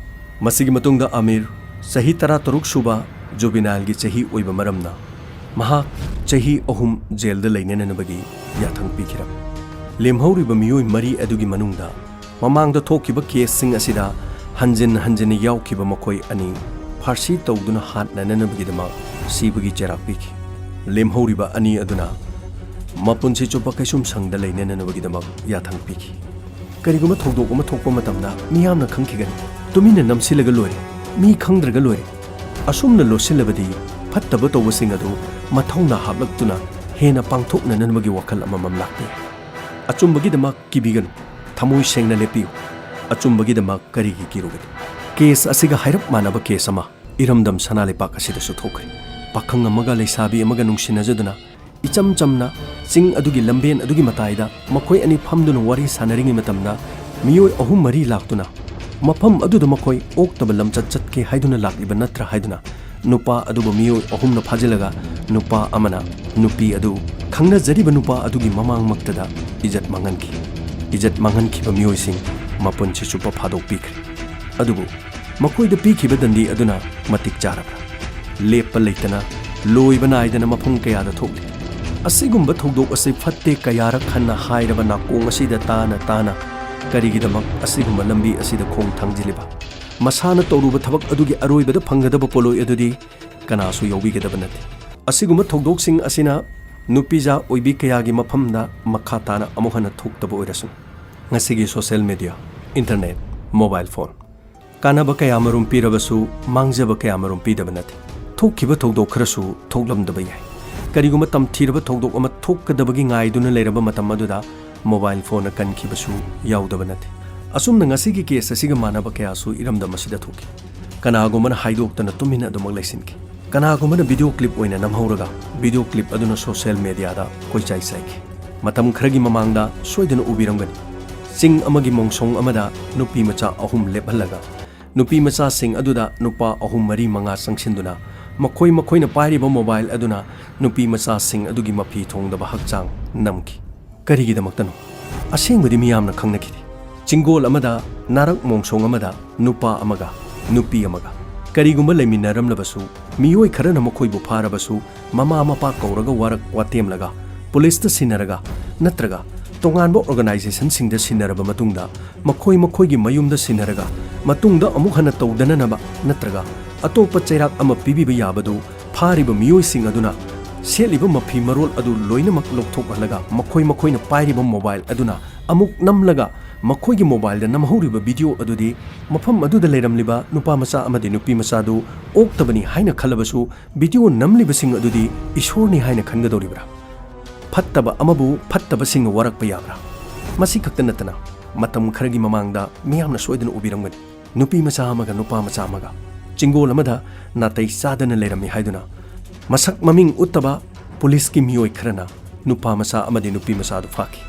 ꯃꯁꯤꯒꯤ ꯃꯇꯨꯡꯗ ꯑꯃꯤꯔ, ꯆꯍꯤ ꯇꯔꯥꯇꯔꯨꯛ ꯁꯨꯕ, ꯖꯨꯕꯤꯅꯥꯏꯜꯒꯤ ꯆꯍꯤ ꯑꯣꯏꯕ ꯃꯔꯝꯅ, ꯃꯍꯥꯛ ꯆꯍꯤ ꯑꯍꯨꯝ ꯖꯦꯜꯗ ꯂꯩꯅꯅꯕꯒꯤ ꯌꯥꯊꯪ ꯄꯤꯈꯤꯔꯝꯃꯤ꯫ ꯂꯦꯝꯍꯧꯔꯤꯕ ꯃꯤꯑꯣꯏ ꯃꯔꯤ ꯑꯗꯨꯒꯤ ꯃꯅꯨꯡꯗ ꯃꯃꯥꯡꯗ ꯊꯣꯛꯈꯤꯕ ꯀꯦꯁꯁꯤꯡ ꯑꯁꯤꯗ ꯍꯟꯖꯤꯟ ꯍꯟꯖꯤꯟꯅ ꯌꯥꯎꯈꯤꯕ ꯃꯈꯣꯏ ꯑꯅꯤ ꯐꯥꯔꯁꯤ ꯇꯧꯗꯨꯅ ꯍꯥꯠꯅꯅꯕꯒꯤꯗꯃꯛ ꯁꯤꯕꯒꯤ ꯆꯩꯔꯥꯛ ꯄꯤꯈꯤ꯫ ꯂꯦꯝꯍꯧꯔꯤꯕ ꯑꯅꯤ ꯑꯗꯨꯅ ꯃꯄꯨꯟꯁꯤ ꯆꯨꯞꯄ ꯀꯩꯁꯨꯝꯁꯪꯗ ꯂꯩꯅꯅꯕꯒꯤꯗꯃꯛ ꯌꯥꯊꯪ ꯄꯤꯈꯤ꯫ ꯀꯔꯤꯒꯨꯝꯕ ꯊꯧꯗꯣꯛ ꯑꯃ ꯊꯣꯛꯄ ꯃꯇꯝꯗ ꯃꯤꯌꯥꯝꯅ ꯈꯪꯈꯤꯒꯅꯤ꯫ ꯇꯨꯃꯤꯟꯅ ꯅꯝꯁꯤꯜꯂꯒ ꯂꯣꯏꯔꯦ꯫ ꯃꯤ ꯈꯪꯗ꯭ꯔꯒ ꯂꯣꯏꯔꯦ꯫ ꯑꯁꯨꯝꯅ ꯂꯣꯠꯁꯤꯜꯂꯕꯗꯤ ꯐꯠꯇꯕ ꯇꯧꯕꯁꯤꯡ ꯑꯗꯨ ꯃꯊꯧꯅꯥ ꯍꯥꯞꯂꯛꯇꯨꯅ ꯍꯦꯟꯅ ꯄꯥꯡꯊꯣꯛꯅꯅꯕꯒꯤ ꯋꯥꯈꯜ ꯑꯃꯃꯝ ꯂꯥꯛꯄ ꯌꯥꯏ꯫ ꯑꯆꯨꯝꯕꯒꯤꯗꯃꯛ ꯀꯤꯕꯤꯒꯅꯨ꯫ ꯊꯃꯣꯏ ꯁꯦꯡꯅ ꯂꯦꯞꯄꯤꯌꯨ꯫ ꯑꯆꯨꯝꯕꯒꯤꯗꯃꯛ ꯀꯔꯤꯒꯤ ꯀꯤꯔꯨꯒꯅꯤ? ꯀꯦꯁ ꯑꯁꯤꯒ ꯍꯥꯏꯔꯞ ꯃꯥꯟꯅꯕ ꯀꯦꯁ ꯑꯃ ꯏꯔꯝꯗꯝ ꯁꯅꯥ ꯂꯩꯄꯥꯛ ꯑꯁꯤꯗꯁꯨ ꯊꯣꯛꯈ꯭ꯔꯦ꯫ ꯄꯥꯈꯪ ꯑꯃꯒ ꯂꯩꯁꯥꯕꯤ ꯑꯃꯒ ꯅꯨꯡꯁꯤꯅꯖꯗꯨꯅ ꯏꯆꯝ ꯆꯝꯅ ꯆꯤꯡ ꯑꯗꯨꯒꯤ ꯂꯝꯕꯦꯟ ꯑꯗꯨꯒꯤ ꯃꯇꯥꯏꯗ ꯃꯈꯣꯏ ꯑꯅꯤ ꯐꯝꯗꯨꯅ ꯋꯥꯔꯤ ꯁꯥꯟꯅꯔꯤꯉꯩ ꯃꯇꯝꯗ ꯃꯤꯑꯣꯏ ꯑꯍꯨꯝ ꯃꯔꯤ ꯂꯥꯛꯇꯨꯅ ꯃꯐꯝ ꯑꯗꯨꯗ ꯃꯈꯣꯏ ꯑꯣꯛꯇꯕ ꯂꯝꯆꯠ ꯆꯠꯀꯦ ꯍꯥꯏꯗꯨꯅ ꯂꯥꯛꯂꯤꯕ ꯅꯠꯇ꯭ꯔꯥ ꯍꯥꯏꯗꯨꯅ ꯅꯨꯄꯥ ꯑꯗꯨꯕꯨ ꯃꯤꯑꯣꯏ ꯑꯍꯨꯝꯅ ꯐꯥꯖꯤꯜꯂꯒ ꯅꯨꯄꯥ ꯑꯃꯅ ꯅꯨꯄꯤ ꯑꯗꯨ ꯈꯪꯅꯖꯔꯤꯕ ꯅꯨꯄꯥ ꯑꯗꯨꯒꯤ ꯃꯃꯥꯡꯃꯛꯇꯗ ꯏꯖꯠ ꯃꯥꯡꯍꯟꯈꯤ꯫ ꯏꯖꯠ ꯃꯥꯡꯍꯟꯈꯤꯕ ꯃꯤꯑꯣꯏꯁꯤꯡ ꯃꯄꯨꯟꯁꯤ ꯆꯨꯞꯄ ꯐꯥꯗꯣꯛꯄꯤꯈ꯭ꯔꯦ꯫ ꯑꯗꯨꯕꯨ ꯃꯈꯣꯏꯗ ꯄꯤꯈꯤꯕ ꯗꯟꯗꯤ ꯑꯗꯨꯅ ꯃꯇꯤꯛ ꯆꯥꯔꯕ꯭ꯔꯥ? ꯂꯦꯞꯄ ꯂꯩꯇꯅ, ꯂꯣꯏꯕ ꯅꯥꯏꯗꯅ ꯃꯐꯝ ꯀꯌꯥꯗ ꯊꯣꯛꯂꯤ꯫ ꯑꯁꯤꯒꯨꯝꯕ ꯊꯧꯗꯣꯛ ꯑꯁꯤ ꯐꯠꯇꯦ ꯀꯌꯥꯔꯛ ꯍꯟꯅ ꯍꯥꯏꯔꯕ ꯅꯥꯀꯣꯡ ꯑꯁꯤꯗ ꯇꯥꯅ ꯇꯥꯅ ꯀꯔꯤꯒꯤꯗꯃꯛ ꯑꯁꯤꯒꯨꯝꯕ ꯂꯝꯕꯤ ꯑꯁꯤꯗ ꯈꯣꯡ ꯊꯥꯡꯖꯤꯜꯂꯤꯕ? ꯃꯁꯥꯅ ꯇꯧꯔꯨꯕ ꯊꯕꯛ ꯑꯗꯨꯒꯤ ꯑꯔꯣꯏꯕꯗ ꯐꯪꯒꯗꯕ ꯄꯣꯠꯂꯣꯏ ꯑꯗꯨꯗꯤ ꯀꯅꯥꯁꯨ ꯌꯥꯎꯕꯤꯒꯗꯕ ꯅꯠꯇꯦ꯫ ꯑꯁꯤꯒꯨꯝꯕ ꯊꯧꯗꯣꯛꯁꯤꯡ ꯑꯁꯤꯅ ꯅꯨꯄꯤꯖꯥ ꯑꯣꯏꯕꯤ ꯀꯌꯥꯒꯤ ꯃꯐꯝꯗ ꯃꯈꯥ ꯇꯥꯅ ꯑꯃꯨꯛ ꯍꯟꯅ ꯊꯣꯛꯇꯕ ꯑꯣꯏꯔꯁꯅꯨ꯫ ꯉꯁꯤꯒꯤ social media, internet, mobile phone, ꯀꯥꯟꯅꯕ ꯀꯌꯥ ꯑꯃꯔꯣꯝ ꯄꯤꯔꯕꯁꯨ ꯃꯥꯡꯖꯕ ꯀꯌꯥ ꯑꯃꯔꯣꯝ ꯄꯤꯗꯕ ꯅꯠꯇꯦ꯫ ꯊꯣꯛꯈꯤꯕ ꯊꯧꯗꯣꯛ ꯈꯔꯁꯨ ꯊꯣꯛꯂꯝꯗꯕ ꯌꯥꯏ꯫ ꯀꯔꯤꯒꯨꯝꯕ ꯇꯝꯊꯤꯔꯕ ꯊꯧꯗꯣꯛ ꯑꯃ ꯊꯣꯛꯀꯗꯕꯒꯤ ꯉꯥꯏꯗꯨꯅ ꯂꯩꯔꯕ ꯃꯇꯝ ꯑꯗꯨꯗ mobile phoneꯅ ꯀꯟꯈꯤꯕꯁꯨ ꯌꯥꯎꯗꯕ ꯅꯠꯇꯦ꯫ ꯑꯁꯨꯝꯅ ꯉꯁꯤꯒꯤ ꯀꯦꯁ ꯑꯁꯤꯒ ꯃꯥꯟꯅꯕ ꯀꯌꯥꯁꯨ ꯏꯔꯝꯗꯝ ꯑꯁꯤꯗ ꯊꯣꯛꯈꯤ꯫ ꯀꯅꯥꯒꯨꯝꯕꯅ ꯍꯥꯏꯗꯣꯛꯇꯅ ꯇꯨꯃꯤꯟꯅ ꯑꯗꯨꯃꯛ ꯂꯩꯁꯤꯟꯈꯤ꯫ ꯀꯅꯥꯒꯨꯝꯕꯅ video clip ꯑꯣꯏꯅ ꯅꯝꯍꯧꯔꯒ video clip ꯑꯗꯨꯅ social mediaꯗ ꯀꯣꯏꯆꯥꯏ ꯆꯥꯏꯈꯤ꯫ ꯃꯇꯝ ꯈꯔꯒꯤ ꯃꯃꯥꯡꯗ ꯁꯣꯏꯗꯅ ꯎꯕꯤꯔꯝꯒꯅꯤ, ꯆꯤꯡ ꯑꯃꯒꯤ ꯃꯣꯡꯁꯣꯡ ꯑꯃꯗ ꯅꯨꯄꯤ ꯃꯆꯥ ꯑꯍꯨꯝ ꯂꯦꯞꯍꯜꯂꯒ ꯅꯨꯄꯤ ꯃꯆꯥꯁꯤꯡ ꯑꯗꯨꯗ ꯅꯨꯄꯥ ꯑꯍꯨꯝ, ꯃꯔꯤ, ꯃꯉꯥ ꯆꯪꯁꯤꯟꯗꯨꯅ ꯃꯈꯣꯏ ꯃꯈꯣꯏꯅ ꯄꯥꯏꯔꯤꯕ mobile ꯑꯗꯨꯅ ꯅꯨꯄꯤ ꯃꯆꯥꯁꯤꯡ ꯑꯗꯨꯒꯤ ꯃꯐꯤ ꯊꯣꯡꯗꯕ ꯍꯛꯆꯥꯡ ꯅꯝꯈꯤ꯫ ꯀꯔꯤꯒꯤꯗꯃꯛꯇꯅꯣ? ꯑꯁꯦꯡꯕꯗꯤ ꯃꯤꯌꯥꯝꯅ ꯈꯪꯅꯈꯤꯗꯦ꯫ ꯆꯤꯡꯒꯣꯜ ꯑꯃꯗ, ꯅꯥꯔꯛ ꯃꯣꯡꯁꯣꯡ ꯑꯃꯗ ꯅꯨꯄꯥ ꯑꯃꯒ ꯅꯨꯄꯤ ꯑꯃꯒ ꯀꯔꯤꯒꯨꯝꯕ ꯂꯩꯃꯤꯟꯅꯔꯝꯂꯕꯁꯨ, ꯃꯤꯑꯣꯏ ꯈꯔꯅ ꯃꯈꯣꯏꯕꯨ ꯐꯥꯔꯕꯁꯨ, ꯃꯃꯥ ꯃꯄꯥ ꯀꯧꯔꯒ ꯋꯥꯔꯛ ꯋꯥꯇꯦꯝꯂꯒ, ꯄꯨꯂꯤꯁꯇ ꯁꯤꯟꯅꯔꯒ, ꯅꯠꯇ꯭ꯔꯒ ꯇꯣꯉꯥꯟꯕ organizationꯁꯤꯡꯗ ꯁꯤꯟꯅꯔꯕ ꯃꯇꯨꯡꯗ, ꯃꯈꯣꯏ ꯃꯈꯣꯏꯒꯤ ꯃꯌꯨꯝꯗ ꯁꯤꯟꯅꯔꯒ, ꯃꯇꯨꯡꯗ ꯑꯃꯨꯛ ꯍꯟꯅ ꯇꯧꯗꯅꯅꯕ ꯅꯠꯇ꯭ꯔꯒ ꯑꯇꯣꯞꯄ ꯆꯩꯔꯥꯛ ꯑꯃ ꯄꯤꯕꯤꯕ ꯌꯥꯕꯗꯨ ꯐꯥꯔꯤꯕ ꯃꯤꯑꯣꯏꯁꯤꯡ ꯑꯗꯨꯅ ꯁꯦꯠꯂꯤꯕ ꯃꯐꯤ ꯃꯔꯣꯜ ꯑꯗꯨ ꯂꯣꯏꯅꯃꯛ ꯂꯧꯊꯣꯛꯍꯜꯂꯒ, ꯃꯈꯣꯏ ꯃꯈꯣꯏꯅ ꯄꯥꯏꯔꯤꯕ mobile ꯑꯗꯨꯅ ꯑꯃꯨꯛ ꯅꯝꯂꯒ, ꯃꯈꯣꯏꯒꯤ mobileꯗ ꯅꯝꯍꯧꯔꯤꯕ video ꯑꯗꯨꯗꯤ ꯃꯐꯝ ꯑꯗꯨꯗ ꯂꯩꯔꯝꯂꯤꯕ ꯅꯨꯄꯥ ꯃꯆꯥ ꯑꯃꯗꯤ ꯅꯨꯄꯤ ꯃꯆꯥꯗꯨ ꯑꯣꯛꯇꯕꯅꯤ ꯍꯥꯏꯅ ꯈꯜꯂꯕꯁꯨ, video ꯅꯝꯂꯤꯕꯁꯤꯡ ꯑꯗꯨꯗꯤ ꯏꯁꯣꯔꯅꯤ ꯍꯥꯏꯅ ꯈꯟꯒꯗꯧꯔꯤꯕ꯭ꯔꯥ? ꯐꯠꯇꯕ ꯑꯃꯕꯨ ꯐꯠꯇꯕꯁꯤꯡꯅ ꯋꯥꯔꯛꯄ ꯌꯥꯕ꯭ꯔꯥ? ꯃꯁꯤ ꯈꯛꯇ ꯅꯠꯇꯅ, ꯃꯇꯝ ꯈꯔꯒꯤ ꯃꯃꯥꯡꯗ ꯃꯤꯌꯥꯝꯅ ꯁꯣꯏꯗꯅ ꯎꯕꯤꯔꯝꯒꯅꯤ, ꯅꯨꯄꯤ ꯃꯆꯥ ꯑꯃꯒ ꯅꯨꯄꯥ ꯃꯆꯥ ꯑꯃꯒ ꯆꯤꯡꯒꯣꯜ ꯑꯃꯗ ꯅꯥꯇꯩ ꯆꯥꯗꯅ ꯂꯩꯔꯝꯃꯤ ꯍꯥꯏꯗꯨꯅ ꯃꯁꯛ ꯃꯃꯤꯡ ꯎꯠꯇꯕ ꯄꯨꯂꯤꯁꯀꯤ ꯃꯤꯑꯣꯏ ꯈꯔꯅ ꯅꯨꯄꯥ ꯃꯆꯥ ꯑꯃꯗꯤ ꯅꯨꯄꯤ ꯃꯆꯥꯗꯨ ꯐꯥꯈꯤ꯫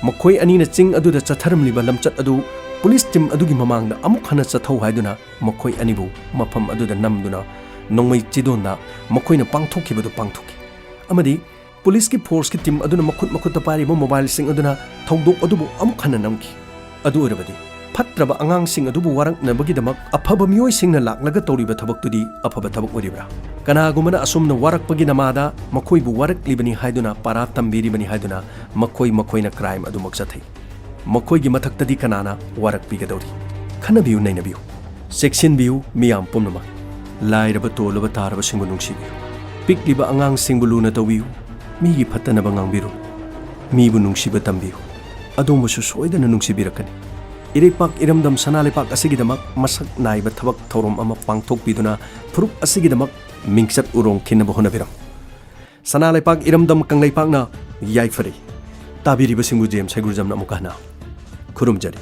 ꯃꯈꯣꯏ ꯑꯅꯤꯅ ꯆꯤꯡ ꯑꯗꯨꯗ ꯆꯠꯊꯔꯝꯂꯤꯕ ꯂꯝꯆꯠ ꯑꯗꯨ ꯄꯨꯂꯤꯁ ꯇꯤꯝ ꯑꯗꯨꯒꯤ ꯃꯃꯥꯡꯗ ꯑꯃꯨꯛ ꯍꯟꯅ ꯆꯠꯊꯧ ꯍꯥꯏꯗꯨꯅ ꯃꯈꯣꯏ ꯑꯅꯤꯕꯨ ꯃꯐꯝ ꯑꯗꯨꯗ ꯅꯝꯗꯨꯅ ꯅꯣꯡꯃꯩ ꯆꯤꯗꯣꯟꯗ ꯃꯈꯣꯏꯅ ꯄꯥꯡꯊꯣꯛꯈꯤꯕꯗꯨ ꯄꯥꯡꯊꯣꯛꯈꯤ꯫ ꯑꯃꯗꯤ ꯄꯨꯂꯤꯁꯀꯤ ꯐꯣꯔꯁꯀꯤ ꯇꯤꯝ ꯑꯗꯨꯅ ꯃꯈꯨꯠ ꯃꯈꯨꯠꯇ ꯄꯥꯏꯔꯤꯕ ꯃꯣꯕꯥꯏꯜꯁꯤꯡ ꯑꯗꯨꯅ ꯊꯧꯗꯣꯛ ꯑꯗꯨꯕꯨ ꯑꯃꯨꯛ ꯍꯟꯅ ꯅꯝꯈꯤ꯫ ꯑꯗꯨ ꯑꯣꯏꯔꯕꯗꯤ ꯐꯠꯇ꯭ꯔꯕ ꯑꯉꯥꯡꯁꯤꯡ ꯑꯗꯨꯕꯨ ꯋꯥꯔꯛꯅꯕꯒꯤꯗꯃꯛ ꯑꯐꯕ ꯃꯤꯑꯣꯏꯁꯤꯡꯅ ꯂꯥꯛꯂꯒ ꯇꯧꯔꯤꯕ ꯊꯕꯛꯇꯨꯗꯤ ꯑꯐꯕ ꯊꯕꯛ ꯑꯣꯏꯔꯤꯕ꯭ꯔꯥ? ꯀꯅꯥꯒꯨꯝꯕꯅ ꯑꯁꯨꯝꯅ ꯋꯥꯔꯛꯄꯒꯤ ꯅꯃꯥꯗ ꯃꯈꯣꯏꯕꯨ ꯋꯥꯔꯛꯂꯤꯕꯅꯤ ꯍꯥꯏꯗꯨꯅ, ꯄꯥꯔꯥ ꯇꯝꯕꯤꯔꯤꯕꯅꯤ ꯍꯥꯏꯗꯨꯅ ꯃꯈꯣꯏ ꯃꯈꯣꯏꯅ ꯀ꯭ꯔꯥꯏꯝ ꯑꯗꯨꯃꯛ ꯆꯠꯊꯩ꯫ ꯃꯈꯣꯏꯒꯤ ꯃꯊꯛꯇꯗꯤ ꯀꯅꯥꯅ ꯋꯥꯔꯛꯄꯤꯒꯗꯧꯔꯤ? ꯈꯟꯅꯕꯤꯌꯨ, ꯅꯩꯅꯕꯤꯌꯨ꯫ ꯆꯦꯛꯁꯤꯟꯕꯤꯌꯨ ꯃꯤꯌꯥꯝ ꯄꯨꯝꯅꯃꯛ꯫ ꯂꯥꯏꯔꯕ ꯇꯣꯜꯂꯕ ꯇꯥꯔꯕꯁꯤꯡꯕꯨ ꯅꯨꯡꯁꯤꯕꯤꯌꯨ꯫ ꯄꯤꯛꯂꯤꯕ ꯑꯉꯥꯡꯁꯤꯡꯕꯨ ꯂꯨꯅ ꯇꯧꯕꯤꯌꯨ꯫ ꯃꯤꯒꯤ ꯐꯠꯇꯅꯕ ꯉꯥꯡꯕꯤꯔꯨ꯫ ꯃꯤꯕꯨ ꯅꯨꯡꯁꯤꯕ ꯇꯝꯕꯤꯌꯨ꯫ ꯑꯗꯣꯝꯕꯨꯁꯨ ꯁꯣꯏꯗꯅ ꯅꯨꯡꯁꯤꯕꯤꯔꯛꯀꯅꯤ꯫ ꯏꯔꯩꯄꯥꯛ ꯏꯔꯝꯗꯝ ꯁꯅꯥ ꯂꯩꯄꯥꯛ ꯑꯁꯤꯒꯤꯗꯃꯛ ꯃꯁꯛ ꯅꯥꯏꯕ ꯊꯕꯛ ꯊꯧꯔꯝ ꯑꯃ ꯄꯥꯡꯊꯣꯛꯄꯤꯗꯨꯅ ꯐꯨꯔꯨꯞ ꯑꯁꯤꯒꯤꯗꯃꯛ ꯃꯤꯡꯆꯠ ꯎꯔꯣꯡ ꯈꯤꯟꯅꯕ ꯍꯣꯠꯅꯕꯤꯔꯝꯃꯨ꯫ ꯁꯅꯥ ꯂꯩꯄꯥꯛ ꯏꯔꯝꯗꯝ ꯀꯪꯂꯩꯄꯥꯛꯅ ꯌꯥꯏꯐꯔꯤ꯫ ꯇꯥꯕꯤꯔꯤꯕꯁꯤꯡꯕꯨ ꯖꯦꯝꯁ ꯍꯩꯒ꯭ꯔꯨꯖꯝꯅ ꯑꯃꯨꯛꯀ ꯍꯟꯅ ꯈꯨꯔꯨꯝꯖꯔꯤ꯫